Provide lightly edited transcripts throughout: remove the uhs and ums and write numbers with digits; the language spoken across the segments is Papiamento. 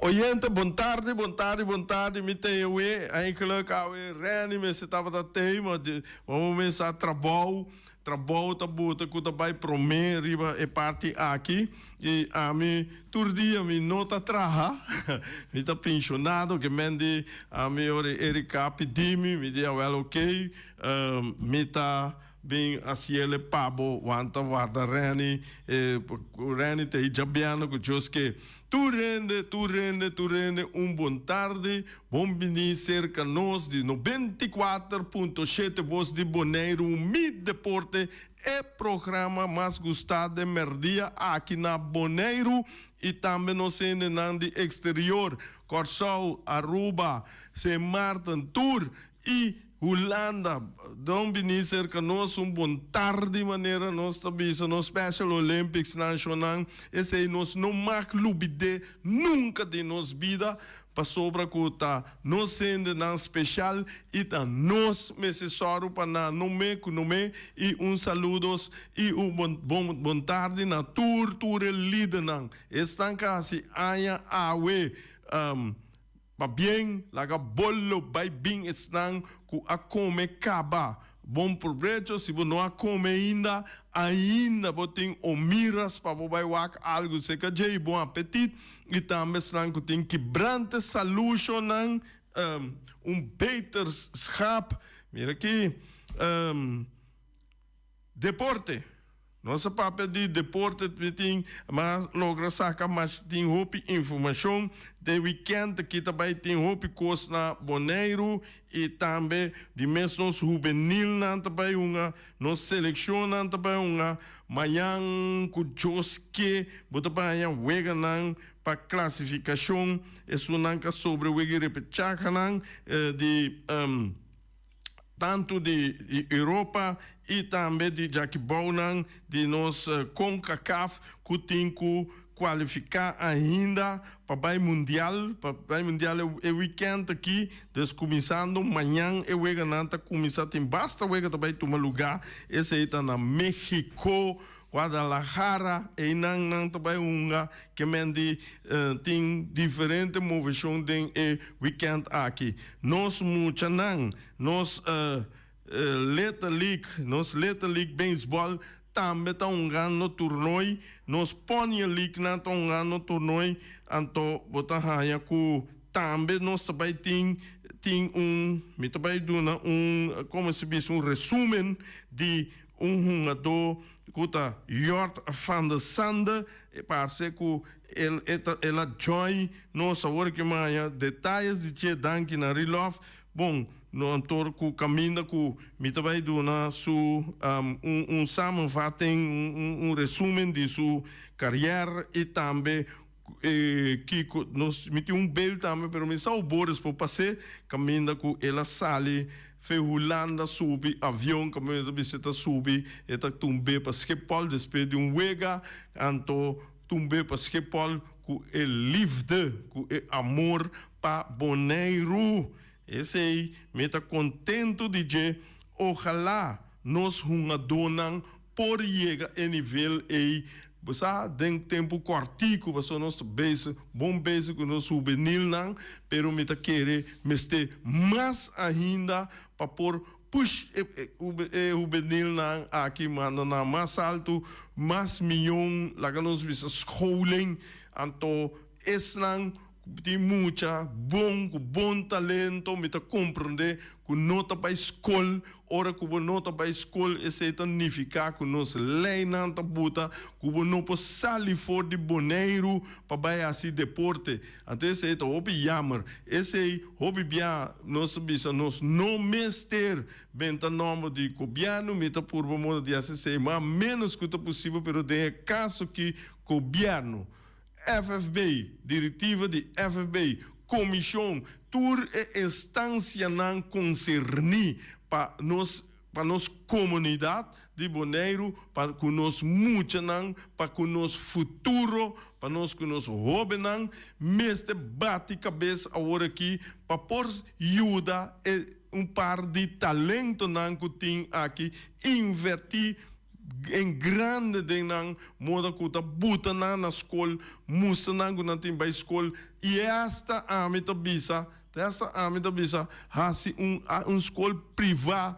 Oyente, bon tardi, bon tardi, bon tardi. Mi t'ei awe, eigenlijk awe Renny mester tabata t'ei, ma di momento sa trabou, trabou ta buta ku ta bai promé riba e parti aki. I ami tur dia mi no ta traha, mi ta penshonado, ke men di ami ora Erika pidi mi, mi di awel oké, mi ta bin hasiele pa bo, wanta warda Renny, Renny ta e djabiano ku Dios ke. Tur hende, tur hende, tur hende un bon tardi, bon bini serka nos di 94.7 Bos di Boneiru, Mi Deporte, e programa mas gustá den mèrdia aki na Boneiru i tambe nos hendenan di eksterior, Kòrsou, Aruba, Sint Maarten, tur i Hulanda. Don bini serka nos un bon tardi manera nos ta bisa nos Special Olympics nan shonnan esei nos no mag lubid'é nunka den nos bida pasobra ku ta nos hendenan speshal i ta nos mester sòru pa nan no me ku no me i un saludos i un bon bon bon tardi na tur tur e lidernan esnan ka hasi aña awe. Pabien, laga bolo bai bin esnan ku a kome kaba. Bon probecho, si bo no a kome ainda, ainda bo tin omiras pa bo bai wak algu seka dje i bon apetit. I tambe esnan ku tin kibrante salushonan, un beterschap. Mira aki. Deporte. Nos a papia di deporte mi tin mas logra saca mas tin hopi informacion den weekend aki ta bay tin hopi cos na Boneiru y tambe di mes nos hubenilnan ta bay hunga nos seleccionnan ta bay hunga mañan cu Dios ke bo ta bay haña weganan pa clasificacion esunnan ka sobre wega y repechajanan di. Tantu di Europa y tambe di djakibounan di nos Concacaf cu tin cu cualifica ainda pa bay mundial, pa bay mundial e weekend aki, dus cuminsando mañan e weganan ta cuminsa, tin basta wega ta bay tuma luga, esey ta na Mexico. Guadalajara, einan nan ta bai hunga ke men di tin diferente moveshon den e wikènt aki. Nos muchanan, nos Little League, nos Little League Baseball tambe ta hungando toernooi, nos Pony League nan ta hungando toernooi, anto bo ta haña ku tambe nos ta bai tin tin un, mi ta bai duna un, komo si bisa, un resumen di Un hungadó ku ta Jort van de Sande e parse ku el e ta el a join nos awor ki maña detayes di dje danki na Rilof. Bon no antor ku kaminda ku mi ta bai duna su un un samenvatting un un resumen di su karier i tambe E kiko nos mi tin un bel tambe pero mi sa u Boris por pas'é kaminda ku el a sali fe Hulanda subi avion kaminda ta bisa e ta subi e ta tumb'é pa Schiphol despues di un wega anto tumb'é pa Schiphol ku e liefde ku e amor pa Boneiru esei mi ta kontentu di dje ojalá nos hungadónan por yega e nivel ei, bo sa, den tempu kòrtiku, pasobra nos ta bezig, bon bezig ku nos hubenilnan, pero mi ta kere mester mas ainda pa por push e hubenilnan aki manda nan mas altu, mas miyon, laga nos bisa scholing, anto esnan Tin mucha bon ku bon talento, mi ta komprondé ku no ta bai skol. Ora ku bo no ta bai skol esei ta nifiká ku nos leinan ta buta ku bo no por sali for di Boneiru pa bai hasi deporte. Anto esei ta hopi yammer. Esei hopi bia nos ta bisa nos no mester benta nòmber di gobièrnu. Mi ta purba moda di hasi esei mas ménos ku ta posibel, pero den e kaso ki gobièrnu FFB, Direktiva di FFB, Komishon, tur e instansianan konserní pa nos pa nos komunidat di Boneiru, pa ku nos muchanan, pa ku nos futuro, pa nos ku nos hóbennan, mester bati kabes awor aki pa por yuda e un par di talentonan ku tin aki invertí. En grande den nan moda ku ta buta nan na skol, mustra nan ku nan tin bai skol i hasta ami ta bisa, te hasta ami ta bisa hasi un un skol privá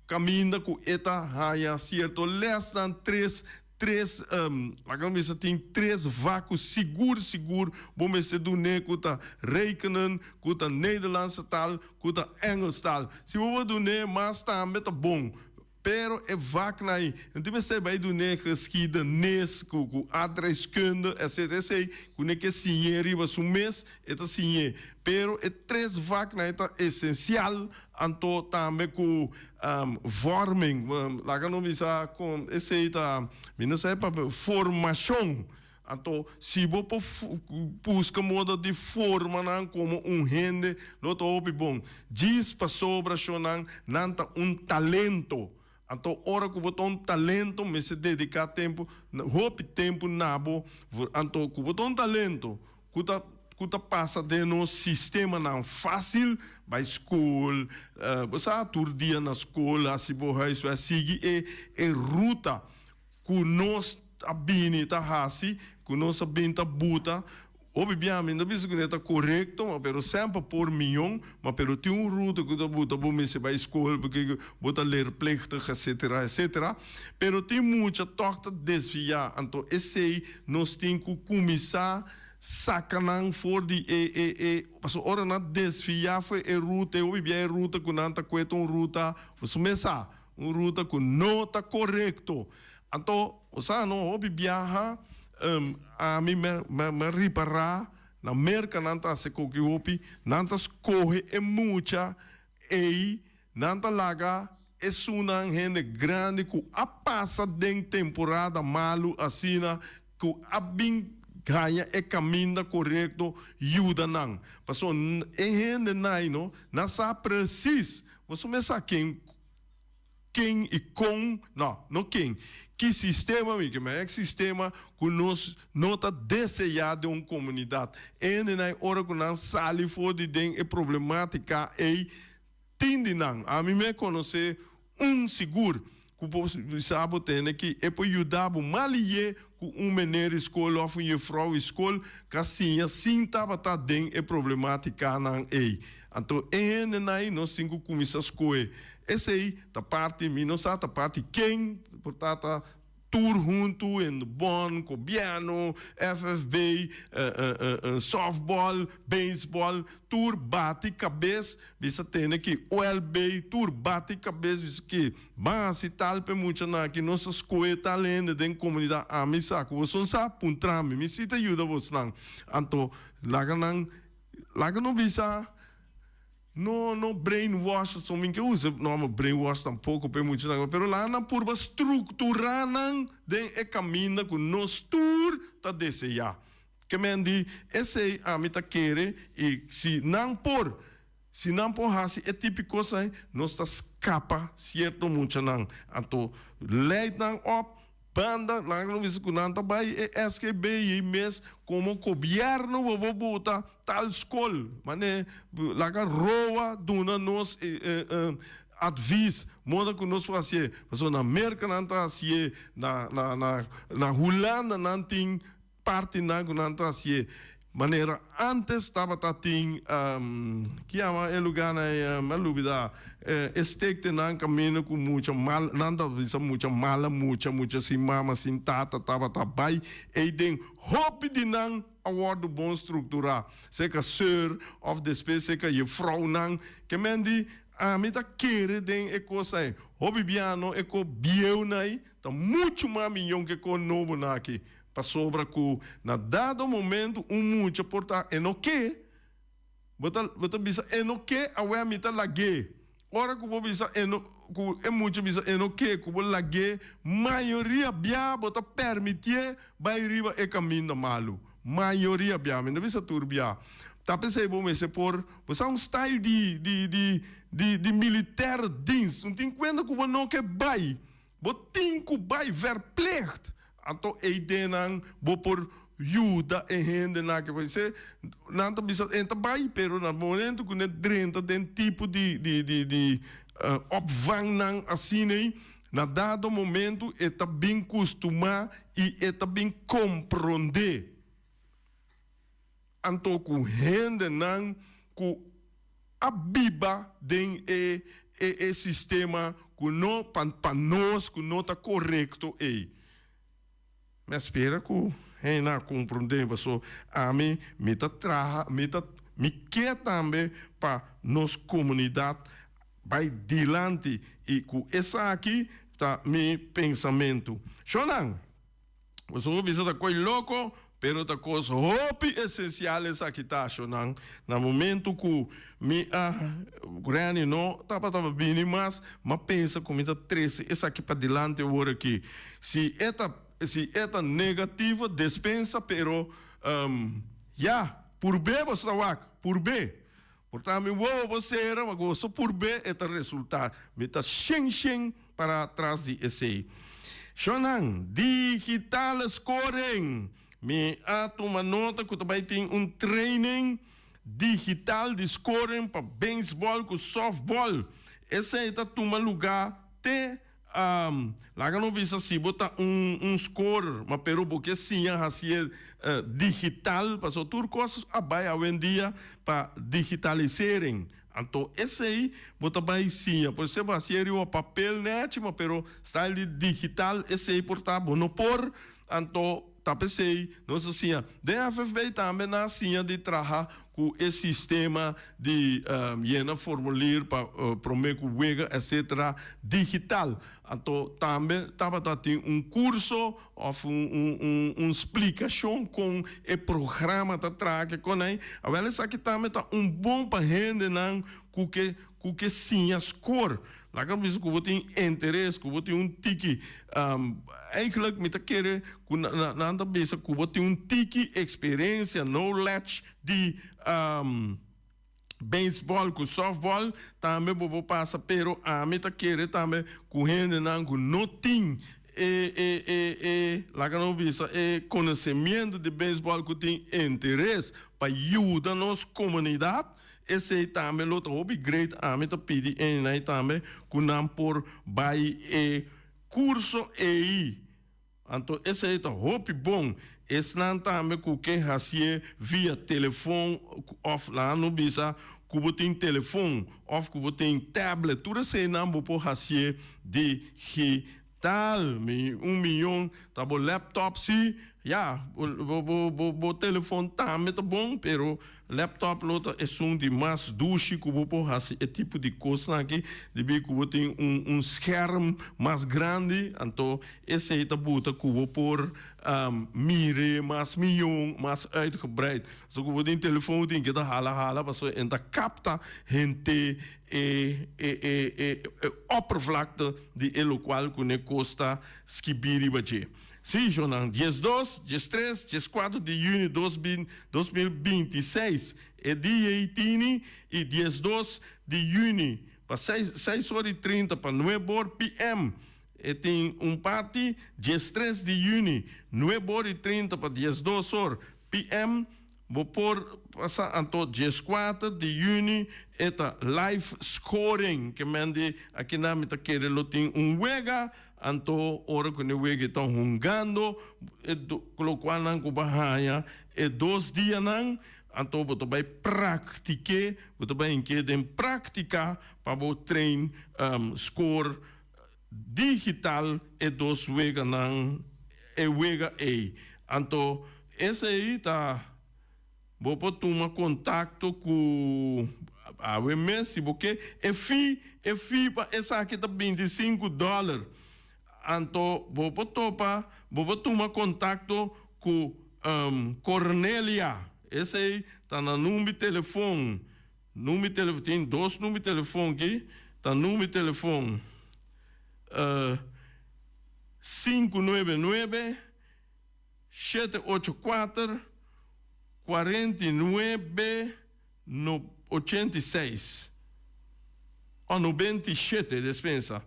kaminda ku e ta haña sierto lèsnan tres tres laga mi bisa tin tres vak ku sigur sigur bo mester dun'é ku ta rekenen, ku ta Nederlandse taal, ku ta Engels taal. Si bo por dun'é mas tambe ta bon. Pero e vaknan ei, no tin mester bai dun'é geschiedenis ku ku aardrijkskunde etcetera esei ku ne ke siñ'é riba su mes e ta siñ'é. Pero e tres vaknan ei ta esensial anto tambe ku vorming laga nos bisa kon esei ta mi no sa e papia formashon. Anto si bo por buska modo di forma nan komo un hende lo ta hopi bon. Djis pasobra shonnan nan ta un talento. Anto ora ku bo ta un talento mester dediká tempu, hopi tempu na bo. Anto ku bo ta un talento ku ta ku ta pasa den nos sistemanan fásil, bai skol, bo sa tur dia na skol hasi bo huiswerk, sigui e e ruta ku nos a bini ta hasi, ku nos a bin ta buta, hopi bia mi no ta bisa ku ne ta korekto, ma pero semper por mion, ma pero tin un ruta ku ta buta bo mester bai skol porque bo ta leerplichtig etcetera etcetera, pero tin mucha tòg ta desviá, anto esei nos tin ku kuminsá saka nan for di e e e pasobra ora nan desviá for e ruta e hopi bia e ruta ku nan ta kue ta un ruta bo su mes sa. Un ruta ku no ta korekto. Anto, bo sa no, hopi biaha ami me me ripará na Merka nan ta hasi koki hopi, nan ta skohe e mucha ei, nan ta laga esunnan hende grandi ku a pasa den temporada malu asina ku a bin haña e kaminda korekto yuda nan. Pasobra e hendenan ei no, nan sa presis Boso mes sa ken ken i kon, no, no ken, ki sistema mi ke men, ek sistema ku nos no ta deseá den un komunidat. Hendenan ora ku nan sali for di den e problematika ei tin di nan. Ami me konosé un sigur Ku bo bisa bo tene ki e por yuda bo mal ye ku un meneer di skol òf un jefrou di skol ka siña sin tabata den e problematikanan ei. Anto e hendenan ei nos tin ku kuminsá skohe. Esei ta parti mi no sa ta parti ken por ta ta tur huntu in de bond, gobièrnu, FFB, softball, baseball, tur bati kabes bisa tene ki OLB tur bati kabes bisa ki Ban hasi tal p'e muchanan aki, nos a skohe tal hende den komunidat, ami sa ku boso sa, puntra mi, mi si ta yuda bosnan. Anto laga nan, laga no bisa, no no brainwash, so mi ke usa e nòmber brainwash tampoko p'e muchanan, pero laga nan purba strukturá nan den e kaminda ku nos tur ta deseá. Ke men di esei ami ta kere i si nan por. Si nan por hasi e tipi kos ei, nos ta skapa sierto muchanan. Anto leid nan op, banda, laga nos bisa ku nan ta bai e SGB ei mes komo gobièrnu bo por buta tal skol. Mane laga roa duna nos advis moda ku nos por hasié. Pasobra na Merka nan ta hasié, na na na Hulanda nan tin Partinan ku nan ta hasié manera ántes tabata tin ki yama e lugánan ei mi a lubidá e stektenan kaminda ku mucha mal nan ta bisa mucha mala mucha mucha sin mama sin tata tabata bai ei den hopi di nan a wòrdu bon strukturá seka seur òf despues seka jefrounan ke men di ami ta kere den e kos ei hopi biano e ko bieunan ei ta muchu mas miyon ke ko nobonan aki. Pasobra ku na dado momento un mucha por ta e no ke, bo ta bo ta bisa e no ke awè mi ta lag'é. Ora ku bo bisa e no ku e mucha bisa e no ke ku bo lag'é mayoria bia bo ta permitié bai riba e kaminda malu. Mayoria bia, mi no bisa tur bia. Ta p'esei bo mester por bo sa un style di di di di di militaire dienst. Un tin kuenta ku bo no ke bai. Bo tin ku bai verplicht. Anto ei den nan bo por yuda e hendenan ke se nan ta bisa e ta bai pero na momento ku nan drenta den tipo di di di di opvangnan asina ei. Na dado momento e ta bin kustumá i e ta bin komprondé. Anto ku hendenan ku a biba den e e sistema ku no pa pa nos ku no ta korekto ei. Mi a spera ku hende a komprondé paso ami mi ta traha mi ta mi ke tambe pa nos komunidat bai dilanti i ku esaki ta mi pensamentu. Shonnan, boso por bisa ta koi loko pero ta kos hopi esensial esaki ta shonnan. Na momentu ku mi a Granny no tabata bini mas, m'a pensa ku mi ta trese esaki padilanti awor aki. Si e ta si e ta negativo despensa pero ya purb'é boso ta wak purb'é. Por ta mi wowo bo sera ma goso purb'é e ta resulta. Mi ta shen shen para tras di esei. Shonnan, digitale scoring! Mi a tuma nota ku ta bai tin un training digital di scoring pa baseball ku softball. Esei ta tuma luga te Laga no bisa si bo ta un un scorer, ma pero bo ke siña hasié digital, pasobra tur kos a bai awendia pa digitalisering. Anto esei bo ta bai siña. Por esempel hasié riba papel nechi, ma pero style di digital esei por ta bo no por. Anto ta p'esei nos a siña. Den FFB tambe nan a siña di traha ku e sistema di yena formulier pa prome ku wega etcetera digital. Anto tambe tabata tin un kurso òf un un splikashon kon e programa ta traha ke konai. Awel esaki tambe ta un bon pa hendenan ku ke ku ke siña skor. Laga bisa ku bo tin interes, ku bo tin un tiki. Eigenlijk mi ta kere ku nan ta bisa ku bo tin un tiki eksperensia, knowledge di beisbòl ku sòftbòl tambe bo por pasa. Pero ami ta kere tambe ku hendenan ku no tin e e e e laga nos bisa e konosemiento di beisbòl ku tin interes pa yuda nos komunidat. Esei tambe lo ta hopi great ami ta pidi enai tambe ku nan por bai e kurso ei anto esei ta hopi bon esnan tambe ku ke hasié via telefon of laga no bisa ku bo tin telefon of ku bo tin tablet tur eseinan bo por hasié digital. Mi un miyon ta bo laptop si, ya, bo bo bo bo telefon tambe ta bon, pero laptop lo ta esun di mas dushi ku bo por hasi e tipo di kosnan aki, debí ku bo tin un un scherm mas grandi, anto esei ta buta ku bo por mire mas miyon, mas uitgebreid. So ku bo tin telefon bo tin ke ta hala hala pasobra e ta kapta henter E e e e e oppervlakte di e lokual ku ne kos ta skibí riba dje. Sí, shonnan, 12, 13, 14 di yüni 2026 e dia ei tini i 12 di yüni pa seis seis or i 30 pa nuebe or PM e tin un parti, 13 di yüni nuebe or i 30 pa 12 or PM. Bo por pasa anto 14 di juni e ta live scoring ke men di akinan mi ta kere lo tin un wega anto ora ku ne wega e ta hungando e lokual nan ku bo a haña e dos dianan anto bo ta bai praktike bo ta bai hink'e den praktika pa bo train score digital e dos weganan e wega ei. Anto esei ta bo por tuma kontakto ku awe mes si bo ke. E fee e fee pa esaki ta 25 dòler. Anto bo por topa bo por tuma kontakto ku Cornelia. Esei ta na number telefon. Number telefon tin dos number telefon aki ta number telefon sinku nuebe nuebe shete ocho kuater 49 no 86 o 97 despensa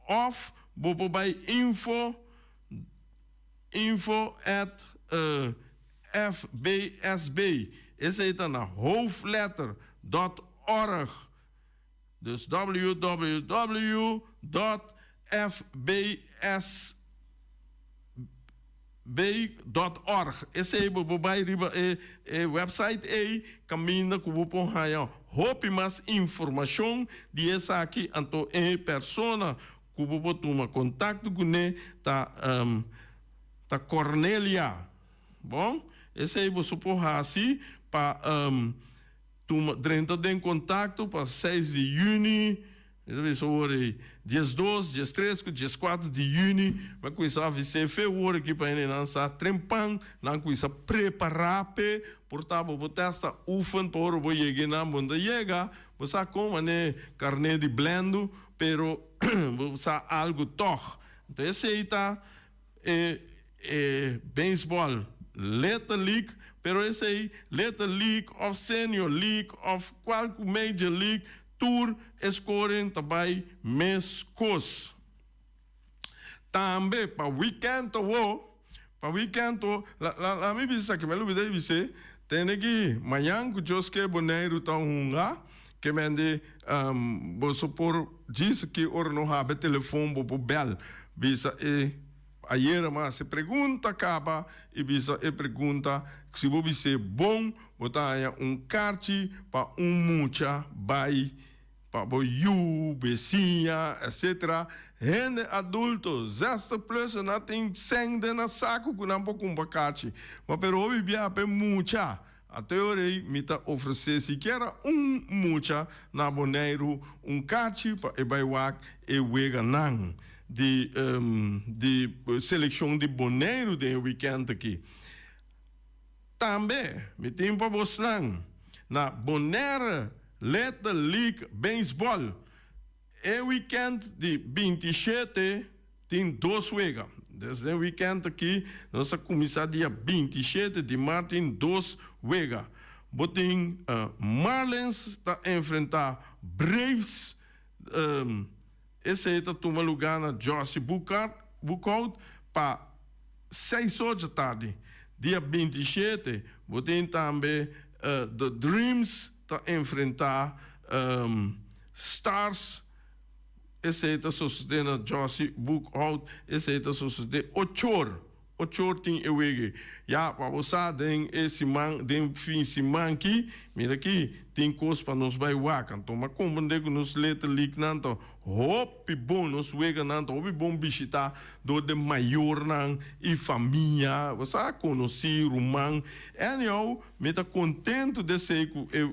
of bo por bai info info at FBSB. Esei ta na hoofdletter dot org. Dus www dot. FBS. B.org. Esei bo por bai riba e e website ei kaminda ku bo por haña hopi mas informashon di esaki. Anto e persona ku bo por tuma kontakto kuné ta ta Cornelia. Bon, esei boso por hasi pa tuma drenta den kontakto pa seis di yüni. Mi ta bisa awor ei, 12, 13 ku 14 di yüni, mi a kuminsá avis'é fe awor aki pa hendenan sa trempan, nan kuminsá prepará p'e, por ta bo por testa oefen pa ora bo yega einan bo no ta yega, bo sa kon manera karné di blèndu, pero bo sa algu tòg. Anto esei ta e e beisbòl Little League, pero esei Little League òf Senior League òf kualke Major League, Tur e scoring ta bai mescos. Tambe pa weekend awo, pa weekend awo, la la la mi bisa esaki, mi a lubida di bis'é, tende ki mañan cu Dios ke Boneiru ta hunga, ke mende boso por djis ki ora no habe telefon bo por bel bisa e. Ayera mi a hasi pregunta kaba i bisa e pregunta, si bo bis'é bon, bo ta haña un karchi pa un mucha bai pa bo yu, besiña, etcetera. Hende adulto, zestig plus, nan tin sèn den nan saku ku nan por kumpra karchi. Ma pero hopi biaha pa e mucha. Ate ora ei mi ta ofresé sikiera un mucha na Boneiru un karchi pa e bai wak e weganan di di selekshon di Boneiru den e wikènt aki. Tambe mi tin pa bosnan na Bonaire Little League Baseball e wikènt di 27. Tin dos wega. Desde e weekend aki nos a cuminsa dia 27 di maart tin dos wega. Bo tin Marlins ta enfrenta Braves. Esey ta tuma luga na Josie Boekhoudt pa seis or dje tardi. Dia 27 bo tin tambe The Dreams ta enfrenta Stars. Esei ta sosodé na Josie Boekhout. Esei ta sosodé ochor. Ochor tin e wege. Ya, pa bo sa den e siman, den fin siman ki, mira ki, tin kos pa nos bai wak. Anto m'a komprendé ku nos Little League-nan ta hopi bon, nos weganan ta hopi bon bishitá dor den mayornan i famia, bo sa, konosí, ruman. Anyhow, mi ta kontentu di esei ku e.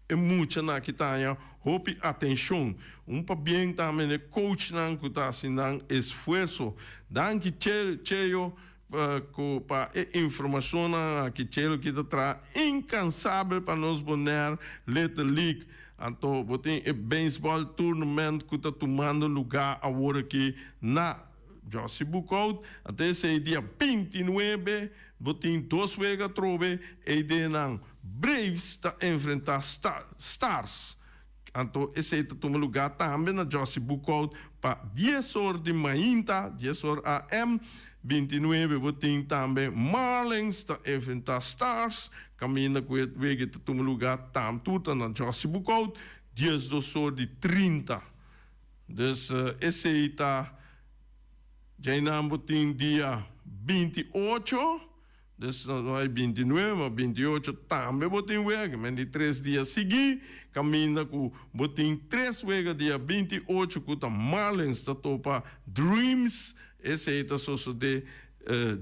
E muchanan aki ta haña hopi atenshon. Un pabien tambe n'e coachnan ku ta hasi nan esfuerso. Danki Cheo ku pa e informashonnan aki. Chelo ki ta traha inkansabel pa nos Bonaire Little League. Anto bo tin e baseball tournament ku ta tumando lugá awor aki na Josie Boekhout. Anto esei dia 29 bo tin dos wega atrobe ei den nan. Braves ta enfrentá Stars. Anto esei ta tuma lugá tambe na Josie Boekhout pa dies or di mainta, dies or AM. 29 bo tin tambe Marlins ta enfrentá Stars, kaminda ku e wega ta tuma lugá tam tur ta na Josie Boekhout, 12 or di 30. Dus esei ta djainan bo tin dia 28. Dus no hay 29, ma 28 tambe bo tin wega. Men di tres dia sigui, caminda cu bo tin tres wega dia 28 cu ta Marlins ta topa Dreams. Esey ta sosode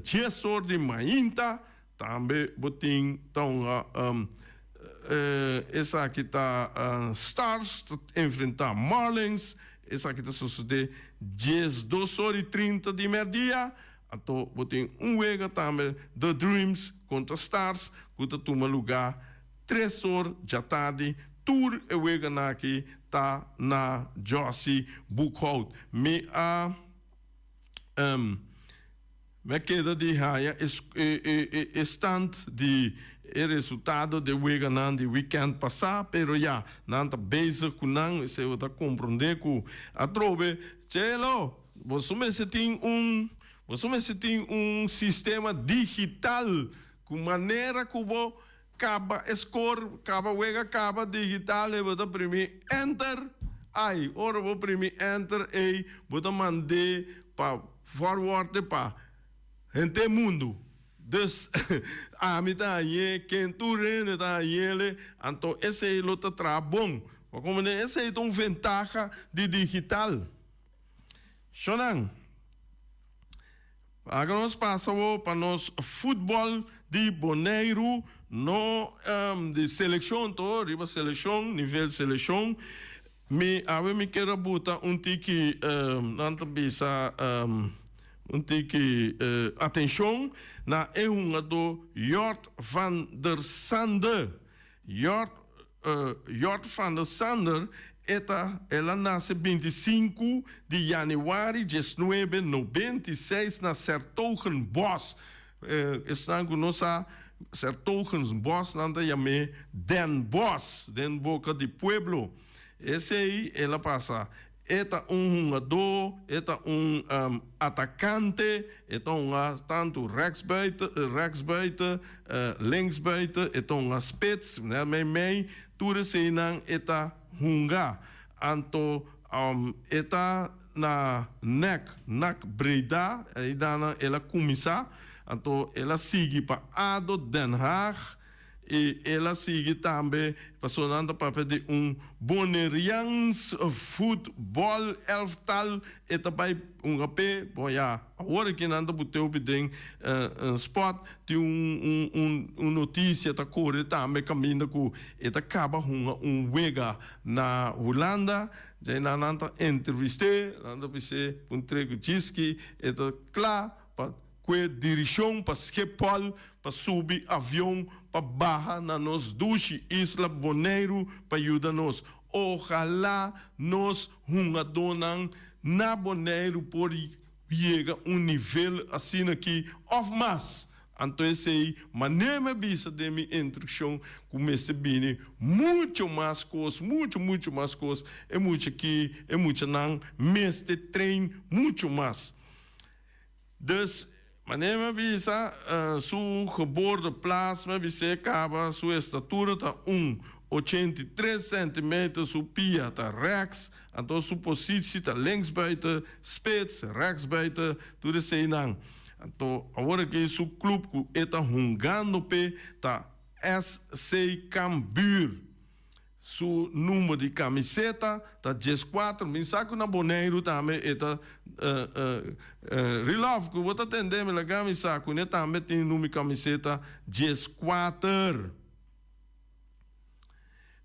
dies or di mainta. Tambe bo tin ta un esaki ta Stars ta enfrenta Marlins. Esaki ta sosode 12 or y 30 di merdia. Anto bo tin un wega tambe The Dreams kontra Stars ku ta tuma lugá tres or djatardi. Tur e weganan aki ta na Jossy Boekhout. Mi a mi a keda di haña e stand di e resultado di e weganan di weekend pasá pero ya nan ta bezig ku nan esei bo ta komprondé ku atrobe Chelo. Boso mester tin un boso mester tin un sistema digital ku manera ku bo kaba e skor, kaba wega kaba digital e bo ta primi enter. Ai, ora bo primi enter ei, bo ta mand'é pa forward pa henter mundu. Dus, ami ta hañ'é, ken tur hende ta hañ'ele, anto esei lo ta traha bon. Bo comprende? Esei ta un ventaha di digital. Shonnan, laga nos pasa awor pa nos futbòl di Boneiru, no di selekshon to, riba selekshon, nivel selekshon. Mi awe mi kier a buta un tiki, nan ta bisa, un tiki atenshon na e hungadó Jort van der Sande. Jort Jort van der Sander e ta el a nase 25 di yanüari 1996 na 's-Hertogenbosch. Esnan ku no sa 's-Hertogenbosch nan ta yam'é Den Bosch den boka di pueblo. Esei el a pasa. E ta un hungadó, e ta un atakante, e ta hunga tantu rèksbuiten, rèksbuiten, linksbuiten, e ta hunga spits, nèt meimei, tur eseinan e ta hunga. Anto e ta na nèk, NAC Breda, eidanan el a kuminsá, anto el a sigui pa ado Den Haag, I el a sigui tambe pasobra nan ta papia di un Bonerians voetbal elftal e ta bai hunga p'e. Bon ya, awor aki nan ta but'e hopi den spot. Tin un un un notisia ta kore tambe kaminda ku e ta kaba hunga un wega na Hulanda. Djei nan nan ta entrevist'é, nan ta bis'é puntr'é ku djiski e ta kla pa Kue dirishon pa Schiphol pa subi avion pa baha na nos dushi isla Boneiru pa yuda nos. Ojalá nos hungadónan na Boneiru por yega un nivel asina aki òf mas. Anto esei manera mi a bisa den mi instrukshon ku mester bini mucho mas kos, mucho mucho mas kos. E mucha aki, e muchanan mester train mucho mas. Dus, manera mi a bisa, su geboorteplaats, mi a bis'é kaba, su estatura ta un 83 centimeter, su pia ta rechts, anto su positie ta linksbuiten, spits, rechtsbuiten, tur eseinan. Anto, awor aki su club ku e ta hungando p'e ta SC Cambuur. Su number di camiseta ta 14. Mi sa cu na Boneiru tambe e ta Rilov, cu bo ta tende mi laga mi sa cu ne tambe tin number camiseta 14.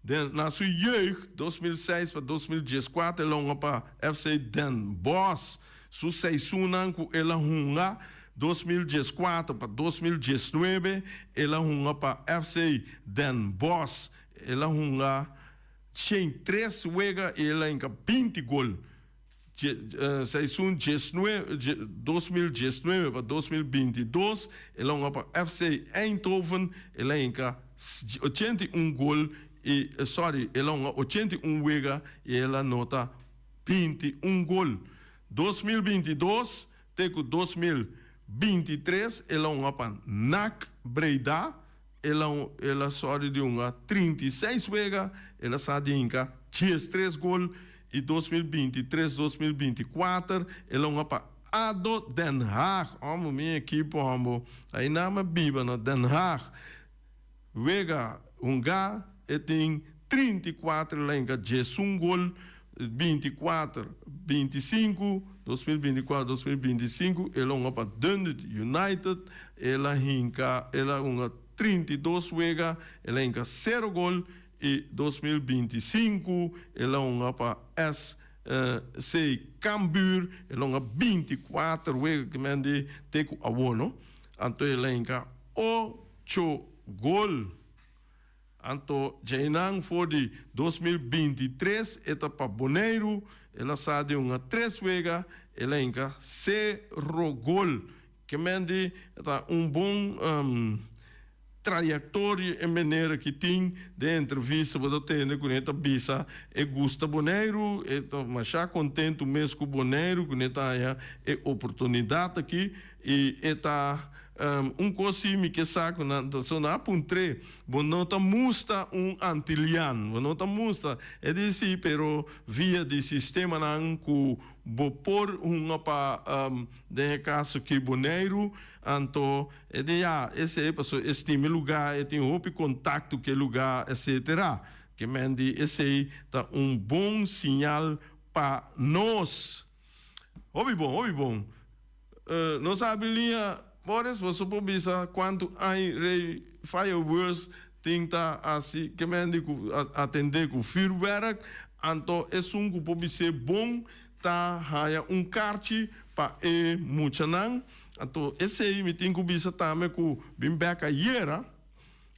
Den na su jeugd, 2006 pa 2014, el a hunga pa FC Den Bosch. Su seizoennan cu el a hunga, 2014 pa 2019, el a hunga pa FC Den Bosch. El a hunga 103 wega i el a hinka 20 gol. Seizoen 2019 pa 2022 el a hunga pa FC Eindhoven, el a hinka 81 gol i sorry el a hunga 81 wega i el a nota 21 gol. 2022 te ku 2023 el a hunga pa NAC Breda. El a el a sòri di hunga 36 wega, el a sa di hinka 13 gol i 2023, 2024 el a hunga pa ado Den Haag. Hombo, mi ekipo hombo. Aina mi a biba na Den Haag. Wega hunga e tin 34, el a hinka 11 gol, 24, 25, 2024, 2025 el a hunga pa Dundee United, el a hinka, el a hunga 32 wega, el a hinka sero gol i 2025 el a hunga pa SC Cambuur, el a hunga 24 wega ke men di te ku awor no, anto el a hinka ocho gol. Anto djeinan for di 2023 e ta pa Boneiru, el a sa di hunga tres wega, el a hinka sero gol. Ke men di ta un bon trayektoria e manera ki tin. Den entrevista bo ta tende ku ne ta bisa e gusta Boneiru, e ta masha kontentu mes ku Boneiru ku ne ta haña e oportunidat aki. I e ta un kos si mi ke sa ku nan ta so nan a puntr'é, Bo no ta musta un antilian, bo no ta musta. E di si, pero via di sistemanan ku bo por hunga pa den e kaso ki Boneiru, anto e di ya, esei pasobra e stima e lugá, e tin hopi kontakto ku e lugá, etcetera. Ke men di esei ta un bon siñal pa nos. Hopi bon, hopi bon. Nos a habri liña, Boris, boso por bisa cuantu añ Rey Fireworks tin ta haci ke men di cu atende cu vuurwerk, anto esun cu por bis'é bon ta haya un karchi pa e muchanan. Anto esey mi tin cu bisa tambe cu bin bek ayera.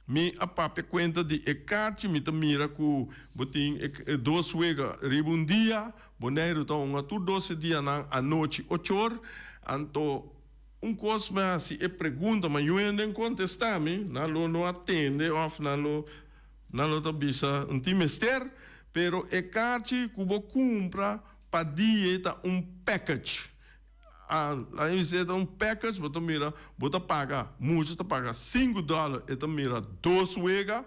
Mi a papia cuenta di e karchi, mi ta mira cu bo tin e dos wega riba un dia, Boneiru ta hunga tur dos e dianan anochi ochor, anto un cos mi a haci e pregunta ma yu hende a contesta mi, nan lo no a tende of nan lo nan lo ta bisa un tin mester, pero e karchi cu bo cumpra pa dia ta un package. Laga mi bisa e ta un package, bo ta mira, bo ta paga, mucha ta paga sinku dòler, e ta mira dos wega,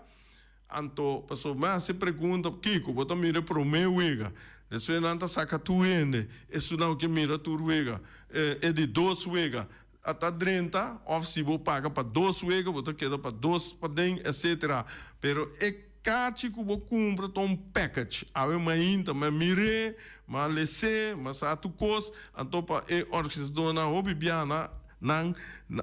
anto pasobra mi a hasi pregunta kiko bo ta mira e promé wega, despues nan ta saka tur hende, esunnan ku ke mira tur wega, e di dos wega a ta drenta òf si bo paga pa dos wega bo ta keda pa dos paden etcetera, pero e. Kachi ku bo kumpra ta un package. Awe mainta mi a mir'é, mi a les'é, mi a sa tur kos. Anto pa e organisadónan hopi biaha na nan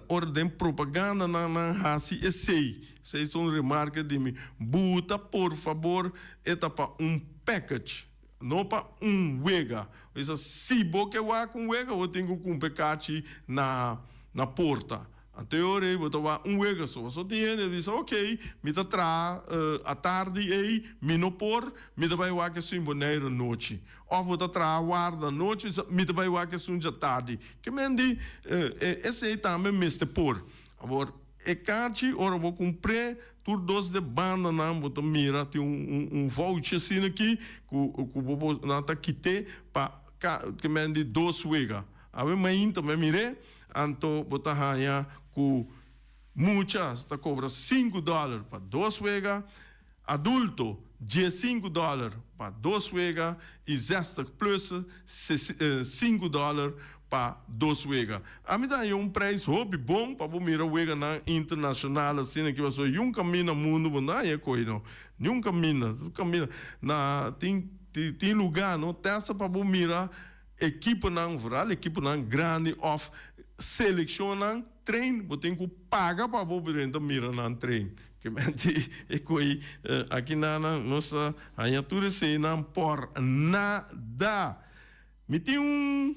ora den propaganda nan nan hasi esei. Esei ta un remarke di mi. Buta por fabor e ta pa un package, no pa un wega. Bisa si bo ke wak un wega bo tin ku kumpra e kachi na na porta. Anto e ora ei bo ta wak un wega so. Pasobra tin hende ta bisa, ok, mi ta traha atardi ei, mi no por, mi ta bai wak esun in Boneiru anochi. Of bo ta traha warda anochi, bisa, mi ta bai wak esun djatardi. Ke men di, esei tambe mester por. Awor, e karchi, ora bo kumpr'é, tur dos de bandanan bo ta mira tin un voucher asina aki ku ku bo por nan ta kit'é pa ke men di dos wega. Awe mainta mi a mir'é, anto bo ta haña ku mucha ta kobra sinku dòler pa dos wega, adulto diesinku dòler pa dos wega i zestig plus sinku dòler pa dos wega. Ami ta haña un preis hopi bon pa bo mira weganan internashonal asina ki pasobra yun kaminda mundu bo no haña koe no, niun kaminda, tur kaminda na tin tin lugá no testa pa bo mira. Ekiponan, vooral ekiponan grandi of selekshonnan train, bo tin ku paga pa bo drenta mira nan train. Ke men di e koe aki nan nos ta haña tur eseinan por nada. Mi tin un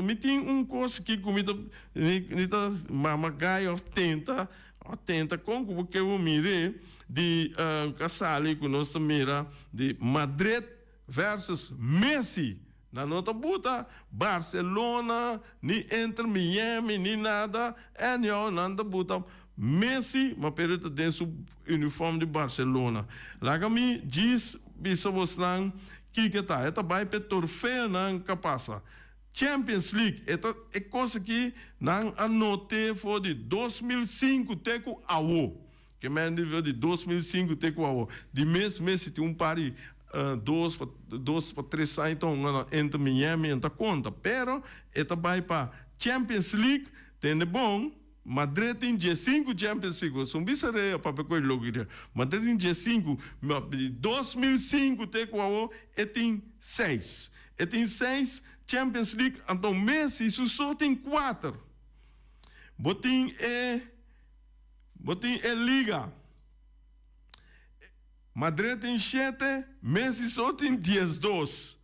mi tin un kos aki ku mi ta mi ta mama gai of tenta of tenta kon ku bo ke bo mir'é di ka sali ku nos ta mira di Madrid versus Messi. Nan no ta buta Barcelona, ni Inter Miami, ni nada. Anyhow, nan ta buta Messi, ma pero e ta den su uniform di Barcelona. Laga mi djis bisa bosnan kiko ta. E ta bai p'e torfeonan ka pasa. Champions League, e ta e kos aki nan a not'é for di 2005 te ku awo. Ke men di di 2005 te ku awo. Di mes Messi tin un par di dos pa dos pa tres aña ta hunga na Inter Miami en ta konta. Pero e ta bai pa Champions League, tende bon, Madrid tin diesinku Champions League. Boso no bisa rei a papia ku e loki dia. Madrid tin diesinku, ma di 2005 te ku awo e tin seis. E tin seis Champions League, anto Messi su so tin kuater. Bo tin e. Bo tin e liga. Madrid tin shete, Messi so tin diesdos.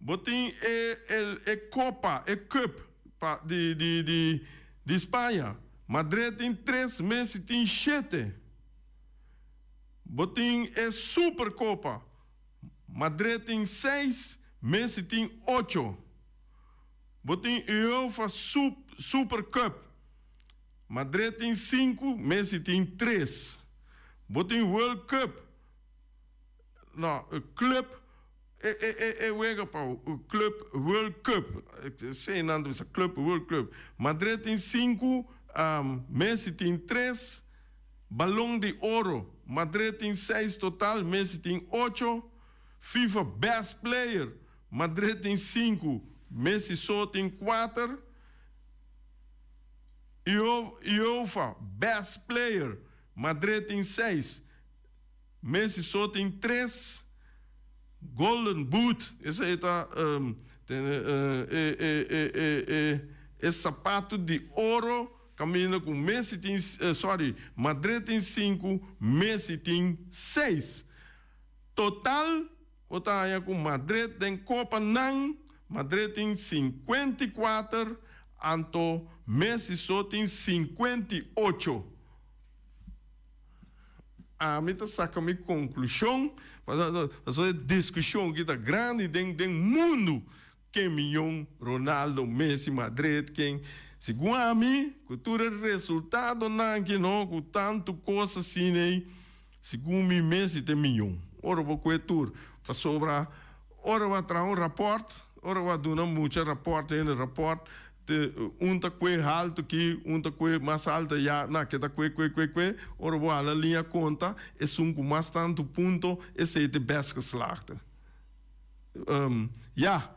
Bo tin e e copa, e cup pa di di di di Spaña. Madrid tin tres, Messi tin shete. Bo tin e supercopa. Madrid tin seis, Messi tin ocho. Bo tin UEFA Super Cup. Madrid tin sinku, Messi tin tres. Bo tin World Cup, no, Club. E e e e wega pa Club World Cup. Esei nan ta bisa Club World Cup. Madrid tin sinku, Messi tin tres. Balon di Oro, Madrid tin seis total, Messi tin ocho. FIFA Best Player, Madrid tin sinku, Messi so tin kuater. UEFA Best Player, Madrid tin seis, Messi so tin tres. Golden Boot, esei ta e sapato di oro kaminda ku Messi tin, sorry, Madrid tin sinku, Messi tin seis. Total bo ta haña ku Madrid den kopa nan, Madrid tin 54, anto Messi so tin 58. Ami ta saka mi konklushon, pasobra e diskushon aki ta grandi den den mundu, ken miyon, Ronaldo, Messi, Madrid, ken. Segun ami, ku tur e resultadonan aki no, ku tantu kos asina ei, segun mi Messi ta e miyon. Ora bo kue tur, pasobra ora bo a traha un rapòrt, ora bo a duna mucha rapòrt, hende rapòrt, Te un ta kue haltu ki, un ta kue mas haltu ayá, na ke ta kue, kue, kue, kue. Ora bo hala liña konta, esun ku mas tantu punto, esei ta e best geslaagde. Ya,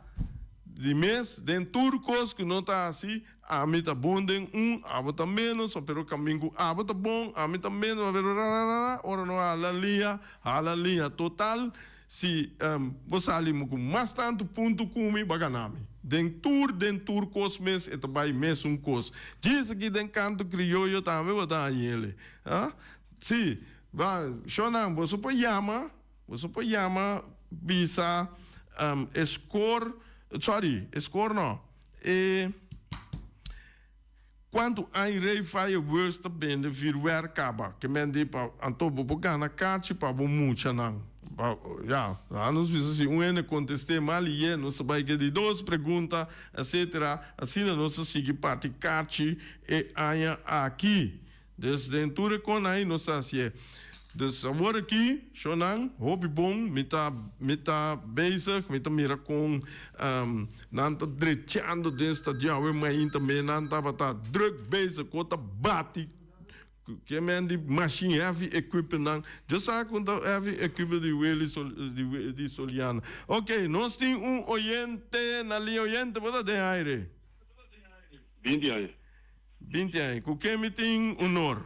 di mes den tur kos ku no ta hasi, ami ta bon den un, abo ta ménos, pero kamin ku abo ta bon, ami ta ménos, pero ra, ra, ra, ra, ora no hala liña, hala liña total. Si bo sali ku mas tantu punto ku mi, bo a gana mi. Den tur, den tur kos mes e ta bai mesun kos. Djis aki den kanto krioyo tambe bo ta hañ'ele. Ha? Si, ba, shonnan, boso por yama, boso por yama bisa e skor, sorry, e skor no, e. Kuantu aña Rey Fireworks ta bende vuurwerk kaba? Ke men di pa anto bo por gana karchi pa bo muchanan. Pa ya, a nos bisa si un hende kontest'é mal i ye nos ta bai ke di dos pregunta etcetera. Asina nos ta sigui parti karchi e aña aki. Dus den tur e kon ai nos ta hasié. Dus awor aki, shownan, hopi bon, mi ta mi ta bezig, mi ta mira kon nan ta drechando den stadion awe mainta me nan tabata druk bezig ku ta bati ke men di machine heavy equipment nan. Yo sa kon ta heavy equipment di Willy di Soliana. Ok, nos tin un oyente na liña oyente bo ta den aire. 20 aña. 20 aña. Ku ken mi tin honor?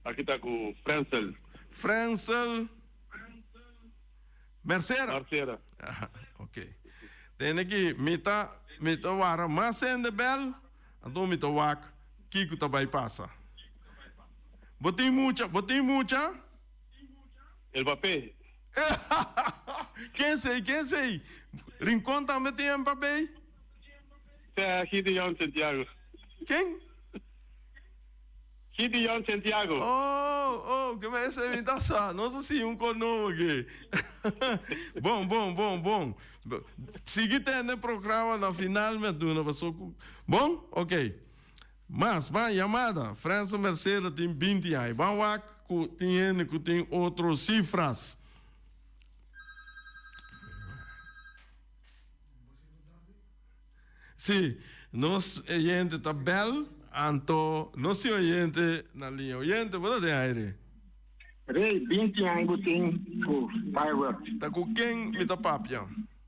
Aki ta ku Frensel. Frensel Mercera. Mercera. Ok. Tene ki mi ta mi ta wara mas hende bel, anto mi ta wak kiko ta bai pasa. Bo tin mucha, bo tin mucha? El papé. Ken sei, ken sei? Rincon tambe tin Mbappé? Sea Gideon Santiago. Ken? Gideon Santiago. Oh, oh, ke me ese mi ta sa. Nos a siña un kos nobo aki. Bon, bon, bon, bon. Sigui tende programa na final mi a duna paso ku. Bon? Ok. Mas, ban yamada. Frenzo Mercera tin 20 aña. Ban wak ku tin hende ku tin otro sifras. Sí, nos oyente ta bel, anto nos tin oyente na liña. Oyente, bo ta den aire. Rey, 20 aña bo tin ku fireworks. Ta ku ken mi ta papia?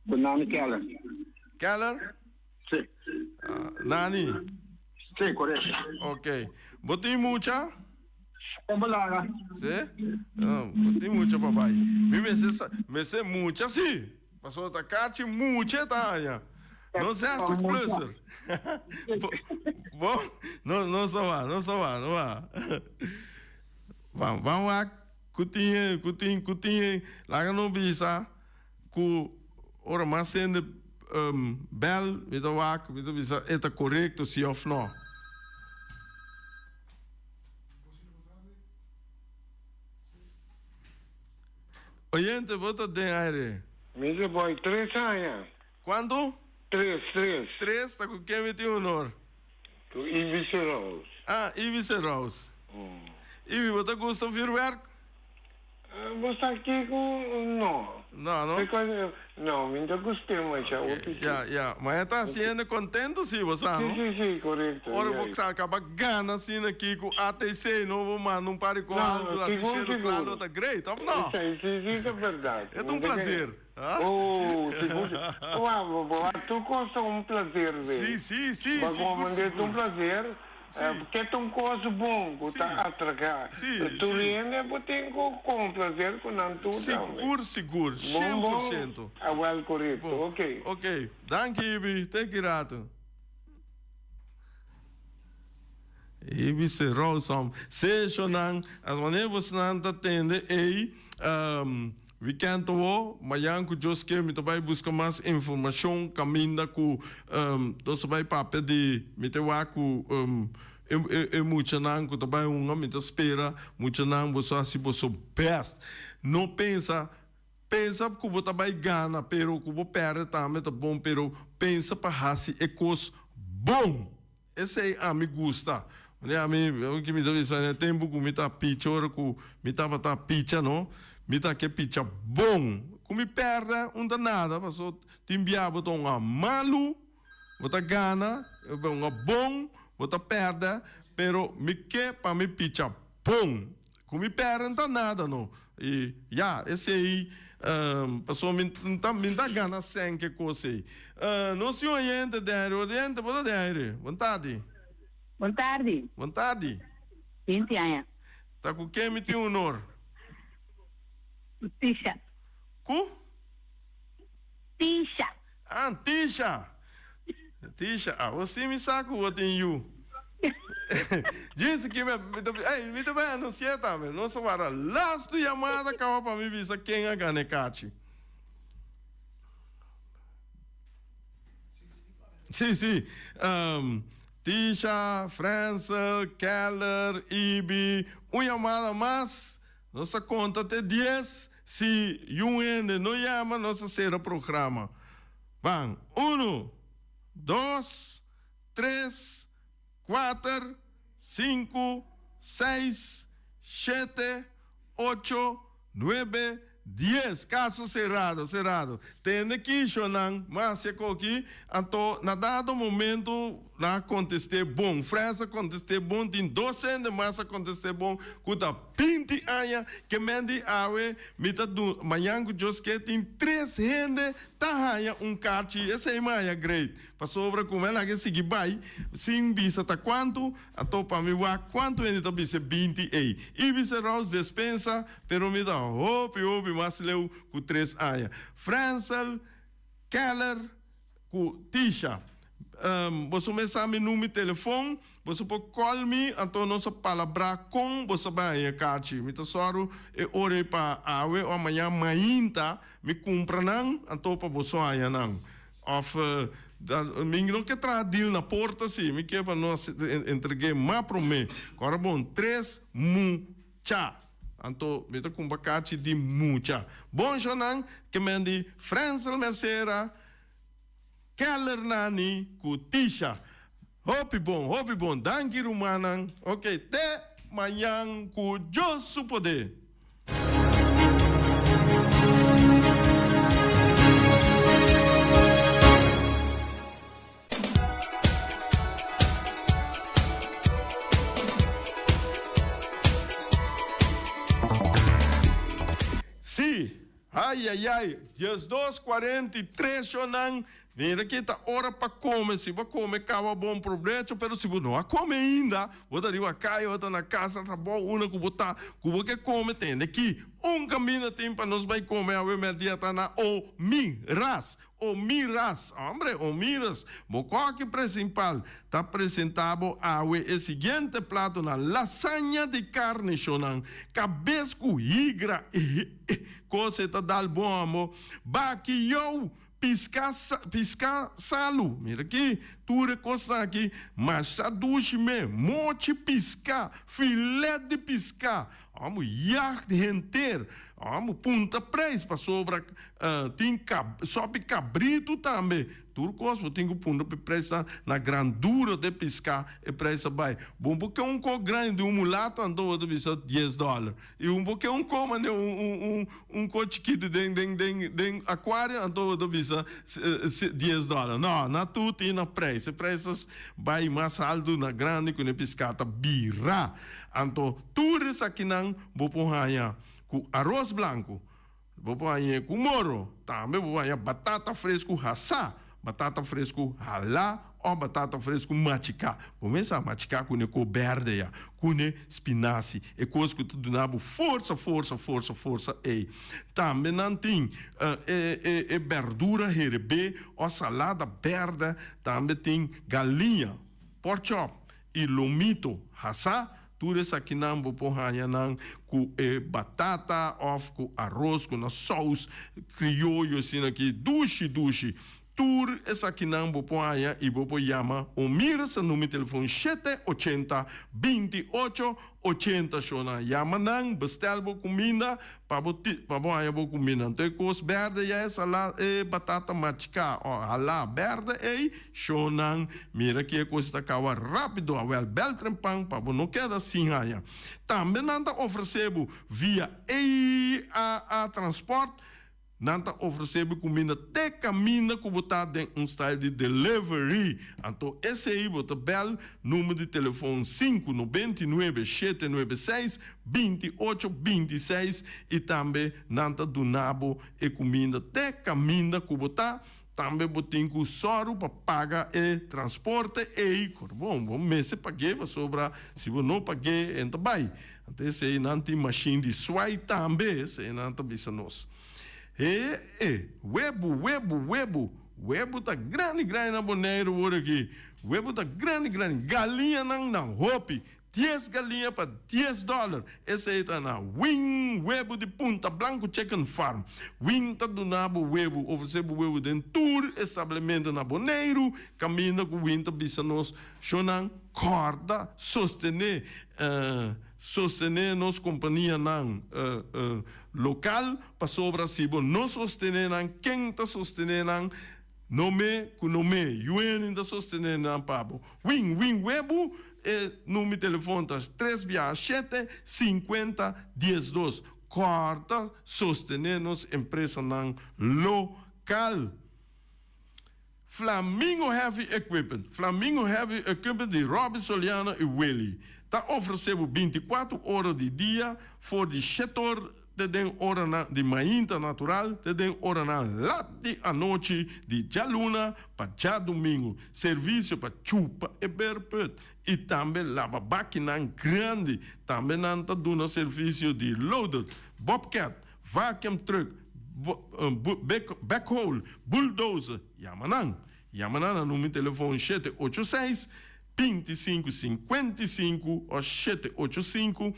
Ku Nani Keller. Keller? Sí. Ah, Nani? Sí, korekto. Ok. Bo tin mucha? Kon bo laga? Sí? Ah, bo tin mucha pa bai. Mi mester sa, mester mucha sí. Pasobra ta kachi mucha ta haña. No zestig plusser. Bon, no, no sa ba, no sa ba, no ba. Ban, ban wak ku tin, ku tin, ku tin, laga no bisa ku ora mas hende um, bel, mi ta wak, mi ta bisa e ta korekto si of no. Oyente, bo ta den aire. Mi ta boy tres aña. Cuanto? Tres, tres. Tres, ta cu ken mi tin honor? Cu Ivy Serous. Ah, Ivy Serous. Ivy, bo ta gusta vuurwerk? Bo sa kiko? No. No, no? Because, no, mi no ta gust'é masha hopi si. Ya, ya. Ma e ta hasiendo contento si, bo sa, Si, no? si, si, corecto. Ora Ya, bo ya. sa caba gana asina aki cu ATC, no? Bo manda un par di No, cuanto, no, asi sigur, shelu cla sigur. lo ta great, of no? Esei si, si ta berdad. E ta un Mi ta kere. placer, ha? Oh, sigur, si. Wak, bo, bo, tur cos ta un placer, ve. Si, si, si, Bo sigur, como ta un sigur. placer. Sí. Ke ta un kos bon ku Sí. ta atraká Sí, tur sí. hende, bo tin ku komplaser ku nan tur tambe. Sigur, sigur, Bon, shen por bon. shento. Awèl, korekto. Bon, Oké. oké. Danki, Ibi. Te ki rato. Ibi Serou som. Seshonan, as wanneer bosnan ta tende ei, Weekend awo, mañan ku Dios ke mi ta bai buska mas informashon kaminda ku nos ta bai papia di mi ta wak ku e muchanan ku ta bai hunga mi ta spera muchanan boso hasi boso best no pensa pensa ku bo ta bai gana pero ku bo perde tambe ta bon pero pensa pa hasi e kos bon. Esei ami gusta. Manera ami, ki mi ta bisa, na e tempu ku mi ta picha, ora ku mi tabata picha no, mi ta ke picha bon. Ku mi pèrdè un ta nada, paso tin bia bo ta un malu, bo ta gana, un bon, bo ta pèrdè, pero mi ke pa mi picha bon. Ku mi pèrdè no ta nada no. I ya, esei pasobra mi no ta mi no ta gana sèn ke kos ei. Nos tin oyente den aire, oyente bo ta den aire. Bon tardi. Bon tardi. Bon tardi. 20 aña. Ta ku ken mi tin honor? Ku Tisha. Ku? Tisha. Ah, Tisha! Tisha, awo si mi sa ku bo tin yu. Djis ki mi, mi ta, ey, mi ta bai anunsi'é tambe. Nos a wara lastu yamada kaba pa mi bisa ken a gana e kachi. Si, si. Tisha, Frensel, Keller, Ibi, un yamada mas. Nos ta konta te dies, si yun hende no yama nos ta sera programa. Ban, unu, dos, tres, kuater, sinku, seis, shete, ocho, nuebe, dies. Kaso serado, serado. Tende kishonan mas e koki, anto na dado momento nan a kontest'é bon. Frans a kontest'é bon, tin dos hende mas a kontest'é bon ku ta 20 aña ke men di awe mi ta du mañan ku Dios ke tin tres hende ta haña un karchi esei mi haña great pasobra ku mi a laga e sigui bai sin bisa ta kuantu anto pa mi wak kuantu hende ta bisa e 20 ei i bisa Rouse despensa pero mi ta hopi hopi mas leu ku tres aña Frensel Keller Ku Tisha. Boso mes sa mi number telefon, boso por call mi, anto nos a palabrá kon boso a bai haña karchi. Mi ta sòru e ora ei pa awe o mañan mainta mi kumpra nan, anto pa boso haña nan. Òf mi no ke traha deal na porta si, mi ke pa nos entreg'é mas promé. Kòrda bon, tres mucha. Anto mi ta kumpra karchi di mucha. Bon shownan, ke men di Frensel Mercera. Keller Nani ku Tisha. Hopi bon, hopi bon. Danki rumannan. Ok, te mañan ku Dios su poder. Sí. Ai ai ai, 12 43 shonnan, mira ki ta ora pa come, si bo come caba bon probecho, pero si bo no a come ainda, bo ta riba caya, bo ta na casa, trabou, unda cu bo ta, cu bo ke come, tende ki un camino tin pa nos bay come awe merdia ta na Omiras. O miras, hombre, o miras, bo koki principal ta presenta bo awe e siguiente platonan, lasaña di carne shonan, cabes cu higra, cos e ta dal bon amo, baki you, pisca, pisca salu, mira aki, tur e cosnan aki, masha dushi me, mochi pisca, filet di pisca, amo, yacht henter, amo, punta prijs pasobra. Tin sopi kabritu tambe. Tur kos bo tin ku puntra pa e preis ta na grandura di e piská e preis ta bai. Bo por ke un kos grandi di un mulato anto bo ta bisa dies dòler. I un por ke un kos manera un un un un kos chikitu den den den den akuario anto bo ta bisa dies dòler. No, na tur tin na preis. E preis ta bai mas haltu na grandi ku e piská ta bira. Anto tur esakinan bo por haña ku aros blanku. Bo por hañ'é ku moro. Tambe bo por haña batata fresku hasá, batata fresku halá òf batata fresku machiká. Bo mes sa machiká ku ne kos bèrdè ya, ku ne spinasi, e kos ku ta duna bo forsa, forsa, forsa, forsa ei. Tambe nan tin e e e bèrdura herebé òf salada bèrdè. Tambe tin galiña, pork chop i lomito hasá. Tur esakinan bo por haña nan ku e batata òf ku aros ku na sous krioyo asina ki dushi dushi. Tur esakinan bo por haña i bo por yama o mira sa number di telefon shete ochenta binti ocho ochenta shona. Yama nan bestel bo kuminda pa bo ti pa bo haña bo kuminda. Anto e kos bèrdè ya e sala e batata machiká o halá bèrdè ei. Shownan, mira ki e kos ta kawa rápido, awel bèl trempan pa bo no keda sin haña. Tambe nan ta ofresé bo via EAA Transport, nan ta ofresé bo kuminda te kaminda ku bo ta den un style di delivery. Anto esei bo ta bèl number di telefon sinku 99 796 28 26 i tambe nan ta duna bo e kuminda te kaminda ku bo ta. Tambe bo tin ku sòru pa paga e transporte ei. Kor bon, bo mester pag'é pasobra si bo no pag'é e no ta bai. Anto esei nan tin mashin di swai tambe, esei nan ta bisa nos. He e, webu, webu, webu, webu ta grandi grandi na Boneiru wor aki. Webu ta grandi grandi. Galiñanan na hopi. Dies galiña pa dies dòler. Esei ta na Wing Webu di Punta Blanco Chicken Farm. Wing ta duna bo webu, ofresé bo webu den tur establemento na Boneiru. Kaminda ku Wing ta bisa nos shownan kòrda sostené sostené nos kompanianan lokal pasobra si bo no sostené nan ken ta sostené nan? No me ku no me, yuenin ta sostené nan pa bo. Win, win webu, e number di telefon ta tres biaha shete, sinkuenta, diesdos. Kòrda sostené nos empresanan lokal. Flamingo Heavy Equipment, Flamingo Heavy Equipment di Robby Soliano i Willy ta ofresé bo bintikuatro ora di dia for di shete or te den oranan di mainta natural te den oranan lat di anochi di djaluna pa djadumingu, servisio pa chupa e berput i tambe laba bakinan grandi. Tambe nan ta duna servisio di loader, bobcat, vacuum truck, backhoe, bulldozer. Yama nan. Yama nan na numero di telefon shete ocho seis, 25 55 o shete ocho sinku,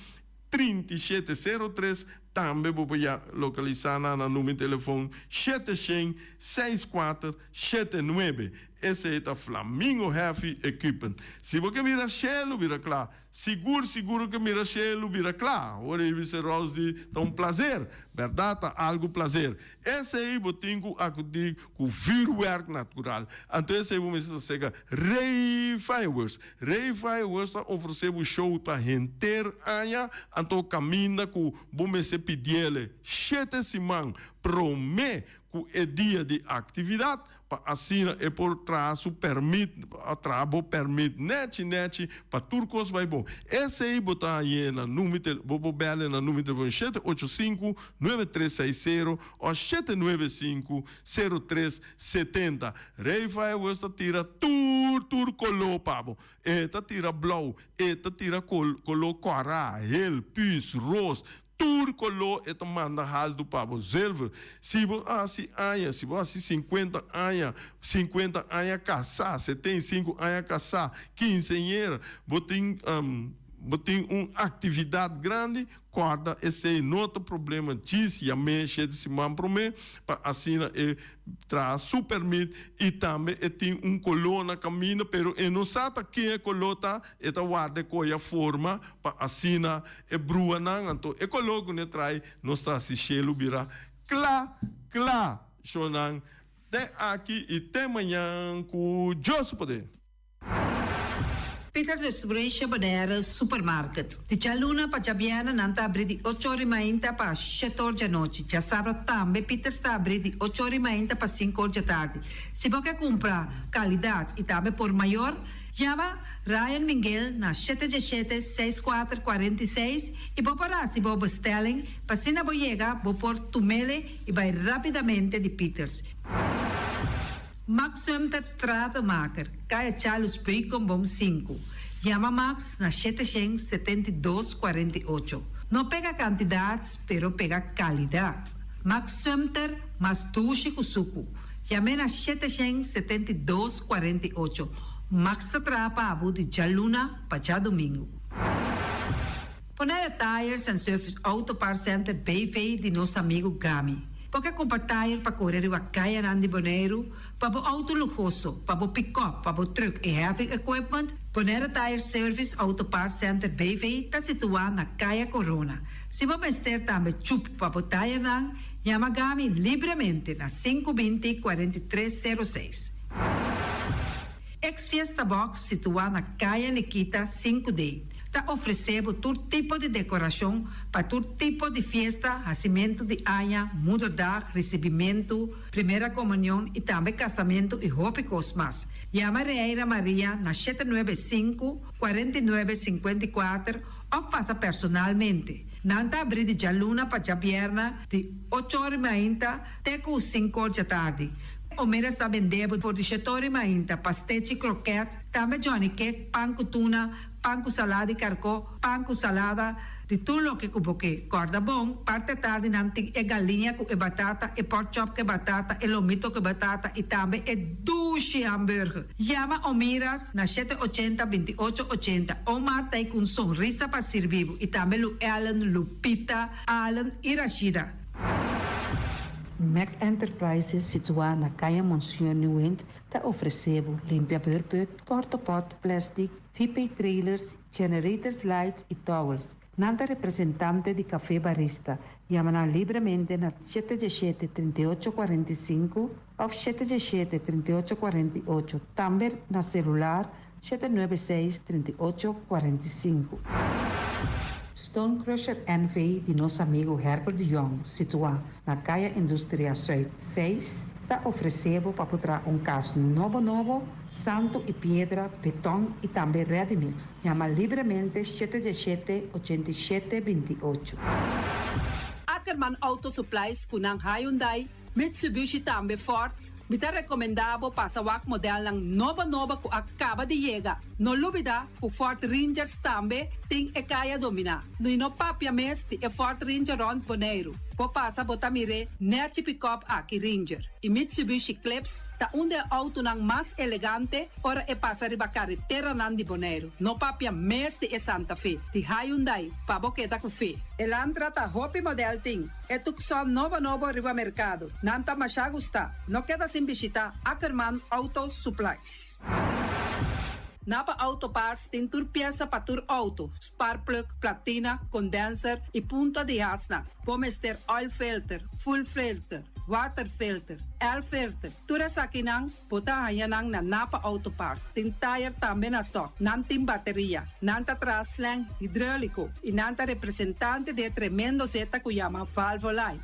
37 03, tambe bo por ya localisa nan na numero di telefon shete shen, seis kuater, shete nuebe. Esey ta Flamingo Heavy Equipment. Si bo ke mira shelu bira kla, sigur sigur ke mira shelu bira kla. Ora e bisa Rose di ta un placer, berdad ta algo placer. Esey bo tin ku akudi ku vuurwerk natural. Anto esey bo mester ta sega Rey Fireworks. Rey Fireworks ta ofresé bo show pa henter aña, anto kaminda ku bo mester pidiele shete siman promé ku e dia di aktividat pa asina e por traha su pèrmit, traha bo pèrmit nèchi nèchi pa tur kos bai bon. Esei bo ta hañ'é na number di bo por bèl'e na number di telefòn shete ocho sinku, nuebe tres seis sero òf shete nuebe sinku, sero tres setenta. Rey Fireworks ta tira tur tur koló pa bo. E ta tira blou, e ta tira koló kòrá, hel, püs, ros, tur koló e ta manda haltu pa bo. Zilver, si bo hasi aña, si bo hasi sinkuenta aña, sinkuenta aña kasá, setenta i sinku aña kasá, kinseñera, bo tin bo tin un aktividat grandi, Kòrda esei no ta problema djis yam'é shete siman promé pa asina e traha su pèrmit i tambe e tin un koló na kaminda pero e no sa ta ken e koló ta e ta warda e koya forma pa asina e bruanan anto e koló ku ne trai nos ta hasi shelu bira kla kla shonnan. Te aki i te mañan ku Dios su poder. Peters Distribution Bonaire Supermarket. Di djaluna pa djabièrnè nan ta abrí di ocho or i mainta pa shete or djanochi. Djasabra tambe Peters ta abrí di ocho or i mainta pa sinku or djatardi. Si bo ke kumpra kalidat i tambe por mayor, yama Ryan Minguel na shete djeshete, seis kuater, 46 i bo por hasi bo bestelling pa asina bo yega bo por tumele i bai rápidamente di Peters. Max Sumter Stratenmaker, Kaya Charles Beukenboom sinku. Yama Max na 772 48. No pega kantidat, pero pega kalidat. Max Sumter, mas dushi ku suku. Yam'é na 772 48. Max ta traha pa bo di djaluna pa djadumingu. Bonaire Tires and Service Auto Parts Center BV di nos amigu Gami. Bo ke kumpra tire pa kore riba kayanan di Boneiru, pa bo outo luhoso, pa bo pikòp, pa bo trùk i heavy equipment? Bonaire Tire Service Auto Parts Center BV ta situá na Kaya Korona. Si bo mester tambe chup pa bo tirenan, yama Gami libremente na 520 43 06. Ex Fiesta Box situá na Kaya Nikita 5D ta ofresé bo tur tipo di dekorashon pa tur tipo di fiesta, hasimentu di aña, moederdag, risibimentu, primera komunion i tambe kasamentu i hopi kos mas. Yama Reira Maria na 795, 49, 54 òf pasa personalmente. Nan ta abrí di djaluna pa djabièrna di ocho or i mainta te ku sinku or djatardi. Omeras ta bende bo for di shetori mainta, pastechi, kroket, tambe Johnny cake, pan ku tuna, pan ku salada di karkó, pan ku salada, di tur loke ku bo ke. Kòrda bon, parti atardi nan tin e galiña ku e batata, e pork chop ku e batata, e lomito ku e batata i tambe e dushi hamburger. Yama Omiras na 780 28 80. Omar ta ei ku un sonrisa pa sirbi bo i tambe Lu Ellen, Lupita, Allen i Rashida. Mac Enterprises situá na Kaya Monsignor Nieuwind ta ofresé bo limpia beurput, portapot, plèstik, VP trailers, generators lights i towels. Nan ta representante di Café Barista. Yama nan libremente na 717 38 45 òf 717 38 48, tambe na selular 796 38 45. Stone Crusher NV di nos amigu Herbert de Jong, situá na Kaya Industria Zuid 6, ta ofresé bo pa por traha un kas nobo nobo, santu i piedra, beton i tambe ready mix. Yama libremente 717 87 28. Ackerman Auto Supplies ku nan Hyundai, Mitsubishi tambe Ford. Mi ta rekomendá bo pasa wak modelnan nobo nobo ku a kaba di yega. No lubidá ku Ford Rangers tambe tin e kaya dominá. I no papia mes di e Ford Ranger rònt Boneiru. Bo pasa bo ta mir'é nèchi pikòp aki Ranger. I Mitsubishi Eclipse ta un di e outonan mas elegante ora e pasa riba kareteranan di Boneiru. No papia mes di e Santa Fe di Hyundai pa bo keda ku fe. Elantra ta hopi modèl tin. E Tucson nobo nobo riba merkado. Nan ta masha gustá. No keda sin bishitá Ackerman Auto Supplies. Napa Auto Parts tin tur piesa pa tur outo, sparkplug, platina, condenser i punta di hasnan. Bo mester oil filter, fuel filter, water filter, air filter. Tur esakinan bo ta haña nan na Napa Auto Parts. Tin tayer tambe na stock. Nan tin bateria. Nan ta traha slang hidreulico i nan ta representante di e tremendo zeta ku yama Valvoline.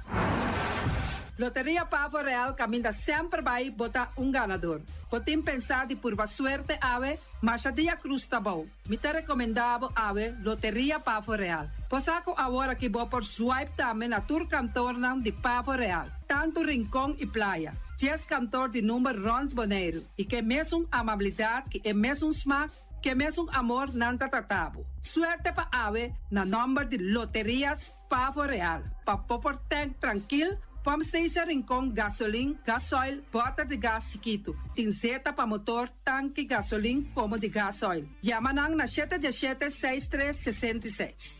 Loteria Pavo Real kaminda semper bai bo ta un ganador. Bo tin pensá di purba suerte awe? Masha dia Cruz ta bou. Mi ta rekomendá bo awe Loteria Pavo Real. Bo sa ku awor aki bo por swipe tambe na tur kantornan di Pavo Real, tantu Rincon i Playa. Dies kantor di number rònt Boneiru i ke mesun amabilidat ki e mesun smak, ke mesun amor nan ta trata bo. Suerte pa awe na nòmber di Loterias Pavo Real, pa bo por tank trankil, pump station Rincon, gasolin, gasoil, bòter di gas chikitu. Tin zeta pa motor, tanki gasolin komo di gasoil. Yama nan na 717 63 66.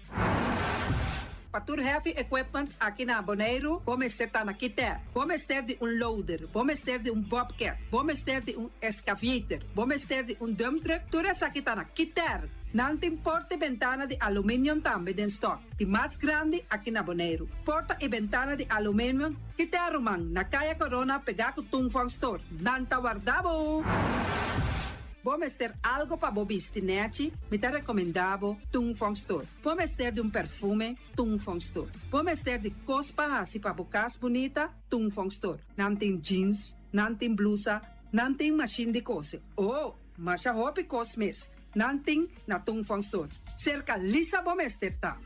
Pa tur heavy equipment aki na Boneiru, bo mester ta na Kiter. Bo mester di un loader, bo mester di un bobcat, bo mester di un excavator, bo mester di un dump truck, tur esaki ta na Kiter. Nan tin porta i bentana di aluminium tambe den stock, di mas grandi aki na Boneiru. Porta i bentana di aluminium, Kiter ruman, na Kaya Corona pegá ku Tung Fong Store. Nan ta warda bo! Bo mester algo pa bo bisti nèchi? Mi ta rekomendá bo Tung Fong Store. Bo mester di un perfume? Tung Fong Store. Bo mester di kos pa hasi pa bo kas bunita? Tung Fong Store. Nan tin jeans, nan tin blusa, nan tin mashin di kose. Oh, masha hopi kos mes nan tin na Tung Fong Store. Serka Lisa bo mester ta.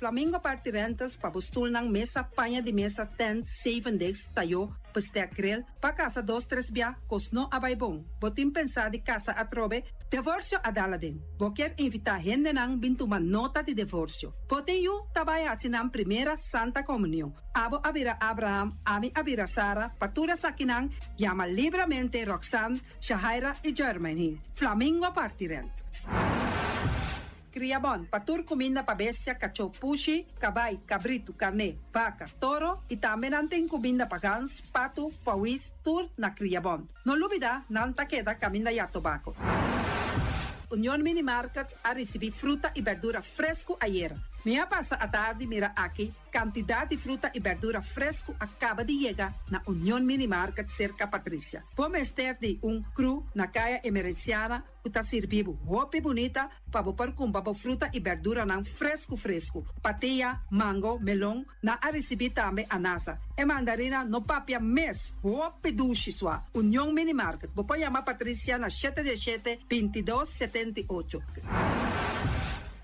Flamingo Party Rentals pa bo stulnan, mesa, paña di mesa, tent, zeven desk, tayó, bestek, grill, Pa kasa dos tres bia kos no a bai bon. Bo tin pensá di kasa atrobe? Devorsio a dal aden. Bo kier invitá hendenan bin tuma nota di devorsio. Bo tin yu ta bai hasi nan primera Santa Komunion. Abo a bira Abraham, ami a bira Sara, pa tur esakinan yama libramente Roxanne, Shahaira i Jermaine. Flamingo parti rent. Kria bon pa tur kuminda pa bestia, kachó, pushi, kabai, kabritu, karné, baka, toro i tambe nan tin kuminda pa gans, patu, pawis, tur na Kria Bon. No lubida nan ta keda kaminda ya tobako. Union Mini Market a risibí fruta i berdura fresku ayera. Mi a pasa atardi mira aki Kantidat di fruta i bèrdura fresku a kaba di yega na Union Mini Market serka Patricia. Bo mester di un kru na Kaya Emerenciana ku ta sirbi bo hopi bunita pa bo por kumpra bo fruta i bèrduranan fresku fresku. Patia, mango, melon, nan a risibí tambe anasa. E mandarina no papia mes, hopi dushi sua. Union Mini Market, bo por yama Patricia na shete diesshete, 22, 78.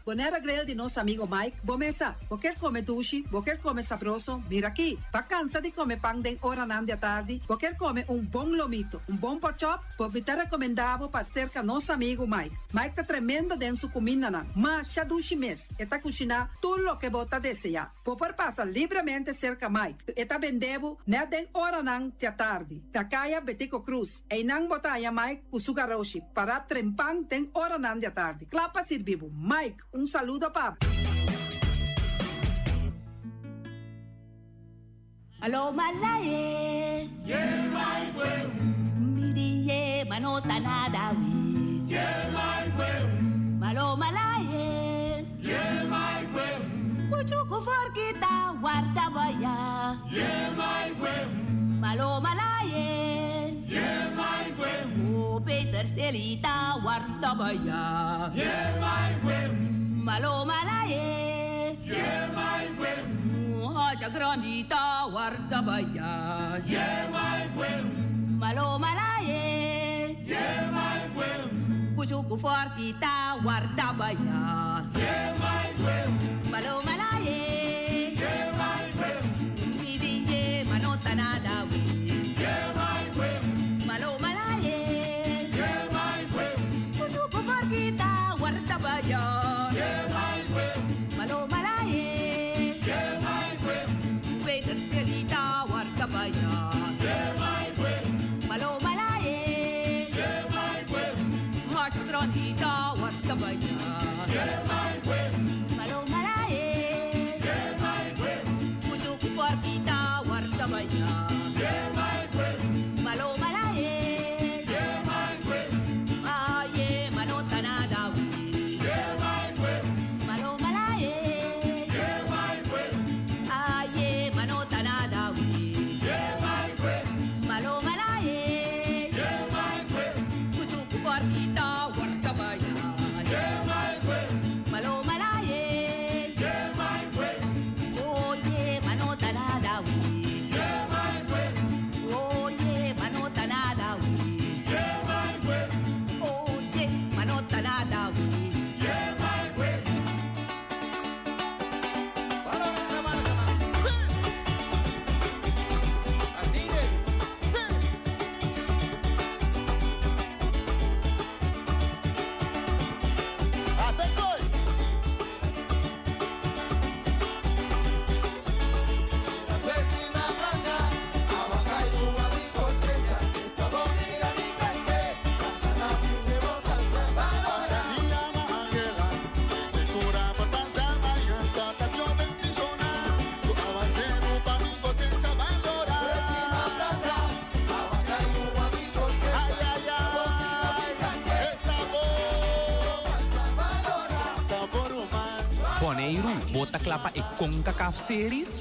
Bonaire Grill di nos amigo Mike, bo mesa. Bo kier come dushi, bo kier come sabroso, mira aki. Bo a cansa di come pan den oranan di atardi, bo kier come un bon lomito, un bon porkchop, bo mi ta recomenda bo pa cerca nos amigo Mike. Mike ta tremendo den su cumindanan, masha dushi mes, e ta cushina tur loke bo ta desea. Bo por pasa libremente cerca Mike, e ta bende bo net den oranan di atardi, na caya Betico Croes. Einan bo ta haña Mike ku su garoshi pará trempan den oranan di atardi, kla pa sirbi bo. Mike, un saludo pa bo. Alo malaye. Ye mai kwe Mi di ye ma no ta nada wi. Ye mai kwe Malo malaye. Ye mai kwe Kuchu ku forkita warda baya. Ye mai kwe Malo malaye. Ye mai kwe O Peter Celita warda baya. Ye mai kwe Malo malaye. Ye mai kwe Hacha grandita warda baya. Ye mai kwe Malo malaye. Ye mai kwe Kuchu ku forkita warda baya. Ye mai kwe Malo malaye. Ye mai kwe Mi di ye ma no ta nada wi. Ye mai kwe Malo malaye. Ye mai kwe Kuchu ku forkita warda baya. Ye mai kwe Malo malaye. Ye mai kwe Peter Celita warda baya. Ye mai kwe Malo malaye. Ye mai kwe Hacha grandita warda baya. Ye mai kwe Malo malaye. Ye mai kwe Kuchu ku forkita warda baya. Ye mai kwe Malo malaye. Ye mai kwe Aye ma no ta nada wi. Ye mai kwe Malo malaye. Ye mai kwe Aye ma no ta nada wi. Ye mai kwe Malo malaye. Ye mai kwe Kuchu ku forkita warda baya. Boneiru, bo ta kla pa e Concacaf Series?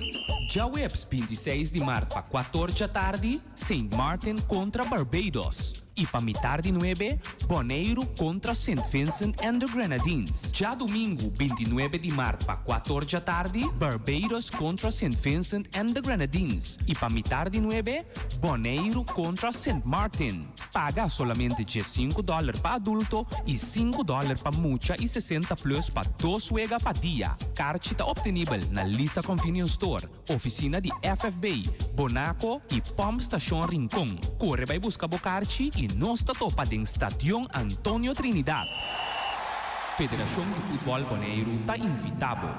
Djaweps 26 di mart pa kuator djatardi, Saint Martin kontra Barbados i pa mitar di nuebe, Boneiru kontra Saint Vincent and the Grenadines. Djadumingu 29 di mart pa kuator djatardi, Barbados kontra Saint Vincent and the Grenadines i pa mitar di nuebe, Boneiru kontra Saint Martin. Paga solamente 15 dòler pa adulto i 5 dòler pa mucha i 60 plus pa dos wega pa dia. Karchi ta optenibel na Lisa Convenience Store, ofisina di FFB, Bonaco i Pump Station Rincon. Kore bai buska bo karchi i nos ta topa den Stadion Antonio Trinidad. Federashon di Futbòl Boneiru ta invitá bo.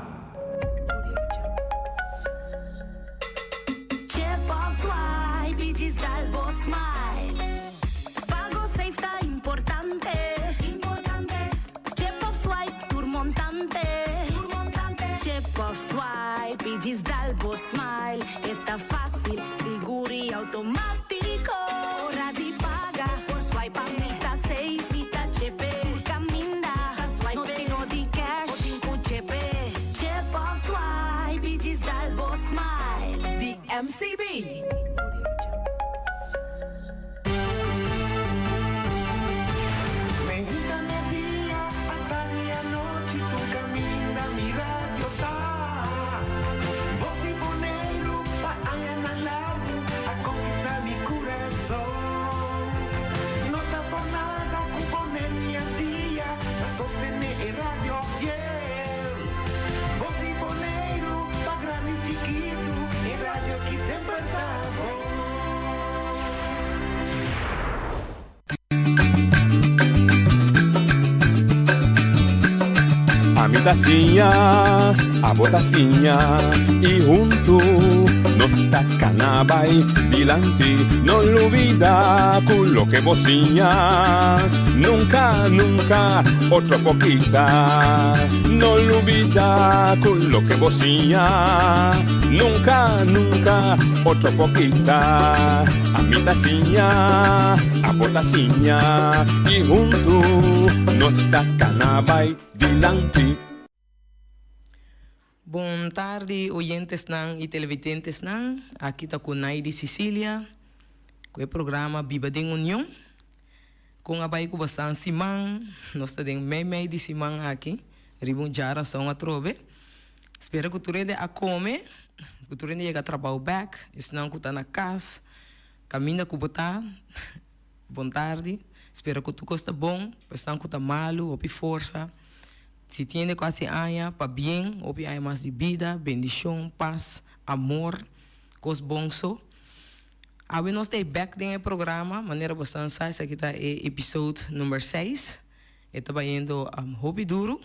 Chip of swipe i djis dal bo smile. Pago safe ta importante. Chip of swipe tur montante. Chip of swipe i djis dal bo smile. E ta fácil, sigur i automátiko. Ora di paga por swipe pa mi ta safe. Mi ta chepe tur kaminda. No tin no di cash. Bo tin ku chepe. Chip of swipe i djis dal bo smile. Di MCB. Meinta media, atardi anochi, tur caminda mi radio ta. Bos di Boneiru pa añanan largu a conquista mi curason. No ta por nada cu Boneiru y Antia ta sostene e radio fiel. Bos di Boneiru pa grandi y chikitu, e radio aki semper ta bon. Ami ta siña, abo ta siña y huntu nos ta cana bay dilanti. No lubida cu loke bo siña nunca, nunca otro por kita. No lubida cu loke bo siña nunca, nunca otro por kita. Ami ta siña, abo ta siña y huntu nos ta cana bay dilanti. Bon tardi oyentesnan y televidentesnan, aki ta cu Naidy Cicilia cu e programa Biba den Union. Con a bay cu bosan siman, nos ta den mei mei di siman aki, riba un djarason atrobe. Spera cu tur hende a come, cu tur hende yega trabao bek, esnan cu ta na cas, caminda cu bo ta, bon tardi. Spera cu tur cos ta bon, pa esnan cu ta malu, hopi forsa. Si tin hende cu haci aña, pabien, hopi aña mas di bida, bendicion, pas, amor, cos bon so. Awe nos ta e bek den e programa, manera bosan sa esaki ta e episode number seis. E ta bayendo hopi duru.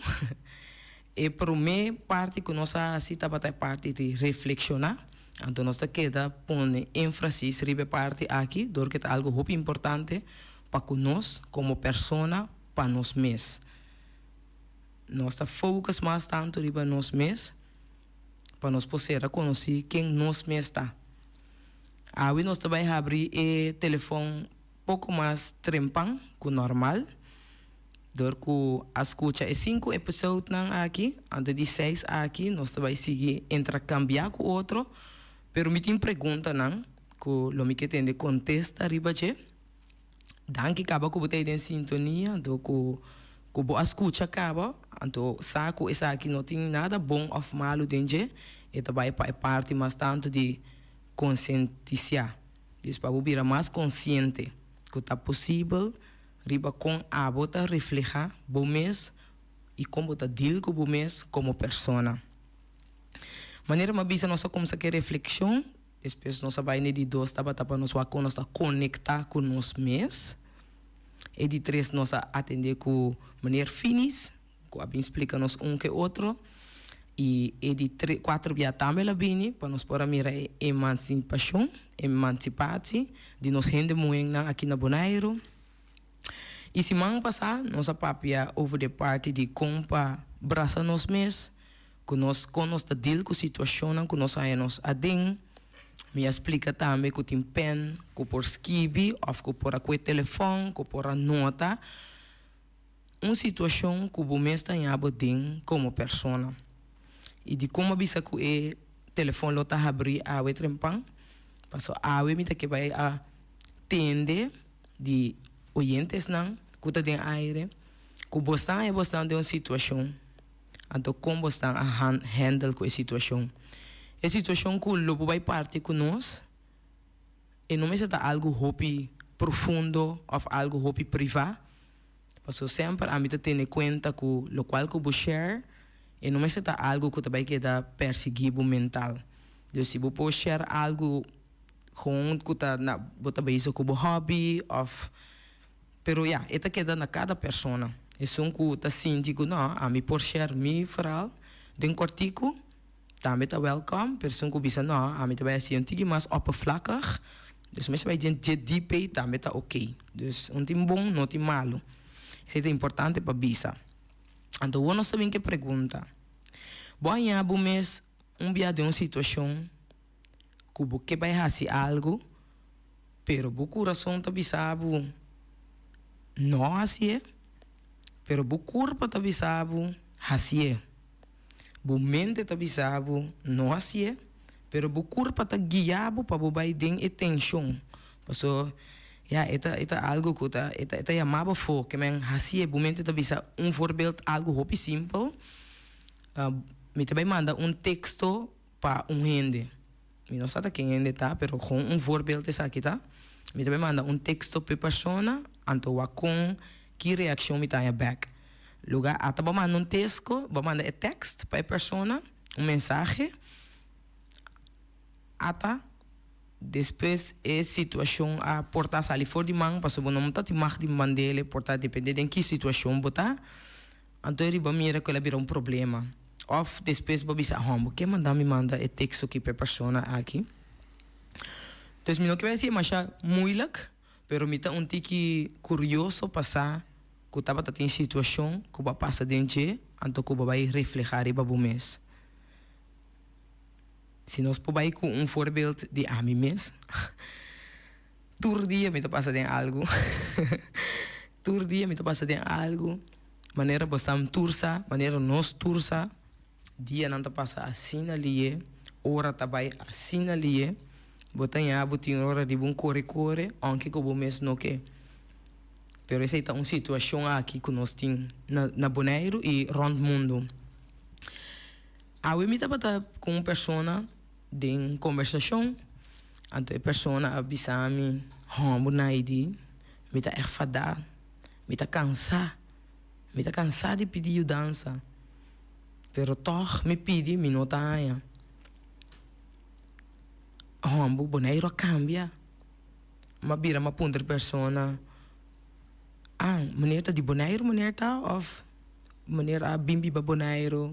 E prome parti ku nos a hasi tabata e parti di reflekshoná. Anto nos ta keda pone énfasis riba e parti aki dor ku e ta algu hopi importante pa ku nos komo persona pa nos mes. Nos ta focus mas tantu riba nos mes pa nos por sera konosí ken nos mes ta. Awe nos ta bai habri e telefòn poko mas trempan ku normal. Dor ku a skucha e sinku episodenan aki, anto di seis aki nos ta bai sigui entrakambia ku otro, pero mi tin preguntanan ku lo mi ke tende kontesta riba dje. Danki kaba ku bo ta ei den sintonia, anto ku ku bo a skucha kaba, anto sa ku esaki no tin nada bon òf malu den dje, e ta bai pa e parti mas tantu di konsientisiá. Dis pa bo bira mas konsiente ku ta posibel riba kon abo ta reflehá bo mes i kon bo ta deal ku bo mes komo persona. Manera mi a bisa nos a kumsa ku e reflekshon, despues nos a bai na e di dos tabata pa nos wak kon nos ta konektá ku nos mes. E di tres nos a atendé ku meneer Finis Ku a bin splika nos un ke otro i e di tre kuater bia tambe el a bini pa nos por a mira e emansipashon, emancipatie, di nos hende muhénan aki na Boneiru. I siman pasá nos a papia over di e parti di kon pa brasa nos mes, ku nos kon nos ta deal ku situashonnan ku nos haña nos aden. Mi a splika tambe ku tin pèn ku por skibi òf ku por a kue telefòn, ku por a nota. Un situashon ku bo mes ta haña bo den komo persona. I dikon mi a bisa ku e telefòn lo ta habrí awe trempan? Paso awe mi ta ke bai a tende di oyentesnan ku ta den aire ku bosan e bosan den un situashon, anto kon bosan a handle ku e situashon. E situashon ku lo bo bai parti ku nos e no mester ta algu hopi profundo òf algu hopi privá. Paso semper ami ta tene kuenta ku lokual ku bo share e no mester ta algu ku ta bai keda persiguí bo mental. Dus si bo por share algu gewoon ku ta na bo ta bezig ku bo hobby òf pero ya e ta keda na kada persona. Esun ku ta sinti ku no ami por share mi verhaal den kòrtiku tambe ta wèlkòm pero esun ku bisa no ami ta bai hasi un tiki mas oppervlakkig dus mester bai dje dje diep ei tambe ta oké. Dus un tin bon no tin malu. Esei ta importante pa bisa. Anto wou nos ta bin ke pregunta, bo a haña bo mes un bia den un situashon ku bo ke bai hasi algu pero bo kurason ta bisa bo no hasié pero bo kurpa ta bisa bo hasié. Bo mente ta bisa bo no hasié, pero bo kurpa ta guia bo pa bo bai den e tenshon. Paso, ya, e ta, e ta algu ku ta, e ta, e ta yama bo afó, ke men hasié. Bo mente ta bisa un voorbeeld, algu hopi simpel, mi ta bai manda un teksto pa un hende. Mi no sa ta ken hende ta, pero gewoon un voorbeeld esaki ta. Mi ta bai manda un teksto p'e persona, anto wak kon ki reakshon mi ta haña bèk. Luga ata bo manda un tesko, bo manda e tekst pa e persona, un mensahe, ata despues e situashon a por ta sali for di man pasobra bo no ta tin mag di mand'el, por ta depende den ki situashon bo ta, anto e riba mira ku el a bira un problema. Òf despues bo bisa, hòm, bo ke manda mi manda e teksto aki pa e persona aki? Dus mi no ke bai hasi e masha moeilijk. Pero mi ta un tiki kurioso pa sa ku tabata tin situashon ku bo a pasa den dje anto ku bo bai reflehá riba bo mes. Si nos por bai ku un voorbeeld di ami mes, tur dia mi ta pasa den algu, tur dia mi ta pasa den algu, manera bo sa tur sa, manera nos tur sa. Dianan ta pasa asina lié, ora ta bai asina lié, bo ta ña bo tin ora di bo kore kore aunke ku bo mes no ke. Pero esei ta un situashon aki ku nos tin na na Boneiru i rònt mundu. Awe mi tabata ku un persona den kombersashon, anto e persona a bisa mi, Hòmber Naidy, mi ta ègt fadá, mi ta kansá. Mi ta cansá di pidi yudansa, pero tog mi pidi mi no ta haña. Homber, Boneiru a cambia. M'a bira m'a puntra e persona, Ah, meneer ta di Boneiru meneer ta of meneer a bin biba Boneiru?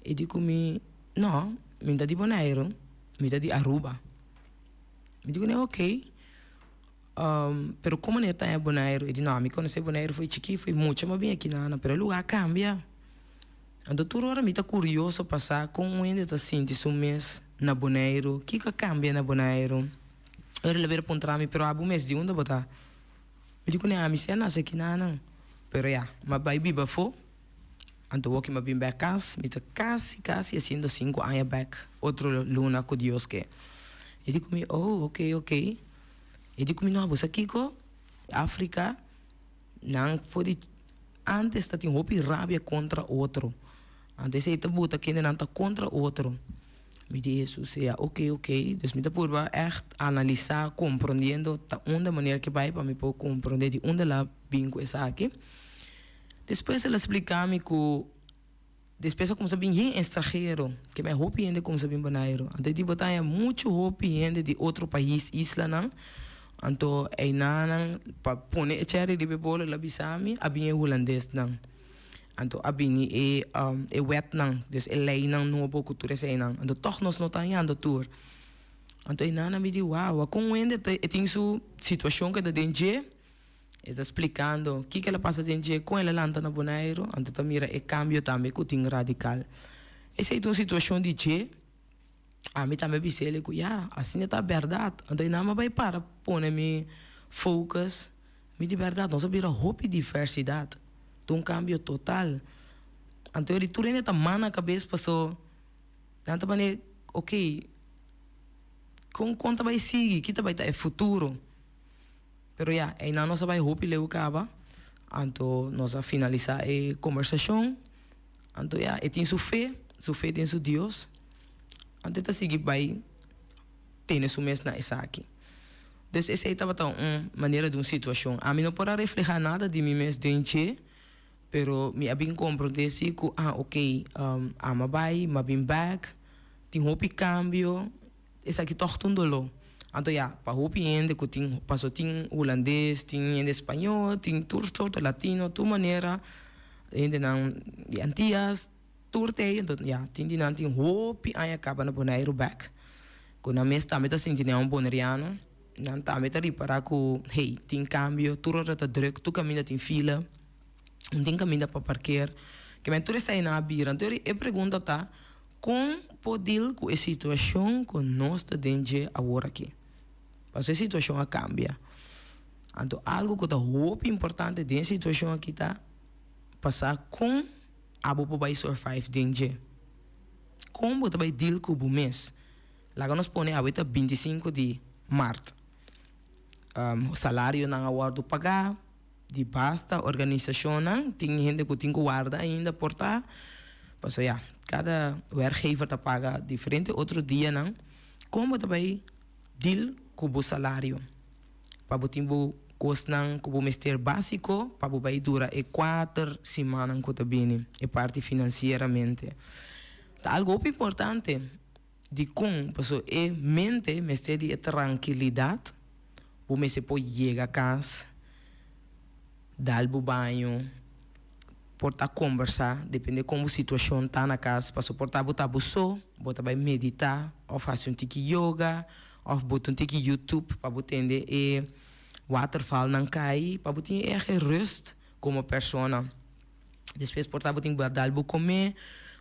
E di cu mi, No, mi n'ta di Boneiru, mi ta di Aruba. Mi di cu ne, Ok. Pero como ne ta e Boneiru? E di, no, mi conoce Boneiru foi chiki, foi mucha ma bin aki nana, pero e lugar a cambia. Anto tur ora mi ta curioso pa sa con un hende ta sinti su mes na Boneiru, kico a cambia na Boneiru. Ora el a bira puntra mi, pero abo mes di unda bo ta? Mi di cune, ami si a nace aki nanan, pero ya, m'a bay biba afo, anto woki m'a bin bek cas, mi ta casi casi haciendo cinco aña bek otro luna cu Dios ke. E di cu mi, oh, ok, ok. E di ku mi no a bosa kiko, Afrika, nan for di antes ta tin hopi rabia kontra otro. Anto esei ta buta kendenan ta kontra otro. Mi di Hesus sea ok ok, dus mi ta purba ègt analisá komprondiendo ta unda manera ke bai pa mi por komprondé di unda el a bin ku esaki. Despues el a splika mi ku. Despues a kumsa bin yen estrahero, ke men hopi hende kumsa bin Boneiru. Anto e di bo ta haña muchu hopi hende di otro pais, islanan. Anto einanan pa pone e chèri riba e bolo el a bisa mi, a bin e hulandesnan. Anto a bini e e wetnan, dus e leinan nobo ku tur eseinan. Anto tòg nos no ta hañando tur. Anto einanan mi di, wao, akon un hende ta e tin su situashon ku e ta den dje. E ta splikando kiko el a pasa den dje kon el a lanta na Boneiru, anto ta mira e kambio tambe ku tin radikal. Esei ta un situashon di dje, ami tambe a bisa el ku ya, asina ta bèrdat. Anto e nan a bai para pone mi focus, mi di bèrdat nos a bira hopi diversidat, ta un kambio total. Anto yori tur hende ta man na kabes paso nan ta mane ok kon kon ta bai sigui ki ta bai ta e futuro pero ya einan nos a bai hopi leu kaba anto nos a finalisa e kombersashon anto ya e tin su fe su fe den su Dios anto e ta sigui bai tene su mes na esaki. Dus esei tabata un manera di un situashon. Ami no por a reflehá nada di mi mes den dje, pero mi a bin komprondé si ku, ah oké, ami a bai, mi a bin bèk, tin hopi kambio, esaki tòg ta un doló. Anto ya, pa hopi hende ku tin, paso tin hulandes, tin hende spañó, tin tur sorto latino, tur manera, hendenan di Antias, Tur tei, enton ya, tin di nan tin hopi aña kaba na Boneiru bek, ku nan mes tambe ta sinti nan un boneriano, nan tambe ta ripará ku, hey, tin kambio, tur ora ta drùk, tur kaminda tin fila, no tin kaminda pa parker, ke men tur esei nan a bira. Anto e pregunta ta, kon por deal ku e situashon ku nos ta den dje awor aki? Pasobra e situashon a kambia. Anto algu ku ta hopi importante den e situashon aki ta pa sa kon. Abo por bai survive den dje. Kon bo ta bai deal ku bo mes? Laga nos pone awe ta 25 di mart. Salarionan a wòrdu pagá di basta organisashonnan. Tin hende ku tin ku warda ainda por ta. Pasobra ya, kada werkgever ta paga diferente otro dianan. Kon bo ta bai deal ku bo salario? Pa bo tin bo kosnan ku bo mester básiko pa bo bai dura e kuater simannan ku ta bini, e parti finansieramente. Ta algu hopi importante. Dikon? Pasobra e mente mester di e trankilidat, bo mester por yega kas, dal bo baño, por ta kombersá, depende kon bo situashon ta na kas, pasobra por ta bo ta bo so, bo ta bai meditá òf hasi un tiki yoga. Of bo ta un tiki YouTube pa bo tende e watervalnan kai pa bo tin e eigen rust como persona. Despues por ta bo tin ku dal bo come,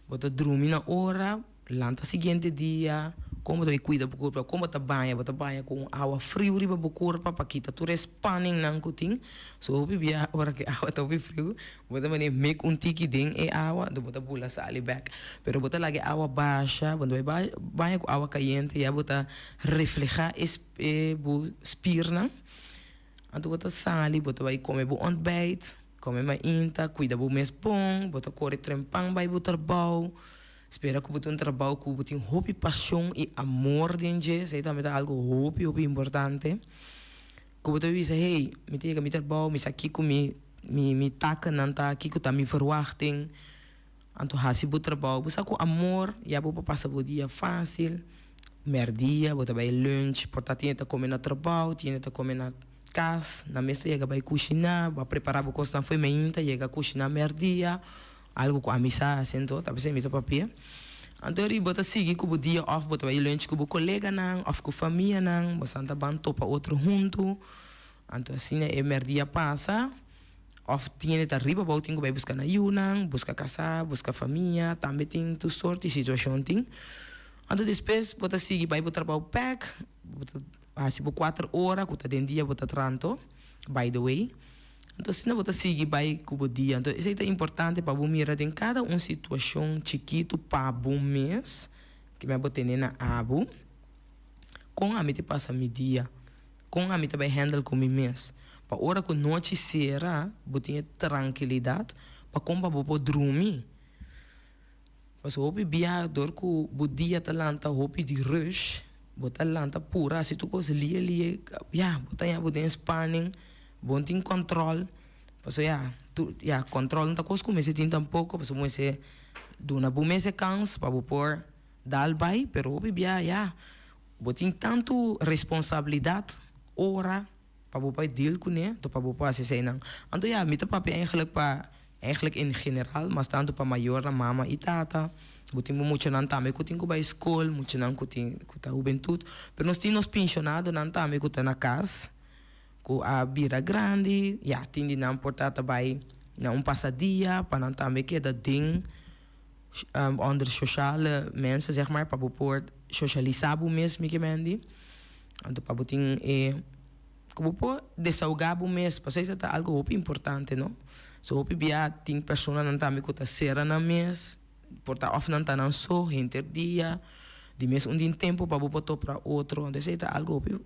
bo ta drumi na ora, lanta siguiente dia, kon bo ta bai kuida bo kurpa, kon bo ta baña, bo ta baña ku un awa friu riba bo kurpa pa kita tur e spanningnan ku tin. So hopi bia ora ku e awa ta hopi friu Bo ta mane mek un tiki den e awa, anto bo ta bula sali bek. Pero bo ta laga e awa basha, bo no bai baña ku awa kayente, ya bo ta reflehá e e bo spirnan. Anto bo ta sali, bo ta bai kome bo ontbijt, kome mainta, kuida bo mes bon, bo ta kore trempan bai bo trabou. Spera ku bo tin un trabou ku bo tin hopi pashon i amor den dje, esei tambe ta algu hopi hopi importante. Ku bo ta bisa, hey, mi ta yega mi trabou, mi sa kiko mi mi mi takennan ta, kiko ta mi verwachting. Anto hasi bo trabou, bo sa ku amor ya bo por pasa bo dia fásil. Mèrdia bo ta bai lunch, por ta tin e ta kome na trabou, tin e ta kome na kas, nan mes ta yega bai kushiná, bo a prepará bo kosnan fo'i mainta, yega kushiná mèrdia. Algu ku ami sa hasi anto, ta p'esei mi ta papia. Anto ri bo ta sigui ku bo dia òf bo ta bai lunch ku bo koleganan òf ku famianan, bosan ta ban topa otro huntu. Anto asina e mèrdia pasa, òf tin hende ta riba abou tin ku bai buska nan yunan, buska kasá, buska famia, tambe tin tur sort di situashon tin. Anto despues bo ta sigui bai bo trabou bèk, bo ta hasi bo kuater ora ku ta den dia bo ta traha anto, by the way. Anto asina bo ta sigui bai ku bo dia. Anto esei ta importante pa bo mira den kada un situashon chikitu pa bo mes, kimen bo tene na abo, kon ami ta pasa mi dia, kon ami ta bai handle ku mi mes. Pa ora ku nochi sera bo tin e trankilidat pa kon pa bo por drumi. Pasobra hopi bia dor ku bo dia ta lanta hopi di rush, bo ta lanta pura hasi tur kos lie lie, ya bo ta haña bo den spanning, bo no tin kòntròl, pasobra ya tur ya kòntròl no ta kos ku mester tin tampoko, pasobra bo mester duna bo mes e kans pa bo por dal bai, pero hopi bia ya bo tin tantu responsabilidat ora. Pa bo por deal kuné, anto pa bo por hasi eseinan. Anto ya, mi ta papia eigenlijk pa, eigenlijk en general, mas tantu pa mayornan, mama i tata. Bo tin bo muchanan tambe ku tin ku bai skol, muchanan ku tin, ku ta hubentut. Pero nos tin nos penshonadonan tambe ku ta na kas, ku a bira grandi. Ya, tin di nan por ta ta bai na un pasadia pa nan tambe keda den onder sociale mensen, zeg maar, pa bo por socialisa bo mes, mi ke mendi. Anto pa bo tin e. Ku bo por desahogá bo mes, pasobra esei ta algu hopi importante, no? So hopi bia tin personanan tambe ku ta sera nan mes, por ta òf nan ta nan so henter dia, di mes un tin tempu pa bo por topra otro. Entonces esei ta algu hopi,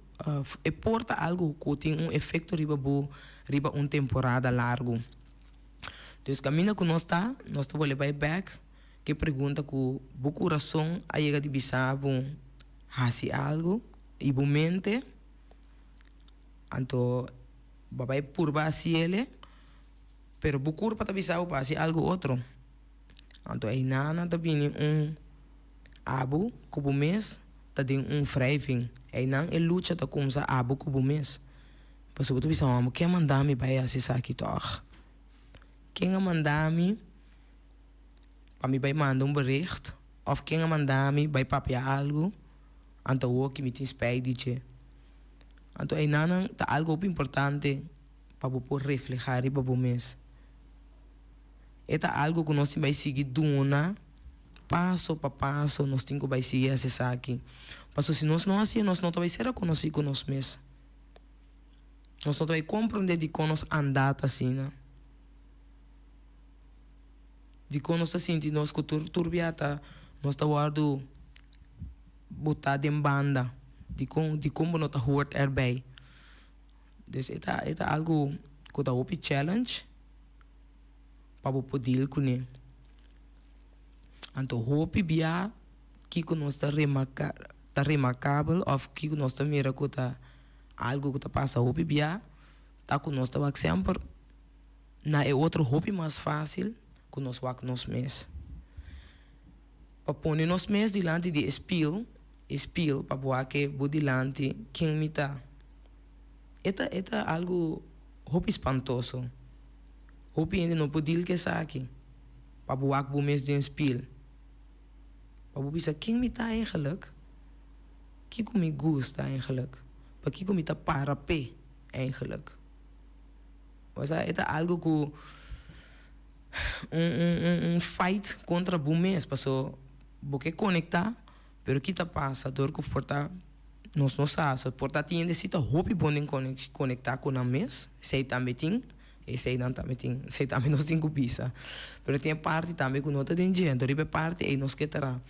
e por ta algu ku tin un efekto riba bo riba un temporada largu. Dus kaminda ku nos ta, nos ta bolbe bai bèk ku e pregunta ku bo kurason a yega di bisa bo hasi algu i bo mente. Anto bo a bai purba hasi ele, pero bo kurpa ta bisa bo pa hasi algu otro. Anto einan ta bini un abo ku bo mes ta den un wrijving. Einan e lucha ta kumsa abo ku bo mes. Pasobra bo ta bisa, Amo, ken a manda mi bai hasi esaki tòg? Ken a manda mi pa mi bai manda un bericht? Òf ken a manda mi bai papia algu? Anto awor ki mi tin spijt di dje. Anto einanan ta algo hopi importante pa bo por refleha riba bo mes. E ta algo ku nos tin bai sigui duna paso pa paso, nos tin ku bai sigui hasi esaki. Pasobra si nos no hasié nos no ta bai ser rekonosí ku nos mes. Nos no ta bai komprondé dikon nos anda ta asina. Dikon nos ta sinti nos ku tur tur bia ta nos ta wòrdu botá den banda? Dikon dikon bo no ta hoort erbij? Dus e ta e ta algu ku ta hopi challenge pa bo por deal kuné. Anto hopi bia kiko nos ta remarka ta remarkabel òf kiko nos ta mira ku ta algu ku ta pasa hopi bia ta ku nos ta wak semper Na e otro hopi mas fásil ku nos wak nos mes. Pa pone nos mes dilanti di e spil, e spil pa bo wak bo dilanti ken mi ta. E ta e ta algu hopi spantoso. Hopi hende no por dil ku esaki, pa bo wak bo mes den spil. Pa bo bisa ken mi ta eigenlik? Kiko mi gusta eigenlik? Pakiko mi ta para p'e eigenlik? Osea e ta algo ku un un un un fight kontra bo mes paso bo ke konektá pero ki ta pasa dor ku por ta nos no sa so por ta tin hende si ta hopi bon den konektá ku nan mes esei tambe tin esei nan tambe tin esei tambe nos tin ku bisa pero tin e parti tambe ku no ta den dje anto riba e parti ei nos ke traha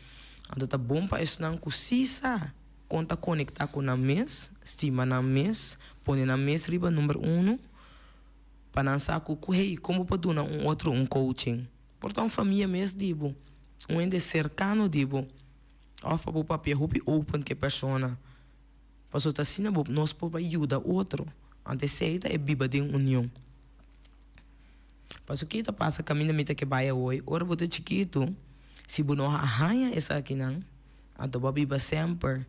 anto ta bon pa esnan ku si sa. Kon ta konektá ku nan mes, stima nan mes, pone nan mes riba number uno, pa nan sa ku ku hey, kon bo por duna un otro un coaching? Por ta un famia mes di bo, un hende serkano di bo, òf pa bo papia hopi open ku e persona. Pasobra ta asina bo nos por bai yuda otro. Anto esei ta e biba den union. Pasobra ki ta pasa kaminda mi ta ke bai awor? Ora bo ta chikitu, si bo no a haña esakinan, Anto bo a biba semper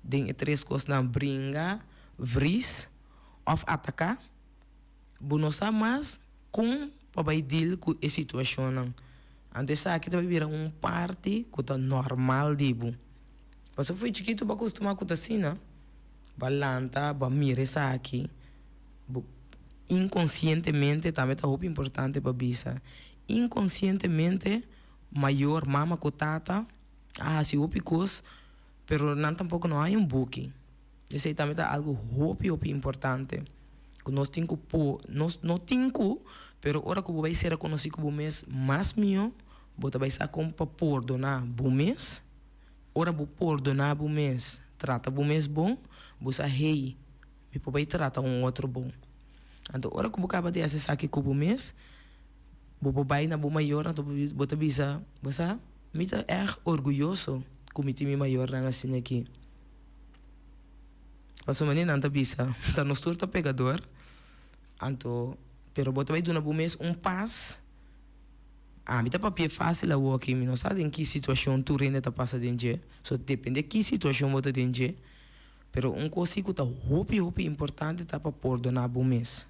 den e tres kosnan, bringa, vris òf ataká. Bo no sa mas kon pa bai deal ku e situashonnan. Anto esaki ta bai bira un parti ku ta normal di bo. Pasobra for chikitu bo a kustumá ku ta asina. Bo a lanta, bo a mira esaki. Bo inkonsientemente tambe ta hopi importante pa bisa. Inkonsientemente mayor, mama ku tata. A hasi hopi kos, pero nan tampoko no hay un buki. Esei tambe ta algu hopi hopi importante ku nos tin ku po, nos no tin ku, pero ora ku bo bai sera konosí ku bo mes mas mihó, bo ta bai sa kon pa pordoná bo mes. Ora bo pordoná bo mes, trata bo mes bon, bo sa hey, mi por bai trata un otro bon. Anto ora ku bo kaba di hasi esaki ku bo mes, bo por bai na bo mayornan, anto bo ta bisa, bo sa. Mi ta ègt orguyoso ku mi tin mi mayornan asina aki. Pasobra manera nan ta bisa, ta nos tur ta pekador, anto pero bo ta bai duna bo mes un pas. Ami ta papia fásil awor aki, mi no sa den ki situashon tur hende ta pasa den dje, so depende ki situashon bo ta den dje, pero un kos si ku ta hopi hopi importante ta pa pordoná bo mes.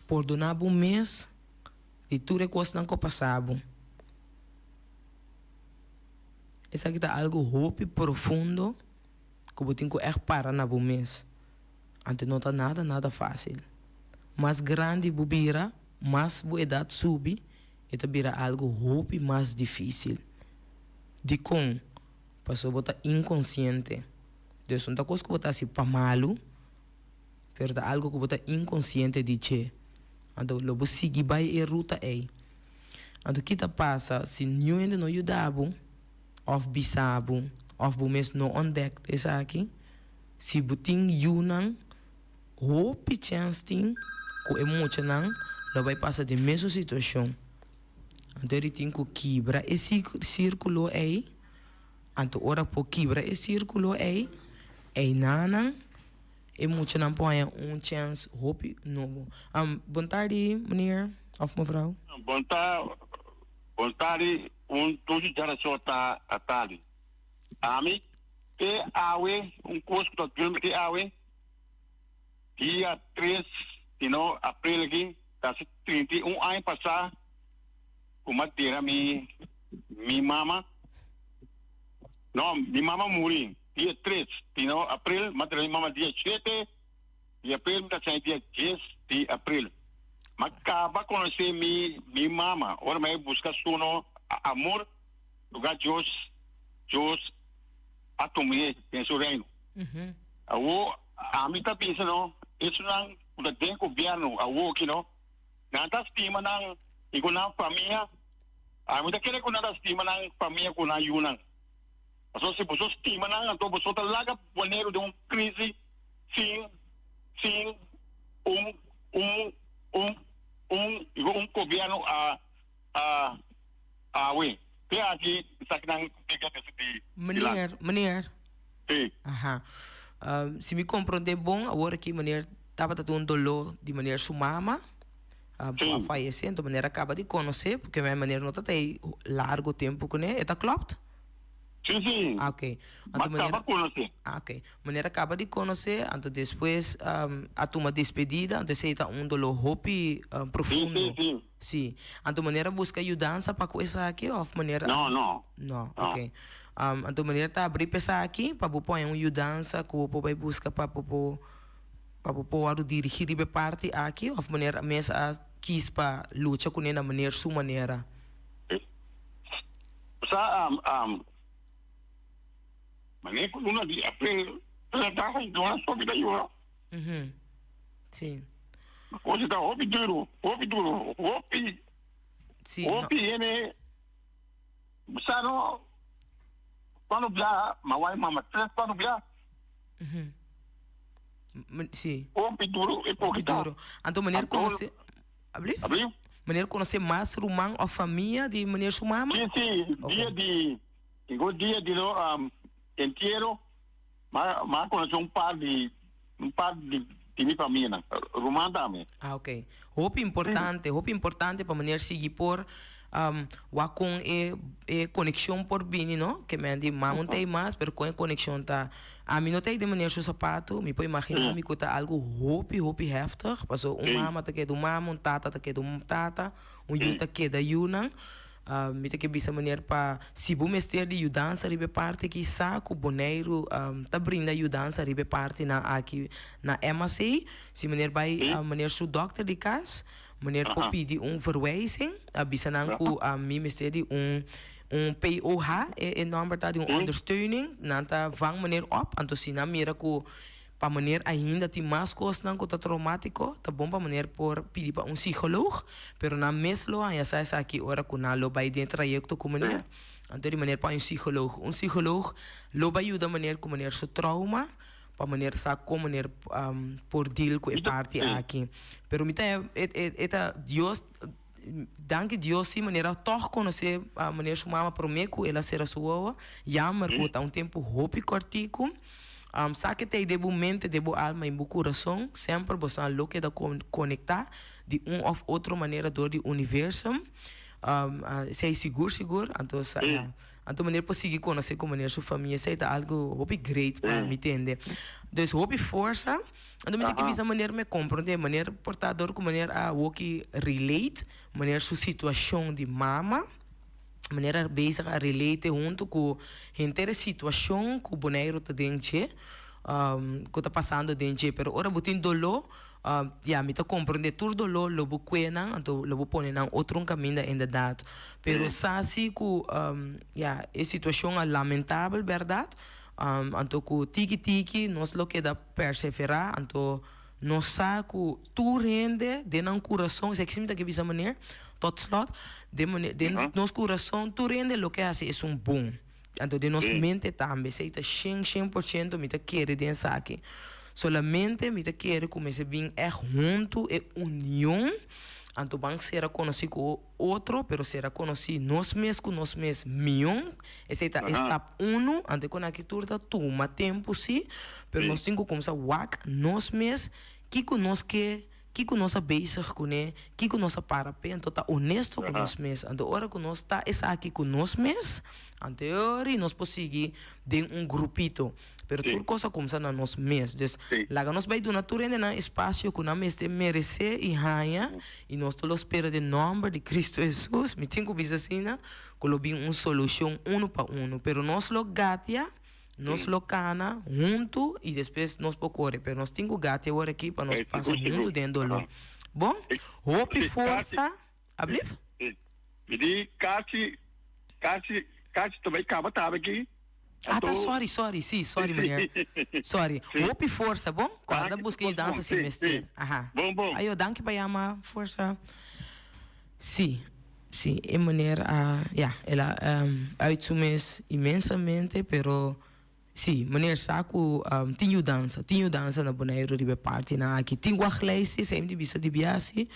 Pordoná bo mes. Di tur e kosnan ku a pasa bo. Esaki ta algu hopi profundo ku bo tin ku ègt para na bo mes. Anto no ta nada nada fásil. Mas grandi bo bira, mas bo edat subi, e ta bira algu hopi mas difísil. Dikon? Pasobra bo ta inkonsiente. Dus un ta kos ku bo ta hasi pa malu. Pero ta algo ku bo ta inkonsiente di dje. Anto lo bo sigui bai e ruta ei. Anto ki ta pasa si niun hende no yuda bo òf bisa bo òf bo mes no òntdèk esaki? Si bo tin yunan, hopi chèns tin ku e muchanan lo bai pasa den mesun situashon. Anto e tin ku kibra e sírkulo ei. Anto ora por kibra e sírkulo ei, einanan e muchanan por haña un chèns hopi nobo. Bon tardi, meneer òf mevrouw. Bon ta bon tardi un dushi djarason ta atardi. Ami te awe un kos ku ta duna mi te awe dia tres di no april aki ta hasi 31 aña pasá ku mi a dera mi mi mama no mi mama muri dia tres di no april mi a dera mi mama dia shete di april mi ta haña dia dies di april mi a kaba konosé mi mi mama ora mi a buska su no amor lugar Dios Dios a tum'é den su reino. Awor ami ta bisa no esunnan ku ta den gobierno awor aki no nan ta stima nan i ku nan famia ami ta kere ku nan ta stima nan famia ku nan yunan pasobra si boso stima nan anto boso ta laga Boneiru den un krisi sin sin un un un un un gobierno a a awe te aki esakinan biblia mester di Meneer, meneer. Sí. Aha. Si mi comprende bon, awor aki meneer tabata tin un doló di meneer su mama, cu a fayece, enton meneer a caba di conoce, porque meneer no ta ta ey largo tempo cune, e ta klopt? Sí, sí. Ah, ok. Anto meneer. Caba conoce. Ah, ok. Meneer a caba di conoce, anto despues a tuma despedida, anto esey ta un doló hopi profundo. Sí, sí, sí. Sí. Anto meneer a buska yudansa pa ku esaki òf meneer a. No, no. No, ok. Anto meneer ta abrí pa esaki pa bo pone un yudansa ku bo por bai buska pa bo por pa bo por wòrdu dirigí riba e parti aki òf meneer mes a kis pa lucha kuné na meneer su manera? Sa, manera ku luna di aprel ta ta yora so mi ta yora. Sí. Cosa ta hopi duro, hopi duro, hopi. Sí, hopi no. Hende sa no cuando bia mawai mama tres cuando bia. Sí. Hopi duro e Hopi duro. Anto meneer conoce Abli? Abli? Meneer conoce mas ruman of famia di meneer su mama? Sí, sí, dia di digo dia di no entierro Ma ma conoce un par di un par di di mi famianan, ruman tambe. Ah ok. Hopi importante, hopi importante pa meneer sigui por wak con e e conexion por bini no, ke men di mama no ta ei mas pero con e conexion ta. Ami no ta ei den meneer su sapato, mi por imagina mi cu ta algo hopi hopi heftig, paso un mama ta keda un mama, un tata ta keda un tata, un yu ta keda yunan. Mi ta ke bisa meneer pa si bo mester di yudansa riba e parti aki sa ku Boneiru ta brinda yudansa riba e partinan aki na MAC. Si meneer bai meneer su dòkter di kas, meneer por pidi un verwijzing, a bisa nan ku mi mester di un un POH, e nòmber ta di un ondersteuning, nan ta vang meneer op, anto si nan mira ku Pa meneer ainda tin mas kosnan ku ta traumatiko, ta bon pa meneer por pidi pa un psikoloog, pero nan mes lo haña sa esaki ora ku nan lo bai den trayekto ku meneer. Anto di meneer pa un psikoloog. Un psikoloog lo bai yuda meneer ku meneer su trauma, pa meneer sa kon meneer por deal ku e parti aki. Pero mi ta e ta Dios, danki Dios si meneer a tòg konosé meneer su mama promé ku el a sera su wowo. Jammer ku ta un tempu hopi kòrtiku. Sa ke ta ei den bo mente, den bo alma i bo kurason, semper bo sa lo keda konektá di un òf otro manera dor di universum. Esei sigur sigur. Anto sa anto manera por sigui konosé ku manera su famia, esei ta algu hopi great pa mi tende. Dus hopi forsa. Anto mi ta ke bisa manera mi a komprondé, manera por ta dor ku manera a woki relate, manera su situashon di mama. Manera bezig a relate hunto cu henter e situacion cu Boneiru ta den dje, cu ta pasando den dje. Pero ora bo tin doló, ya, mi ta comprende tur doló lo bo cue nan, anto lo bo pone nan otro un caminda inderdaad. Pero sa si cu, ya, e situacion a lamentabel, berdad, anto cu tiki tiki nos lo keda persevera, anto. Nos sa ku tur hende den nan kurason, esaki si mi ta ke bisa meneer, tot slot, den meneer, den nos kurason tur hende loke hasi esun bon. Anto den nos mente tambe, esei ta shen shen por shento mi ta kere den esaki. Solamente mi ta kere ku mester bin ègt huntu e union, anto ban sera konosí ku otro, pero sera konosí nos mes ku nos mes mion. Esei ta e stap unu, anto e kon aki tur ta tuma tempu sí, pero nos tin ku kumsa wak nos mes kiko nos ke. Kiko nos a bezig kuné? Kiko nos a para p'e? Anto ta honesto ku nos mes. Anto ora ku nos ta esaki ku nos mes, anto e ora nos por sigui den un grupito. Pero tur kos a kumsa na nos mes. Dus, laga nos bai duna tur hendenan espasio ku nan mester meresé i haña, i nos ta lo spera den nòmber di Kristu Hesus, mi tin ku bisa asina, ku lo bin un solushon unu pa unu. Pero nos lo gatia. Nos lo cana huntu y despues nos por core, pero nos tin cu gati awor aki pa nos pasa huntu den dolor. Bon, hopi forsa. Ablief? Mi di casi, casi, casi ta bay caba tabe aki. Ah, ta sorry, sorry, si, sorry meneer. Sorry. Hopi forsa, bon? Corda busca yudansa si mester. Aha. Bon, bon. Ayo, danki pa yama. Forsa. Si. Si, e meneer a, ja, el a uit su mes inmensamente, pero si, meneer sa cu tin yudansa, tin yudansa na Boneiru riba e partinan aki. Tin wachtlijst si, esei mi ta bisa di bia si,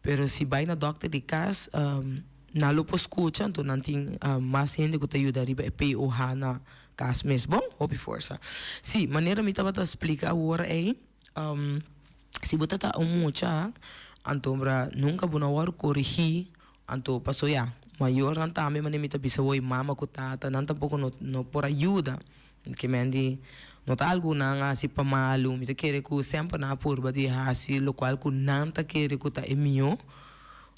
pero si bai na dokter di cas, nan lo por scucha, anto nan tin mas hende cu ta yuda riba e POH na cas mes. Bon, hopi forsa. Si, manera mi tabata splica awor ei, Si bo ta ta un mucha, anto bra nunka bo no wòrdu korigí, anto paso ya, mayornan tambe manera mi ta bisa hoy mama ku tata nan tampoko no no por a yuda, ke men di no ta algu nan a hasi pa malu, mi ta kere ku semper nan a purba di hasi lokual ku nan ta kere ku ta e mihó,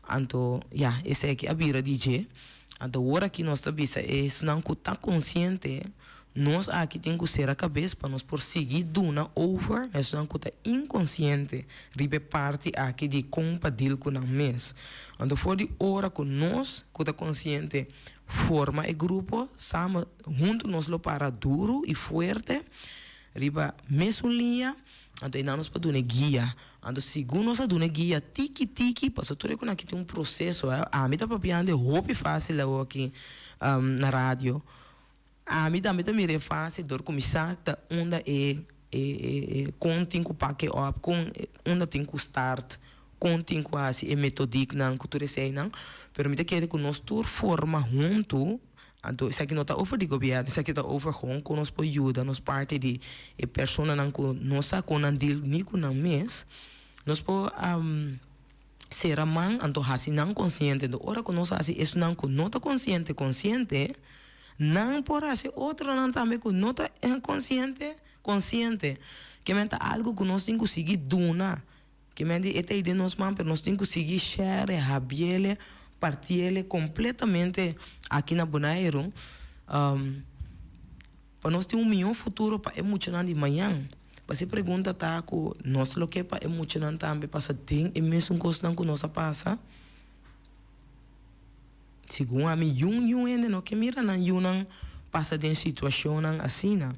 anto ya esaki a bira di dje, anto awor aki nos ta bisa esnan ku ta konsiente. Nos aki tin ku sera kabes pa nos por sigui duna over na esnan ku ta inkonsiente riba e parti aki di kon pa dil ku nan mes. Anto for di ora ku nos ku ta konsiente forma e grupo, samen huntu nos lo para duru i fuerte riba mesun liña, anto einan nos por duna e guia. Anto segun nos a duna e guia tiki tiki, pasobra tur e ku nan aki tin un proseso, ami ta papiando e hopi fásil awo aki na radio. Ami tambe ta mira e fácil dor ku mi sa ta unda e e e kon tin ku pak e op, kon unda tin ku start, kon tin ku hasi e metodiknan ku tur eseinan. Pero mi ta kere ku nos tur forma huntu, anto esaki no ta over di gobièrnu, esaki ta over gewoon kon nos por yuda nos parti di e personanan ku no sa kon nan deal ni ku nan mes, nos por. Sera man anto hasi nan konsiente. Anto ora ku nos hasi esunnan ku no ta konsiente konsiente, nan por hasi otronan tambe ku no ta konsiente konsiente. Ke men ta algu ku nos tin ku sigui duna. Ke men di e ta ei den nos man pero nos tin ku sigui share, habiele, partiele kompletamente aki na Boneiru pa nos tin un mihó futuro pa e muchanan di mañan. Pues e pregunta ta ku nos lo ke pa e muchanan tambe pasa den e mesun kosnan ku nos a pasa? Segun ami yun yun hende no ke mira nan yunan pasa den situashonnan asina.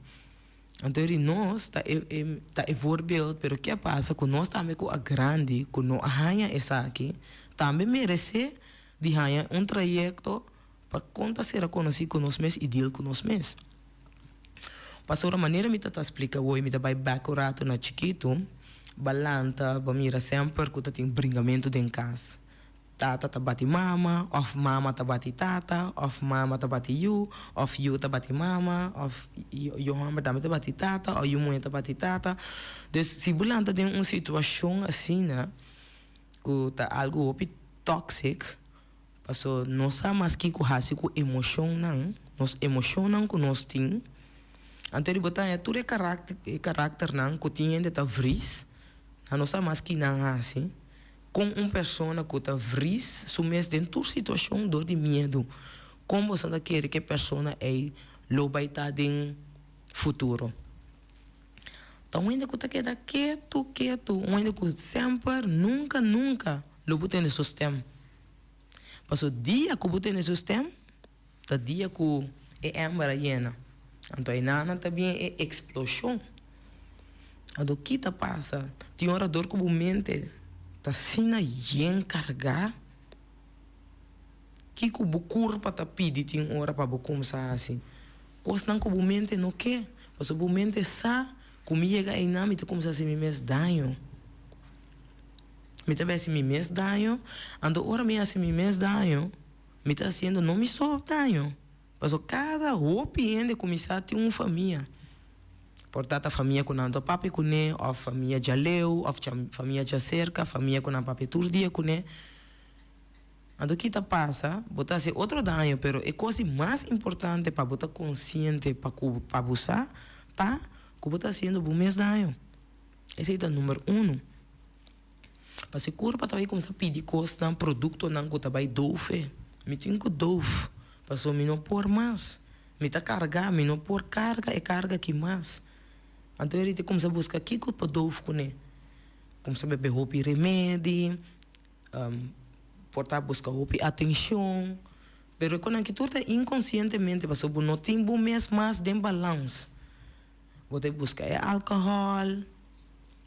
Anto eri nos ta e e ta e voorbeeld pero ke a pasa ku nos tambe ku a grandi ku no a haña esaki tambe meresé di haña un trayekto pa kon ta sera konosí ku nos mes i deal ku nos mes. Pasobra manera mi ta ta splika awor mi ta bai bek un rato na chikitu, ba lanta, ba mira semper ku ta tin bringamentu den kas. Tata ta bati mama, òf mama ta bati tata, òf mama ta bati yu, òf yu ta bati mama, òf yu hòmber tambe ta bati tata, òf yu muhé ta bati tata. Dus si bo lanta den un situashon asina ku ta algu hopi toxic, Paso nos sa mas kiko hasi ku emoshonnan, nos emoshonnan ku nos tin. Anto di bo ta haña tur e karakter, e karakternan ku tin hende ta vris, nan no sa mas ki nan hasi. Kon un persona ku ta vris su mes den tur situashon dor di miedu, kon boso ta kere ku e persona ei lo bai ta den futuro? Ta un hende ku ta keda ketu, ketu, un hende ku semper, nunka, nunka lo bo tende su stem. Paso dia ku bo tene su stem ta dia ku e ember a yena. Anto einan ta bien e eksploshon. Anto ki ta pasa? Tin ora dor ku bo mente ta asina yen kargá, kiko bo kurpa ta pidi tin ora pa bo kumsa hasi? Kosnan ku bo mente no ke, pasobra bo mente sa ku mi yega einan mi ta kumsa hasi mi mes daño. Mi ta bai hasi mi mes daño, anto ora mi hasi mi mes daño, mi ta hasiendo no mi so daño. Pasobra kada hopi hende kuminsá tin un famia. Por ta ta famia ku nan ta papia kuné, òf famia djaleu, òf famia djaserka, famia ku nan papia tur dia kuné. Anto ki ta pasa? Bo ta hasi otro daño, pero e kos di mas importante pa bo ta konsiente pa ku pa bo sa ta ku bo ta hasiendo bo mes daño. Esei ta number uno. Pasobra e kurpa ta bai kuminsá pidi kosnan, produktonan ku ta bai doof e. Mi tin ku doof. Pasobra mi no por mas. Mi ta kargá, mi no por karga e karga aki mas. Anto e rita kumsa buska kiko pa doof kuné. Kumsa bebe hopi remedi, por ta buska hopi atenshon. Pero e konan aki tur ta inkonsientemente pasobra bo no tin bo mes mas den balans. Bo ta buska e alkohòl,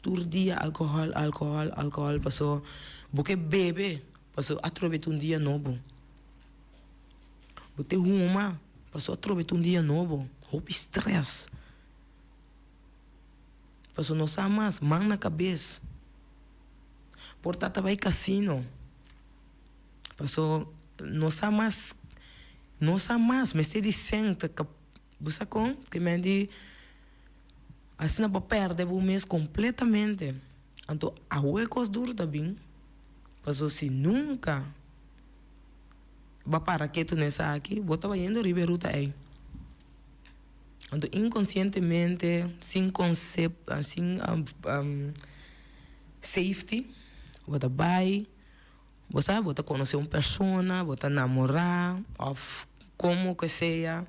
tur dia alkohòl, alkohòl, alkohòl pasobra bo ke bebe pasobra atrobe ta un dia nobo. Bo te huma paso atrobe ta un dia nobo, hopi stress. Paso no sa mas, man na kabes. Por ta ta bai casino. Paso no sa mas, no sa mas, mester di sèn ta kap, bo sa kon? Te men di asina bo pèrdè bo mes kompletamente. Anto awe kos duru ta bin, paso si nunka. Bo a para ketu na esaki, bo ta bayendo riba e ruta ei. Anto inkonsientemente, sin konsep, sin safety, bo ta bai, bo sa, bo ta konosé un persona, bo ta namorá òf komo ke sea,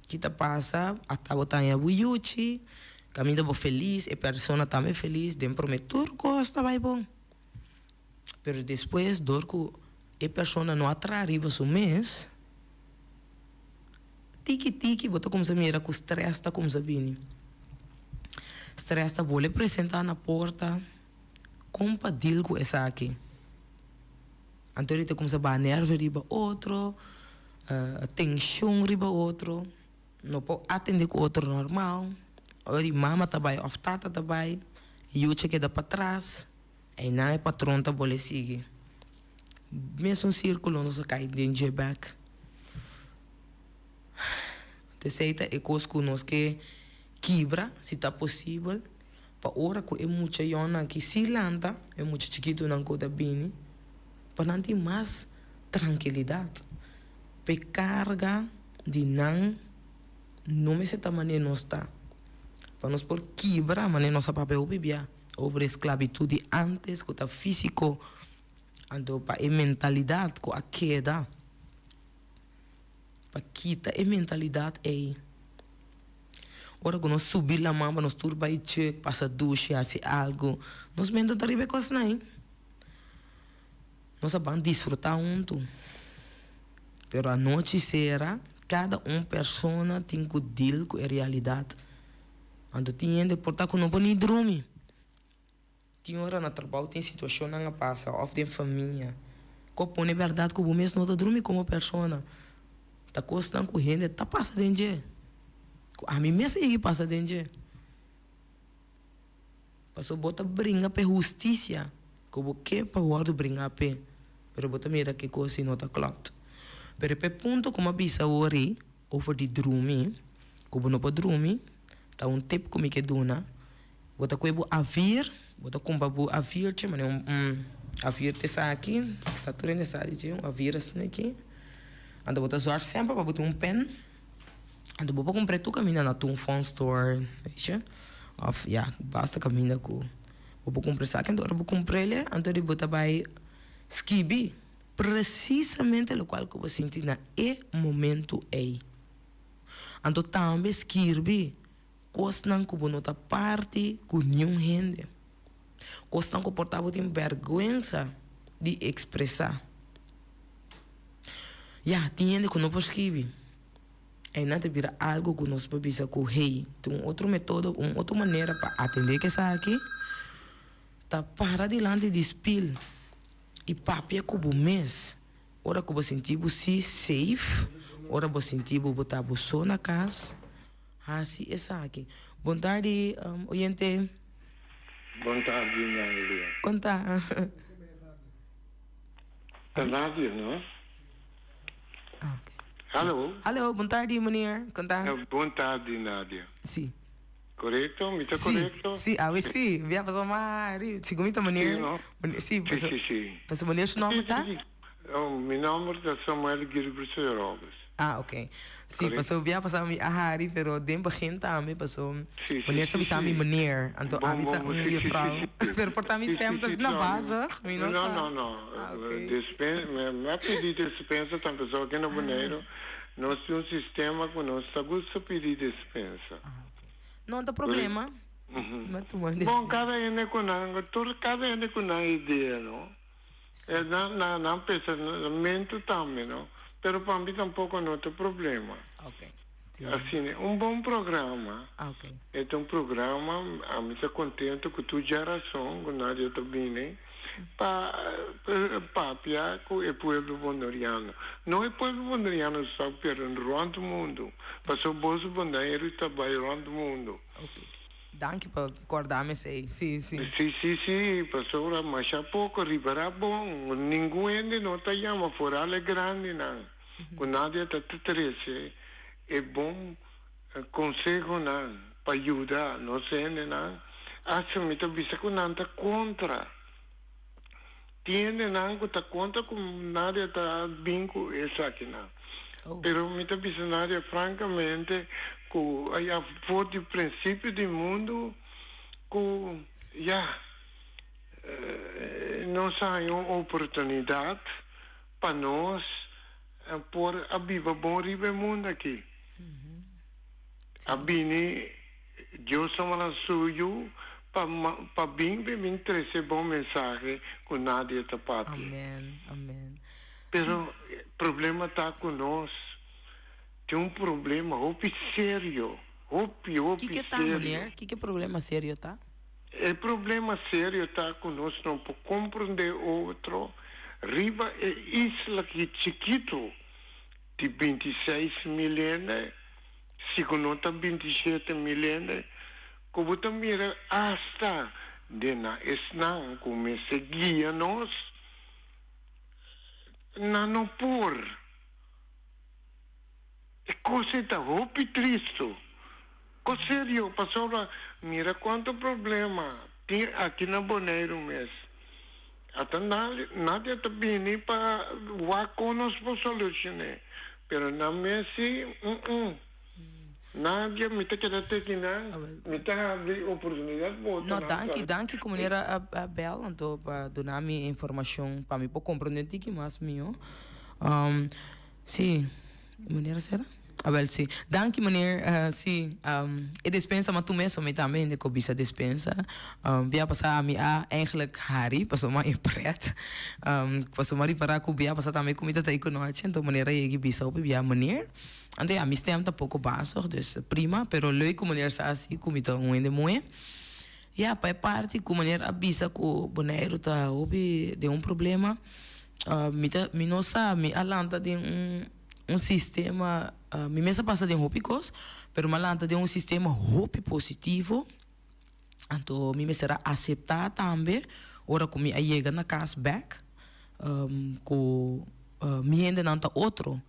ki ta pasa ata bo ta haña bo yuchi, kaminda bo felis, e persona tambe felis, den promé tur kos ta bai bon. Pero despues dor ku e persona no a traha riba su mes, tiki tiki bo ta kumsa mira ku stress ta kumsa bini. Stress ta bole presenta na porta, kon pa deal ku esaki? Anto ta kumsa baha nervio riba otro, tenshon riba otro, no por atende ku otro normal. Ora di mama ta bai òf tata ta bai, yuchi a keda patras. Einan e patron ta bole sigui. Mesun sirkulo nos a kai den dje bek. Anto esei ta e kos ku nos ke kibra, si ta posibel, pa ora ku e mucha yònnan aki si lanta, e mucha chikitunan ku ta bini, pa nan tin mas trankilidat. Pa e karga di nan no mester ta manera nos ta. Pa nos por kibra manera nos a papia hopi bia. Over e sklabitut di ántes ku ta físiko, anto pa e mentalidat ku a keda, pa kita e mentalidat ei. Ora ku nos subi laman pa nos tur bai chek, pasa dushi, hasi algu, nos mente ta riba e kosnan ei. Nos a ban disfrutá huntu. Pero anochi sera, kada un persona tin ku dil ku e realidat. Anto tin hende por ta ku no por ni drumi. Tin ora na trabou tin situashonnan a pasa òf den famia ku a pone bèrdat ku bo mes no ta drumi komo persona. Ta kosnan ku hende ta pasa den dje, ku ami mes a yega pasa den dje. Pasobra bo ta bringa pa e hustisia ku bo ke pa wòrdu bringá p'e, pero bo ta mira ke kos si no ta klòpt. Pero pa e punto ku mi a bisa awor ei, Over di drumi, ku bo no por drumi, ta un tip ku mi ke duna, bo ta kue bo avir, bo ta kumpra bo avirtje, manera un un avir ta esaki, sta tur hende sa di dje, un avir asina aki, anto bo ta zòrg semper pa bo tin un pen, anto bo por kumpr'é tur kaminda na Toon Phone Store, weet je, òf ya, basta kaminda ku bo por kumpra esaki, anto ora bo kumpr'el, anto di bo ta bai skibi. Presisamente lokual ku bo sinti na e momentu ei. Anto tambe skirbi kosnan ku bo no ta parti ku niun hende. Kosnan ku por ta bo tin bèrgwensa di ekspresá. Ya, tin hende ku no por skibi. Einan ta bira algu ku nos por bisa ku hey, tin un otro metodo, un otro manera pa atendé ku esaki, ta para dilanti di spil i papia ku bo mes. Ora ku bo sinti bo si safe, ora bo sinti bo bo ta bo so na kas, hasi esaki. Bon tardi oyente. Bon tardi Nadia. Kon ta? Ta Nadia no? Hallo. Hallo, bon tardi meneer. Kon ta? Bon tardi Nadia. Si. Korekto? Mi ta korekto? Si, awe si. Mi a pasa mari. Segun mi ta meneer. Si no? Si, Si, si, si. Pasobra meneer su nomber ta? Mi nomber ta Samuel Gilbert Robles. Ah, ok. Si, pasobra mi a pasa mi a hari, pero den begin tambe paso meneer sa bisa mi meneer, anto ami ta un juffrouw. Pero por ta mi stem ta asina bazig, mi no sa. No, no, no. Ah, ok. Dispen, mi a pidi dispensa tambe pasobra aki na Boneiru nos tin un sistema ku nos ta gusta pidi dispensa. Ah, ok. No ta problema. Mi a tuma Bon, kada hende ku nan, tur kada hende ku nan idea, no? E nan na nan pensamentu tambe no, pero pa mi tampoco no ta problema. Ok. Si. Asina, un bon programa. Ok. E ta un programa, ami ta contento cu tur djarason cu Nadia ta bini pa papia cu e pueblo Boneriano. No e pueblo Boneriano so, pero rond mundo, pasobra boso Boneiru ta bay rond mundo. Ok. Danki pa korda mi esei. Sí, sí. Sí, sí, sí, pasobra masha poko riba bon. Ningun hende no ta yama foral e grandinan ku Nadia ta trese e bon konsehonan pa yuda nos hendenan. Asta mi ta bisa ku nan ta kontra. Tin hendenan ku ta kontra ku Nadia ta bin ku esakinan. Pero mi ta bisa Nadia frankamente ku ya for di prinsipio di mundu ku ya nos a haña un oportunidat pa nos por a biba bon riba e mundu aki. A bini Dios a manda su Yu pa pa bin pa bin trese bon mensahe ku nadie ta papia. Amen, amen. Pero problema ta ku nos tin un problema hopi serio, hopi hopi Kiko ta, serio. meneer? Kiko e problema serio ta? E problema serio ta ku nos no por komprende otro riba e isla ki chikitu di 26 mil hende. Si ku no ta 27 mil hende ku bo ta mira asta den na esnan ku mester guia nos, nan no por. E kos ei ta hopi tristu. Kos serio, pasobra mira kuantu problema tin aki na Boneiru mes. Ata nadie ta bini pa wak kon nos por solucion'é, pero nan mes si, mm-mm. Nadie, mi ta keda teki nan, mi ta habri oportunidad pa otro No, nan danki, sa. danki ku manera a a bel anto pa duna mi informashon pa mi por komprondé un tiki mas mihó. Si, manera sera? Awel si. Danki meneer, si e despensa ma tu mes mi tambe hende ku bisa despensa. Bia pasa mi a eigenlijk hari pasobra mi a pret. Pasobra mi a ripara ku bia pasa tambe ku mi ta ta ku nochi anto meneer a yega i bisa hopi bia meneer. Anto ya mi stem ta poko basig dus prima pero leuk ku meneer sa si ku mi ta un hende muhe. Ya pa e parti ku meneer a bisa ku Boneiru ta hopi den un problema mi ta mi no sa mi a lanta den un. Un sistema, mi mes a pasa den hopi kos, pero mi a lanta den un sistema hopi positivo, anto mi mester a aseptá tambe ora ku mi a yega na kas bèk ku mi hendenan ta otro.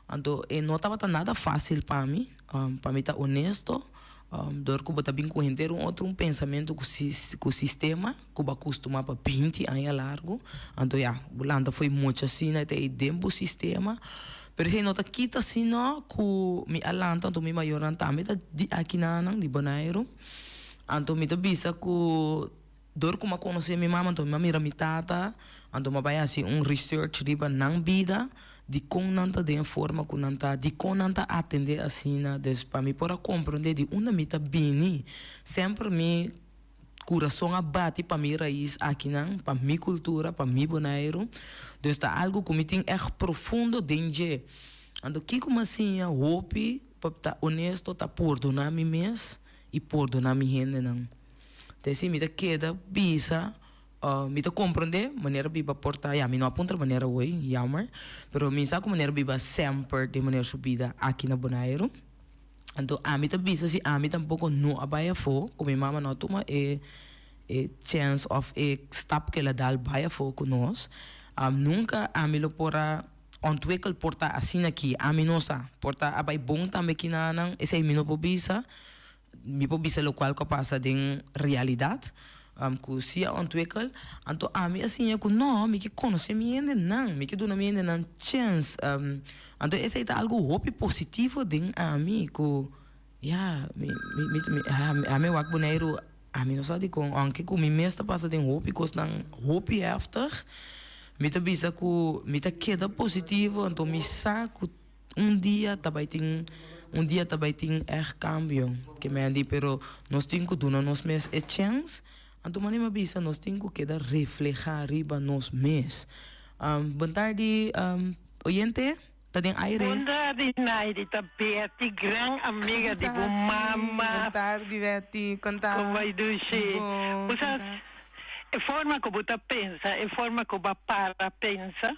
Anto e no tabata nada fásil pa mi, pa mi ta honesto, dor ku bo ta bin ku henter un otro un pensamentu ku ku sistema ku bo a kustumá pa binti aña largu. Anto ya, bo lanta fo'i mucha asina ta ei den bo sistema. Pero esei no ta kita sino ku mi a lanta anto mi mayornan tambe ta di akinanan, di Boneiru. Anto mi ta bisa ku dor ku mi a konosé mi mama anto mi a mira mi tata, anto mi a bai hasi un research riba nan bida, dikon nan ta den e forma ku nan ta, dikon nan ta atendé asina. Dus pa mi por a komprondé di unda mi ta bini, semper mi Kurason a bati pa mi rais akinan, pa mi kultura, pa mi Boneiru. Dus ta algu ku mi tin ègt profundo den dje. Anto kiko mi a siña hopi? pa ta honesto ta pordoná mi mes i pordoná mi hendenan. Ta esei mi ta keda bisa, mi ta komprondé manera biba por ta, ya mi no a puntra manera awor, jammer, pero mi sa ku manera biba semper den manera su bida aki na Bonairu. Anto ami ta bisa si ami tampoko no a bai afó, ku mi mama no a tuma e e chèns òf e stap ku el a dal bai afó ku nos, nunka ami lo por a ontwikkel por ta asina aki. Ami no sa. Por ta a bai bon tambe kinanan, esei mi no por bisa. Mi por bisa lokual ku a pasa den realidat, ku si a ontwikkel. Anto ami a siña ku no, mi ke konosé mi hendenan, mi ke duna mi hendenan chèns. Anto esei ta algu hopi positivo den ami ku ya mi mi mi ami a wak Boneiru, ami no sa dikon, ounke ku mi mes ta pasa den hopi kosnan hopi hèftig, mi ta bisa ku mi ta keda positivo, anto mi sa ku. Un dia ta bai tin un dia ta bai tin ègt kambio ke men a di pero nos tin ku duna nos mes e chèns anto manera mi a bisa nos tin ku keda reflehá riba nos mes. Bon tardi oyente ta den aire. Bon tardi Naidi ta Betty gran amiga di bo mama. Bon tardi Betty kon ta? Kon bai dushi? Bon Bo sa e forma ku bo ta pensa e forma ku bo a para pensa.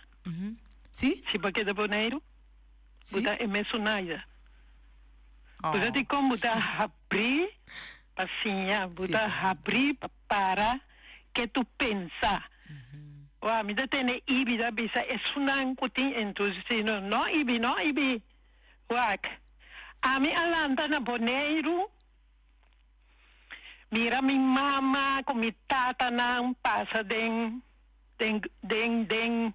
Si? Si bo keda Boneiru, bo ta e mesun Naida. Bo sa dikon bo ta habrí pa siña, bo ta habrí pa para ke tu pensa. Wak, mi ta tende Ibi ta bisa esunnan ku tin entusiasmo, no Ibi, no Ibi. Wak, ami a lanta na Boneiru, mira mi mama ku mi tatanan pasa den. Den den den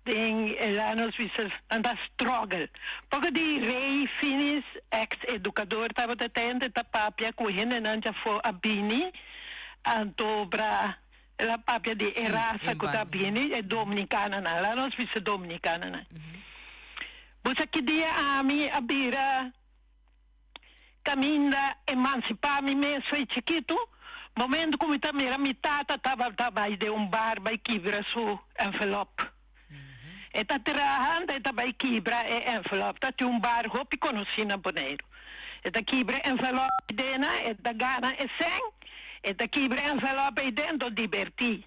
den el a nos bisa nan ta struggle. Poko di Rey Finis, ex educador tabata tende ta papia ku hendenan djafó a bini, anto bra el a papia di e rasa ku ta bini, e dominicananan, laga nos bisa dominicananan. Bo sa ki dia ami a bira Caminda emancipá mi mes fo'i chikitu, momento cu mi ta mira mi tata tabata bai den un bar bai kibra su envelop. E ta traha anta e ta bai kibra e envelop. Ta tin un bar hopi conocí na Boneiru. E ta kibra e envelop ei dena, e ta gana e cen, e ta kibra e envelop ei den to dibertí.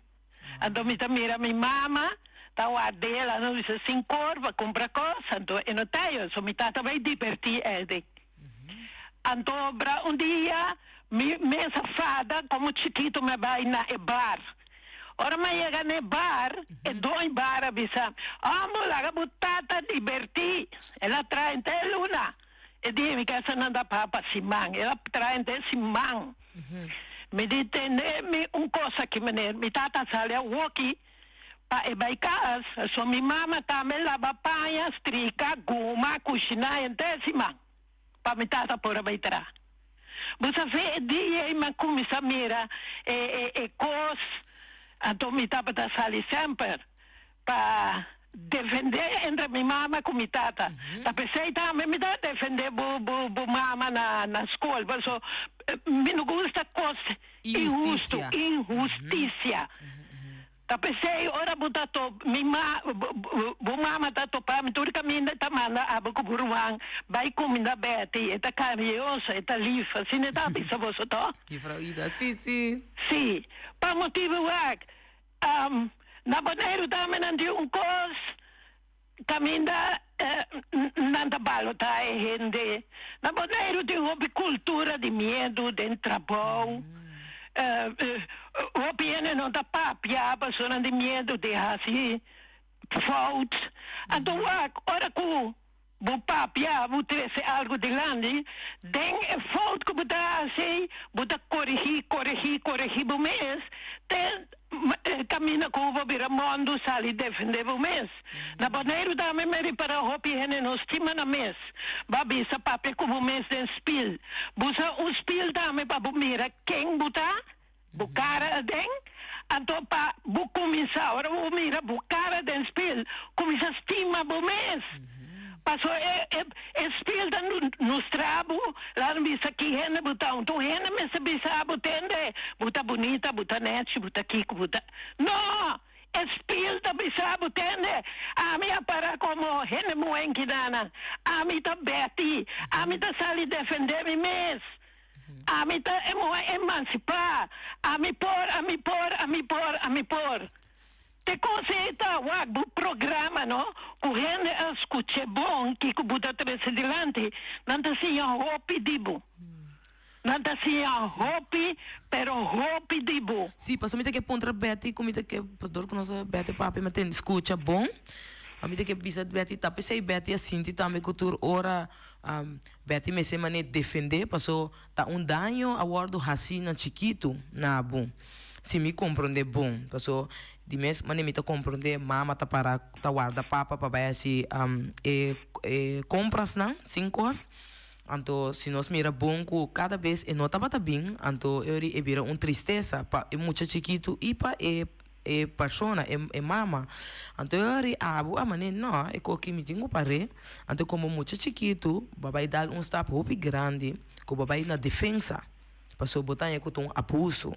Anto mi ta mira mi mama ta ward'é, el a no bisa sin kor pa kumpra kos, anto e no ta yo, so mi tata bai dibertí elden. Anto bra un dia mi mes a fada komo chikitu mi a bai na e bar. Ora mi a yega na e bar, e doño bar a bisa, Amo laga bo tata dibertí, el a traha henter luna. E dia mi kasa nan ta paga pa siman, el a traha henter siman. Mi di tende mi un kos aki meneer, mi tata sali awoki pa e bai kas, so mi mama tambe laba paña, strika, guma, kushiná henter siman pa mi tata por a bai traha. Bo sa fe e dia ei mi a kuminsá mira e e e kos, anto mi tabata sali semper Pa defendé entre mi mama ku mi tata. Ta p'esei tambe mi ta defendé bo bo bo mama na na skol paso mi no gusta kos inhustu, inhustisia. Ta p'esei ora bo ta top mi ma bo mama ta topa mi tur kaminda e ta manda abo ku bo ruman bai kuminda Betty, e ta karioso, e ta lif, asina e ta bisa boso to? Juffrouw Ida, Si, si. Si, pa motibu wak. Na Boneiru tambe nan tin un kos kaminda nan ta balotá e hende. Na Boneiru tin hopi kultura di miedu den trabou. Hopi hende no ta papia pasobra nan tin miedu di hasi fout. Anto wak ora ku Bo papia, bo trese algu dilanti, den e fout ku bo ta hasi, bo ta korigí, korigí, korigí bo mes, te kaminda ku bo bira mundu sali defendé bo mes. Na Boneiru tambe mi ripará hopi hende no stima nan mes. Bo a bisa papia ku bo mes den spil. Bo usa un spil tambe pa bo mira ken bo ta, bo kara aden, anto pa bo kuminsá, ora bo mira bo kara den spil, kuminsá stima bo mes. Paso e e e spil ta mustra bo, laat bisa ki hende bo ta. Unto hende mester bisa bo, tende, bo ta bunita, bo ta nechi, bo ta kiko, bo ta. No! E spiel ta bisa bo tende, ami a para komo hende muhé nkinana, ami ta Betty, ami ta sali defendé mi mes, ami ta e muhé emansipá, ami por, ami por, ami por, ami por. Te kos ei ta wak bo programa no, ku hende a skuch'é bon kiko bo ta trese dilanti, nan ta siña hopi di bo. Nan ta siña hopi, pero hopi di bo. Sí, pasobra mi ta ke puntra Betty ku mi ta ke, dor ku nos a Betty papia mi a tende skucha bon, mi ta ke bisa Betty ta p'esei Betty a sinti tambe ku tur ora Betty mester manera defendé paso ta un daño a wòrdu hasí na chikitu na bo, si mi komprondé bon, paso di mes manera mi ta komprondé mama ta para ta warda papa pa bai hasi e e komprasnan sin kor. Anto si nos mira bon ku kada bes e no tabata bin, anto e ori e bira un tristesa pa e mucha chikitu i pa e e persona, e e mama. Anto e ori abo a man'é, No, e koki mi tin ku par'é. Anto komo mucha chikitu bo a bai dal un stap hopi grandi ku bo a bai na defensa, pasobra bo ta haña ku ta un abuso.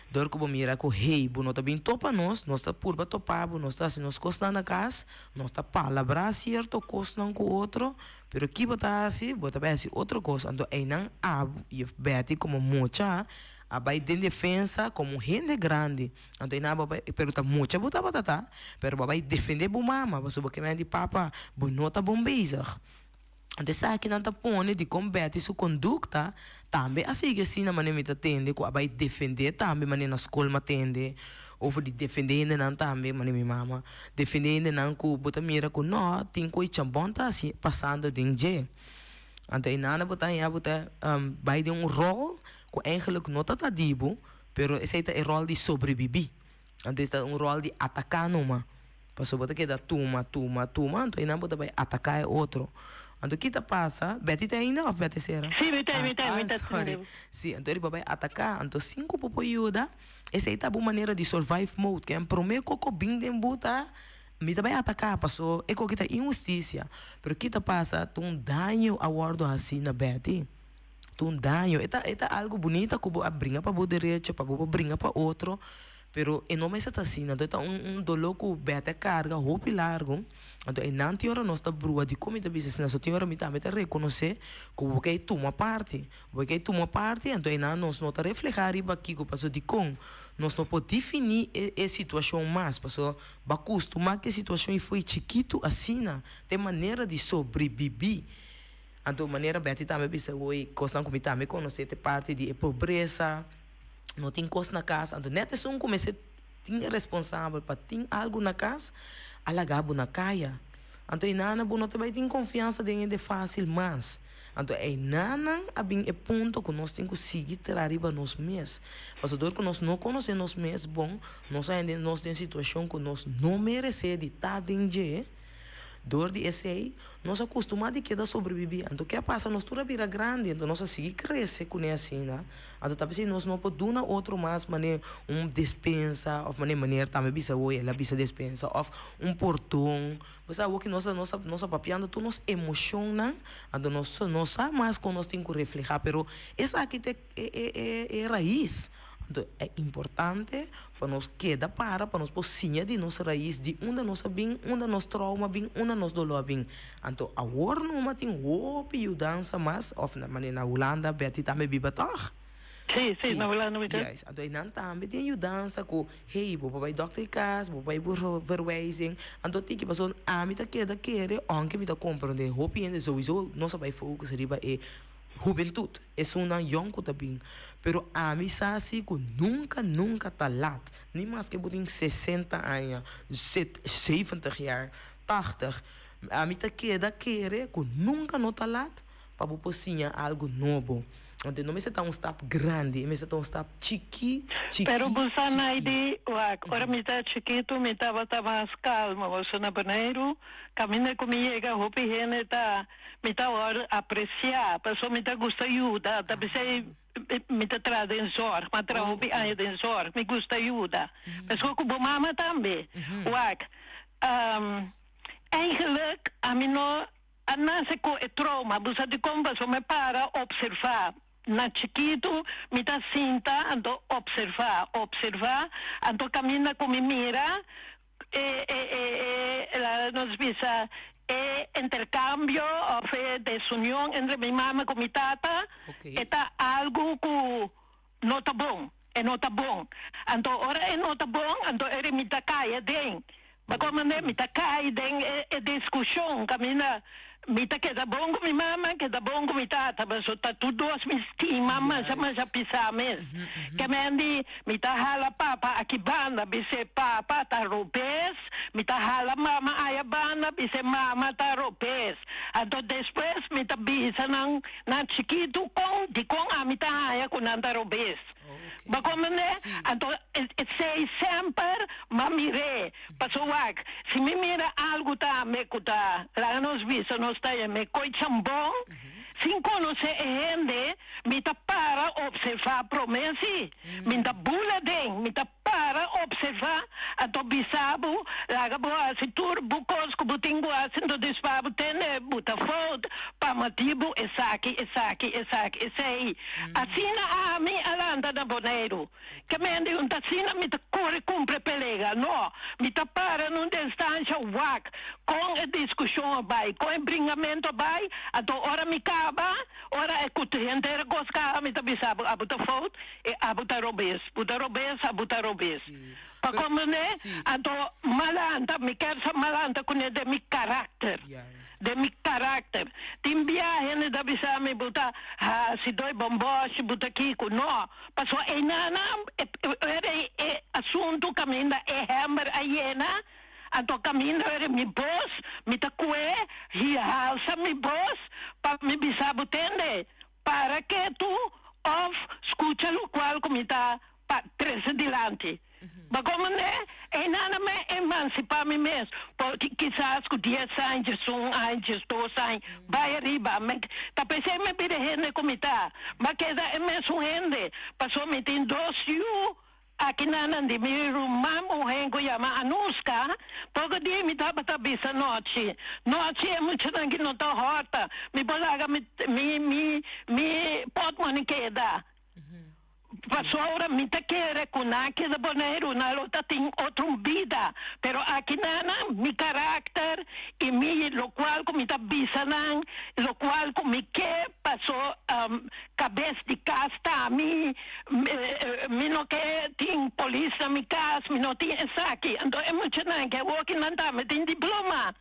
Dor ku bo mira ku hey, bo no ta bin topa nos, nos ta purba topa bo, nos ta hasi nos kosnan na kas, nos ta palabrá sierto kosnan ku otro, pero ki bo ta hasi? Bo ta bai hasi otro kos. Anto einan abo, juf Betty komo mucha a bai den defensa komo hende grandi. Anto einan bo a bai, pero ta mucha bo tabata ta, pero bo a bai defendé bo mama, pasobra bo ke mende di papa, bo no ta bon bezig. Anto esakinan ta pone dikon Betty su kondukta tambe a sigui asina manera mi ta tende ku a bai defendé tambe manera na skol mi a tende over di defendé hendenan tambe manera mi mama defendé hendenan ku bo ta mira ku no tin ku e chambon ta hasi pasando den dje. Anto einan bo ta haña bo ta bai den un ròl ku eigenlik no ta ta di bo pero esei ta e ròl di sobrebibí. Anto esta un ròl di ataká numa. Pasobra bo ta keda tuma, tuma, tuma, anto einan bo ta bai ataká e otro. Anto ki ta pasa? Betty ta ainda òf Betty sera? Sí, mi ta, mi ta, mi ta Ah, sorry. tende. Sí, anto riba bai ataká. Anto sin ku bo por yuda, esei ta bo manera di survive mode. Ken promé koko bin den bo ta, mi ta bai ataká, paso e koki ta inhustisia. Pero ki ta pasa? Ta un daño a wòrdu hasí na Betty. Ta un daño. E ta, e ta algu bunita ku bo a bringa pa bo derecho, pa bo por bringa pa otro, pero e no mester ta asina. Anto e ta un, un doló ku bète a karga hopi largu. Anto einan tin ora nos ta brua dikon mi ta bisa asina. So tin ora mi tambe ta rekonosé ku bo ke tuma parti. Bo ke tuma parti, anto einan nos no ta reflehá riba kiko paso dikon nos no por definí e, e situashon mas. Paso bo a kustumá ku e situashon i fo'i chikitu asina. Ta e manera di sobrebibí. Anto manera Betty tambe bisa hoy kosnan ku mi tambe konosé te parti di e pobresa, no tin kos na kas, anto nèt esun ku mester tin e responsabel pa tin algu na kas a laga bo na kaya. Anto einanan bo no ta bai tin konfiansa den hende fásil mas. Anto einanan a bin e punto ku nos tin ku sigui traha riba nos mes. Pasobra dor ku nos no konosé nos mes bon, nos a hende nos den situashon ku nos no meresé di ta den dje. Dor di esei, nos a kustumá di keda sobrebibí. Anto ke a pasa? Nos tur a bira grandi, anto nos a sigui krese kuné asina. Anto ta p'esei nos no por duna otro mas manera un despensa òf manera manera tambe bisa oye el a bisa despensa òf un pordon. Bo sa awoki nos a nos a nos a papiando tur nos emoshonnan, anto nos no sa mas kon nos tin ku reflehá, pero esaki ta e e e e rais. Anto e importante pa nos keda para pa nos por siña di nos rais di unda nos a bin, unda nos trauma a bin, unda nos doló a bin. Anto awor numa tin hopi yudansa mas of na manera na Hulanda Betty tambe biba tòg? Sí, sí, na Hulanda mi ta. Juist, anto einan tambe tin yudansa ku hey bo por bai dòkter di kas, bo por bai verwijzing. Anto tiki pasobra ami ta keda kere ounke mi ta komprende hopi hende souiso nos a bai focus riba e Hubentut, esunnan yòn ku ta bin. Pero ami sa si ku nunka nunka ta lat. Ni maske bo tin sesenta aña, zeventig jaar, tachtig. Ami ta keda kere ku nunka no ta lat pa bo por siña algu nobo. Anto no mester ta un stap grandi, e mester ta un stap chiki, chiki, Pero bo sa chiki. Naidi, wak, ora mi ta chikitu mi tabata mas kalmo. Pasobra na Boneiru kaminda ku mi yega hopi hende ta Mi ta wòrdu apresiá pasobra mi ta gusta yuda. Ta p'esei mi ta traha den zòrg. Mi a traha hopi aña den zòrg. Mi gusta yuda. Meskos ku bo mama tambe. Wak, eigenlijk ami no a nase ku e trouma. Bo sa dikon? Pasobra mi para opservá. na chikitu mi ta sinta anto observá, observá, anto kaminda ku mi mira e e e e laga nos bisa e interkambio òf e desunion entre mi mama ku mi tata e ta algu ku no ta bon, e no ta bon. Anto ora e no ta bon anto eri mi ta kai aden. Bo komprende? Mi ta kai den e e diskushon kaminda mi ta keda bon ku mi mama, keda bon ku mi tata, pasobra ta tur dos mi stima masha masha pisá mes. Ke men di mi ta hala papa aki banda, bis'é papa ta robes, mi ta hala mama aya banda, bis'é mama ta robes. Anto despues mi ta bisa nan nan chikitu kon dikon ami ta haña ku nan ta robes. Bo komprendé? Anto esei semper m'a mir'é. Paso wak, si mi mira algu tambe ku ta laga nos bisa nos ta yam'é koi chambon, sin konosé e hende, mi ta para opservá promé si. Mi ta bula den, mi ta para opservá, anto bisa bo, laga bo hasi tur bo kos ku bo tin ku hasi, anto despues bo tende bo ta fout pa motibu esaki, esaki, esaki, esei. Asina ami a lanta na Boneiru. Ke men di un ta asina mi ta kore kumpra e pelega. No, mi ta para na un distansha wak kon e diskushon a bai, kon e bringamentu a bai, anto ora mi kaba, ora e ku henter kos kaba mi ta bisa bo, abo ta fout i abo ta robes, bo ta robes, abo ta robes. Pa komprendé? Anto m'a lanta, mi ker sa m'a lanta kuné den mi karakter. Den mi karakter. Tin bia hende ta bisa mi bo ta hasi doi bòmbòshi, bo ta kiko. No, pasobra einanan ora e asuntu kaminda e hèmber a yena, anto kaminda ora mi bos, mi ta kue i halsa mi bos pa mi bisa bo tende, para ketu òf skucha lokual ku mi ta pa trese dilanti. Bo komprendé? Einan a me emansipá mi mes, porque kisas ku dies aña, diesun aña, diesdos aña, bai ariba, me ta pensé me bira hende ku mi ta. M'a keda e mesun hende, pasobra mi tin dos yu akinan di mi ruman muhé ku yama Anuska. Poko dia mi tabata bisa nochi, nochi e muchanan ki no ta hòrta, mi por laga mi mi mi mi pòtmoni keda. Pasobra mi ta kere ku nan keda Boneiru, nan lo ta tin otro bida. Pero aki nan, mi karakter i mi lokual ku mi ta bisa nan, lokual ku mi ke, paso kabes di kas ta mi, mi no ke tin polis na mi kas, mi no tin esaki. Anto e muchanan ke awoki nan tambe tin diploma.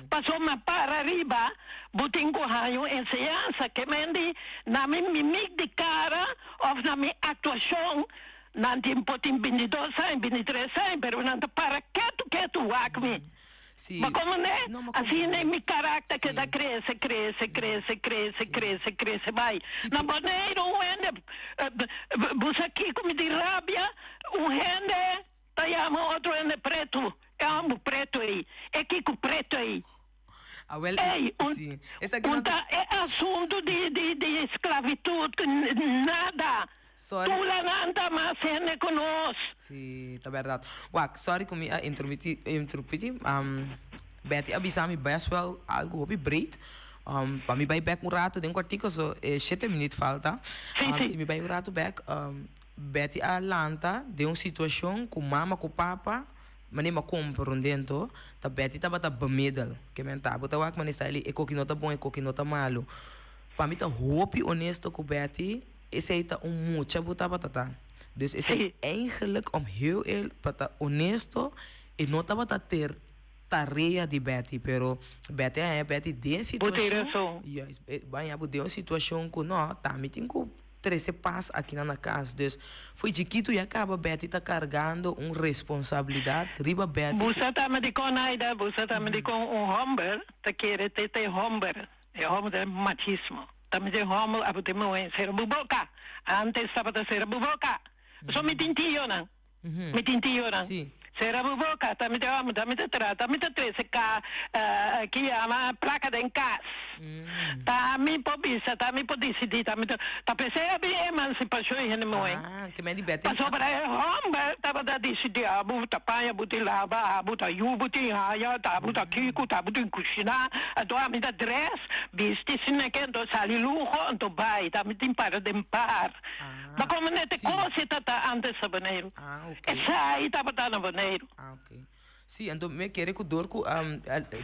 Pasobra para riba bo tin ku haña un enseñansa ke men di na mi mimik di kara òf na mi aktuashon. Nan tin por tin bintidos aña, bintitres aña, pero nan ta para ketu ketu wak mi. Bo komprendé? Asina mi karakter keda krese, krese, krese, krese, krese, krese bai. Na Boneiru un hende, bo sa kiko mi tin rabia? Un hende. Ta yama otro hende pretu, e homber pretu ei, e kiko pretu ei. Awel, Ei, un, si. Esaki un no ta. ta e asuntu di, di, di sklavitud, nada. Sorry. Tula nan ta mas hende ku nos. Si, ta bèrdat. Wak, sorry ku mi a intermití, interrumpí, um, Betty a bisa mi bèst wèl algu hopi breed. Um, pa mi bai bèk un ratu den kwartiko, so e shete minüt falta. Si, Um, si. si mi bai un ratu bèk, um, Betty a lanta den un situacion cu mama cu papa mane ma comprondento ta Betty tabata bemiddel ke men ta bo ta wak mane sa e koki no ta bon e koki no ta malo pa mi ta hopi honesto cu Betty esey ta un mucha bo tabata ta dus esey eigenlijk om heel eerlijk pa ta honesto e no tabata ter tarea di Betty pero Betty a haña Betty den Bo tin situacion razon. juist bo a haña bo den un situacion cu no ta mi tin cu Trece pas akinan na cas. Dus fo'i chikitu ya caba Betty ta cargando un responsabilidad riba Betty cu. Busa ta mi dicon Aida, busa ta mi dicon un homber ta kere te te homber, e homber ta machismo, ta mi den homber abo tin muhe cera bo boca, antes tabata cera bo boca, so mi tin tionan, mi tin tionan, Si. Sera bo boka, ta mi ta amo, ta mi ta traha, ta mi ta trese ka, ki yama plaka den kas. Ta mi por bisa, ta mi por disidí, ta mi ta, ta p'esei a bin emansipashon di hende muhé. Ah, ke men di Betty. Pasobra e hòmber tabata disidí, abo ta paña, bo tin laba, abo ta yu, bo tin haya, ta abo ta kiko, ta abo tin kushiná, anto ami ta drès, bisti sineke, anto sali luho, anto bai, ta mi tin para den bar. Ma komo nete kos e ta ta antes na Boneiru. Esai tabata na Boneiru. Ah, ok. Sí, anto mi a kere ku dor ku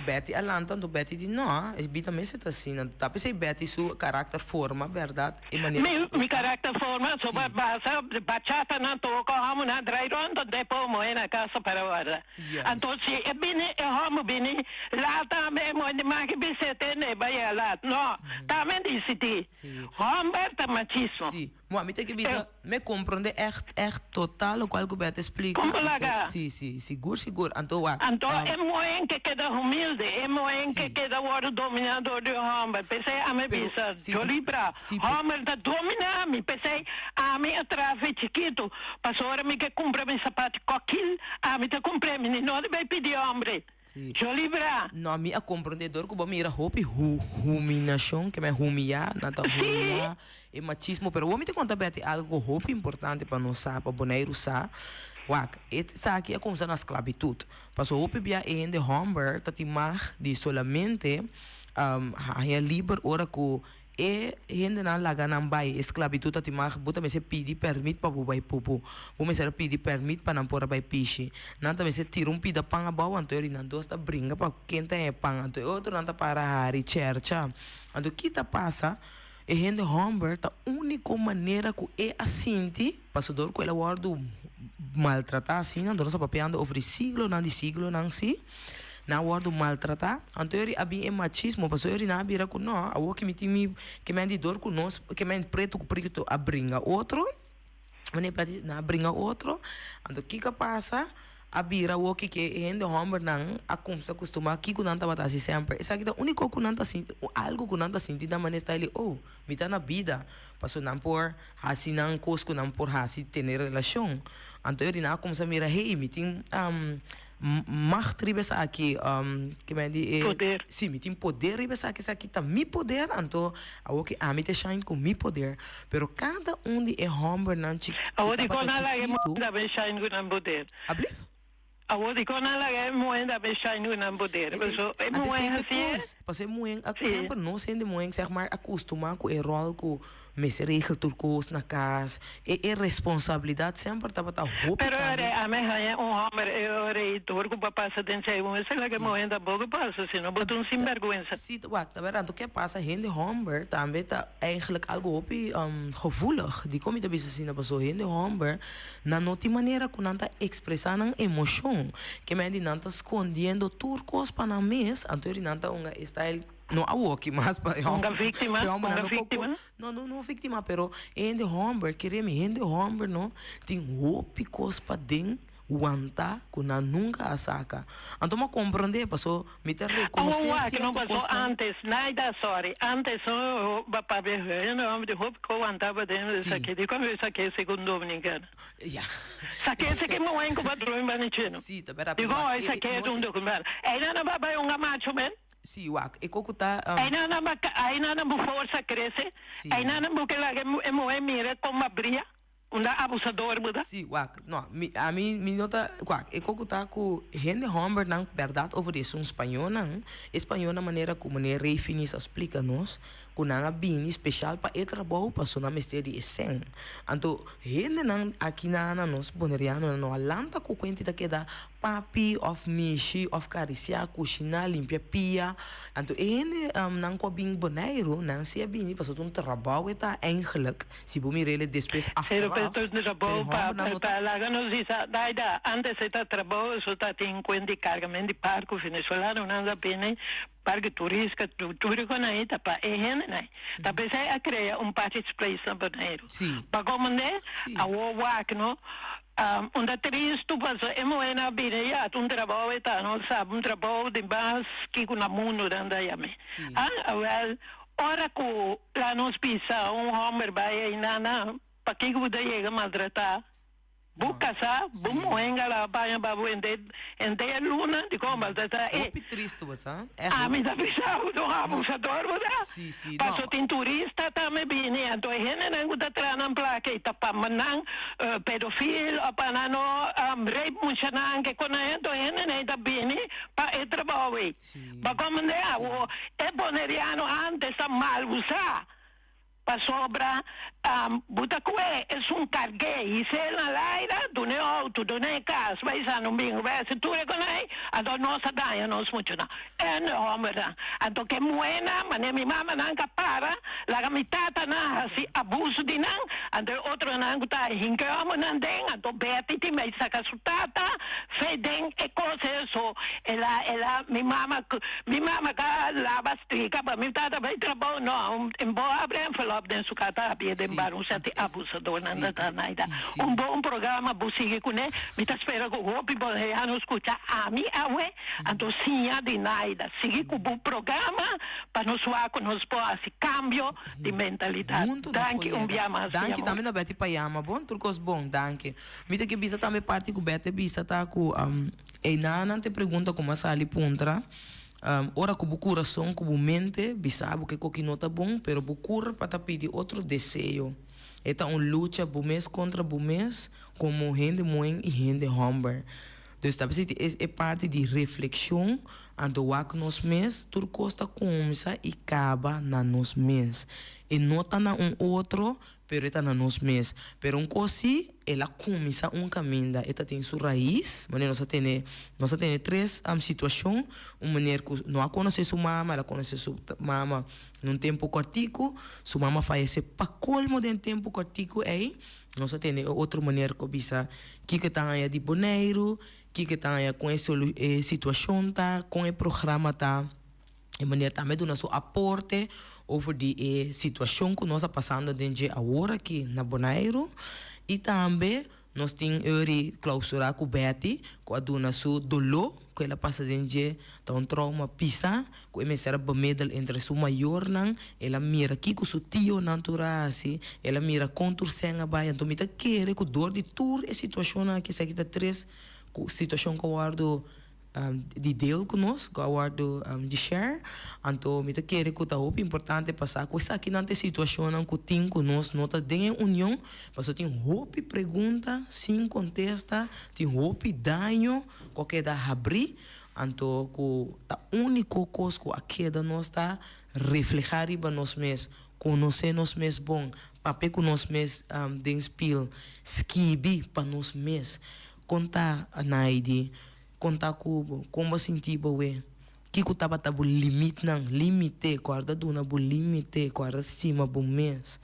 Betty a lanta, anto Betty di no, e bida mester ta asina. Ta p'esei Betty su karakter forma, bèrdat? E manera Mi, mi karakter forma, so ba basa bachata nan toka hòmber nan drai rònt, anto e por muhé na kasa para warda. Anto si e bini, e hòmber bini laat tambe, e muhé di maki bis'é tende e bai a laat. No, tambe disidí. Hòmber ta machismo. Sí. Bo, mi ta ke bisa, mi comprende echt, echt total locual cu Beth a splica. Como laga? Sí, sí, sigur, sigur. Anto wak. Anto e muhen ke keda humilde, e muhen ke keda wordo domina door di un homber. P'esei ami bisa, yo libra, homber ta domina mi. P'esei ami a traha fe chikitu, pasobra mi ke cumpra mi sapato kokil, ami ta cumpr'e, mi ni no di bay pidi hombre. Sí. Yo libra. No, mi a comprende door cu bo mira hopi hu huminacion, ke men humia, nan ta humia e machismo. Pero bo mi ta conta Betty algo hopi importante pa nos sa, pa Boneiru sa. Wak, e esaki a cuminsa na sclavitud. Paso hopi bia e hende homber ta tin mag di solamente haña liber ora cu E hendenan laga nan bai. E sklabitut ta tin mag. Bo ta mester pidi pèrmit pa bo bai pupu. Bo mester a pidi pèrmit pa nan por a bai pishi. Nan ta mester tira un pida pan abou, anto e nan dos ta bringa pa ken ta haña e pan. Anto e otronan ta para hari chèrcha. Anto ki ta pasa? E hende hòmber ta úniko manera ku e a sinti, pasobra dor ku el a wòrdu maltratá asina, anto nos ta papiando over di siglonan di siglonan si. Nan a wòrdu maltratá. Anto eri a bin e machismo, pasobra eri nan a bira ku no, awor ki mi tin mi ke men di dor ku nos, ke men pretu ku pritu a bringa otro, manera plati nan a bringa otro, anto kiko a pasa? A bira awor ki ke e hende hòmbernan a kumsa kustumá kiko nan tabata hasi semper. Esaki ta úniko ku nan ta sinti, algu ku nan ta sinti nan manera sta eli, oh, mi ta na bida, pasobra nan por hasi nan kos ku nan por hasi, tene relashon. Anto eri nan a kumsa mira, hey, mi tin Macht riba esaki, ke men di e. Poder. Si, mi tin poder riba esaki, esaki ta mi poder, anto awor ke ami ta shine ku mi poder. Pero kada un di e hòmbernan chi ku Awor dikon tabata nan laga e chikitu. muhé tambe shine ku nan poder? Ablief? Awor dikon nan laga e muhé tambe shine ku nan poder? Esei, Paso e antes muhé ei ta hasié. kos. Paso e muhé a Si. semper nos hende muhé sèg maar a kustumá ku e ròl ku Mester regel tur kos na kas. E e responsabilidat semper tabata hopi Pero pa mi. ora ami haña un hòmber e ora ei tur ku bo pasa den sei un esei laga mohe tampoco pasa sino bo ta un sinbergüensa. Si, wak, ta bèrdat. Anto ke pasa hende hòmber tambe ta eigenlijk algo hopi gevoelig. Dikon mi ta bisa asina? Pasobra hende hòmber nan no tin manera ku nan ta ekspresá nan emoshon. Ke men di nan ta skondiendo tur kos pa nan mes, anto eri nan ta hunga e style. No awoki mas pa e Hunga homber. víctima, E hombernan hunga no por víctima. No, no, no víctima, pero e hende homber, kere mi, hende homber no tin hopi kos paden wanta ku nan nunka a saka. Anto mi a komprondé, paso mi ta Awor rekonosé wak, no sierto pasó kosnan. antes, Naida, sorry, antes no ba papia hende homber tin hopi kos wanta paden, Sí. esaki, dikon esaki e segun dominicano? Ja. Sake sake mo wen ku ba drumi bani chino. Sí, ta bèrdat, pero Dikon wak, hoy e, sake nos un documental. Einan nan ba bai hunga macho men. Sí, wak, e koko ta. Einan nan ba, einan nan bo forsa krese. Sí. Einan nan bo ke laga e muhé mira kon ba bria. Unda abusador bo ta. Sí, wak, no, mi, ami, mi no ta, wak, e koko ta ku hende hòmbernan bèrdat over di esun spañónan, e spañónan manera ku meneer Rey Finis a splika nos, ku nan a bini speshal pa e trabou paso nan mester di e sèn. Anto hendenan aki na na nos bonerianonan no a lanta ku kuenti ta keda papi òf mishi òf karisiá, kushiná, limpia pia. Anto e hende nan ku a bin Boneiru nan si a bini pasobra ta un trabou e ta eigenlijk si bo mir'el despues Pero achteraf pe pero e trabou pa hòmbernan no ta. pa laga nos bisa Daida antes e ta trabou eso ta tin kuenti kargamen di parko venezolanonan ta bini Parke turista turico nan ta pa e hendenan. Ta p'esei a crea un Patrick's Place na Boneiru. Pa comende awor wak no un ta tristo pasobra e muhernan a bini ya ta un trabou e ta no sab un trabou di mas kico na mundo nan ta yam'e. Ah awel ora cu la nos bisa un homber bay eynan pakico bo ta yega maltrata. Bu kasá, bu muhé ngala baña ba bo hende hende e luna di kon ba ta ta e. Hopi tristu bo sa. Echt Ami ta bisa bo ta un abusador bo ta. Si, si, no. Paso tin turista tambe bini anto e hendenan ku ta traha nan plaka i ta pa nan pedofil o pa nan no rape muchanan ke kon nan anto e hendenan ta bini pa e trabou ei. Ba komende awo e boneriano antes ta mal usá. Pasobra bo ta kue esun karg'é his'é na laira, dun'é outo, dun'é kas, bai San Domingo, bai hasi tur e konai, anto nos a daña nos muchanan. En e hòmbernan. Anto ke muhénan, manera mi mamanan ka para, laga mi tatanan hasi abuso di nan, anto e otronan ku ta hinka e hòmbernan den, anto Betty tin bai saka su tata fe den e kos eso. El a, el a, mi mama, mi mama ka laba strika pa mi tata bai trabou, no, un bo abri envelop den su kata habia den bar un seti abusadornan ta ta naida. Un bon programa bo sigui kuné, mi ta spera ku hopi boneiano skucha ami awe, anto siña di naida. Sigui ku bo programa pa nos wak ku nos por hasi kambio di mentalidat. Huntu nos por Danki un yega. bia mas mi Danki amor. tambe na Betty pa yama bon, tur kos bon, danki. Mi ta ke bisa tambe parti ku Betty a bisa ta ku Einan nan te pregunta ku m'a sali puntra, ora ku bo kurason ku bo mente bisa bo ke koki no ta bon, pero bo kurpa ta pidi otro deseo. E ta un lucha bo mes kontra bo mes komo hende muhé i hende hòmber. Dus ta bisiti es e parti di reflekshon, anto wak nos mes, tur kos ta kuminsá i kaba na nos mes. E no ta na un otro, Pero e ta na nos mes. Pero un kos si, el a kuminsá un kaminda. E ta tin su rais. Manera nos a tene, nos a tene tres situashon. Un meneer ku no a konosé su mama, el a konosé su mama na un tempu kòrtiku. Su mama fayesé pa kolmo den tempu kòrtiku ei. Nos a tene e otro meneer ku a bisa kiko e ta haña di Boneiru, kiko e ta haña kon e situashon ta, kon e programa ta. E meneer tambe duna su aporte over di e situacion cu nos a pasando den dje awor aki na Boneiru. Y tambe nos tin Uri clausura cu Betty cu a duna su dolor cu el a pasa den dje. Ta un trauma pisa cu e mester a bemiddel entre su mayornan. El a mira kico su tionan tur a haci. El a mira con tur cen a bay. Anto mi ta kere cu door di tur e situacionnan aki, esaki ta tres situacion cu a wordo di deel ku nos, ku a wòrdu di share. Anto mi ta kere ku ta hopi importante pa sa ku esakinan ta e situashonnan ku tin ku nos no ta den e union, pasobra tin hopi pregunta sin kontesta, tin hopi daño ku a keda habrí, anto ku ta úniko kos ku a keda nos ta reflehá riba nos mes, konosé nos mes bon, papia ku nos mes den spil, skibi pa nos mes. Kon ta, Naidi? Kon ta ku bo? Kon bo sinti bo we? Kiko tabata bo limitnan? Limite, kòrda duna bo limite, kòrda stima bo mes,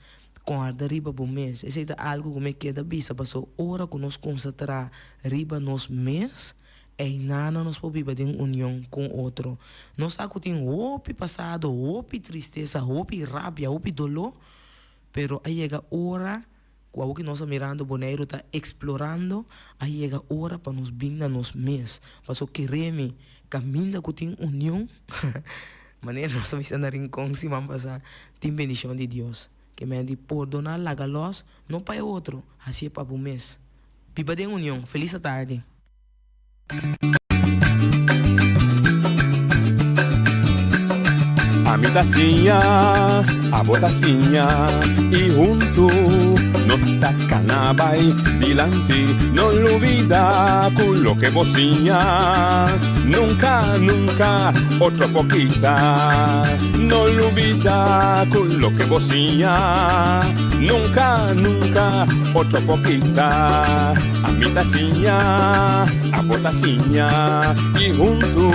kòrda riba bo mes. Esei ta algu ku mi keda bisa pasobra ora ku nos kumsa traha riba nos mes, einana nos por biba den union ku otro. Nos sa ku tin hopi pasado, hopi tristesa, hopi rabia, hopi doló, pero a yega ora Ku awor ki nos ta mirando Boneiru ta eksplorando, a yega ora pa nos bin na nos mes. Paso kere mi, kaminda ku tin union, manera nos a bisa na Rincon siman pasá, tin bendishon di Dios. Ke men di pordoná, laga lòs, no pa e otro, hasié pa bo mes. Biba den union. Felis atardi. Ami ta siña, abo ta siña y huntu nos ta cana bay dilanti. No lubida cu loke bo siña nunca, nunca otro por kita. No lubida cu loke bo siña nunca, nunca otro por kita. Ami ta siña, abo ta siña y huntu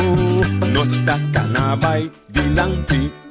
nos ta cana bay dilanti.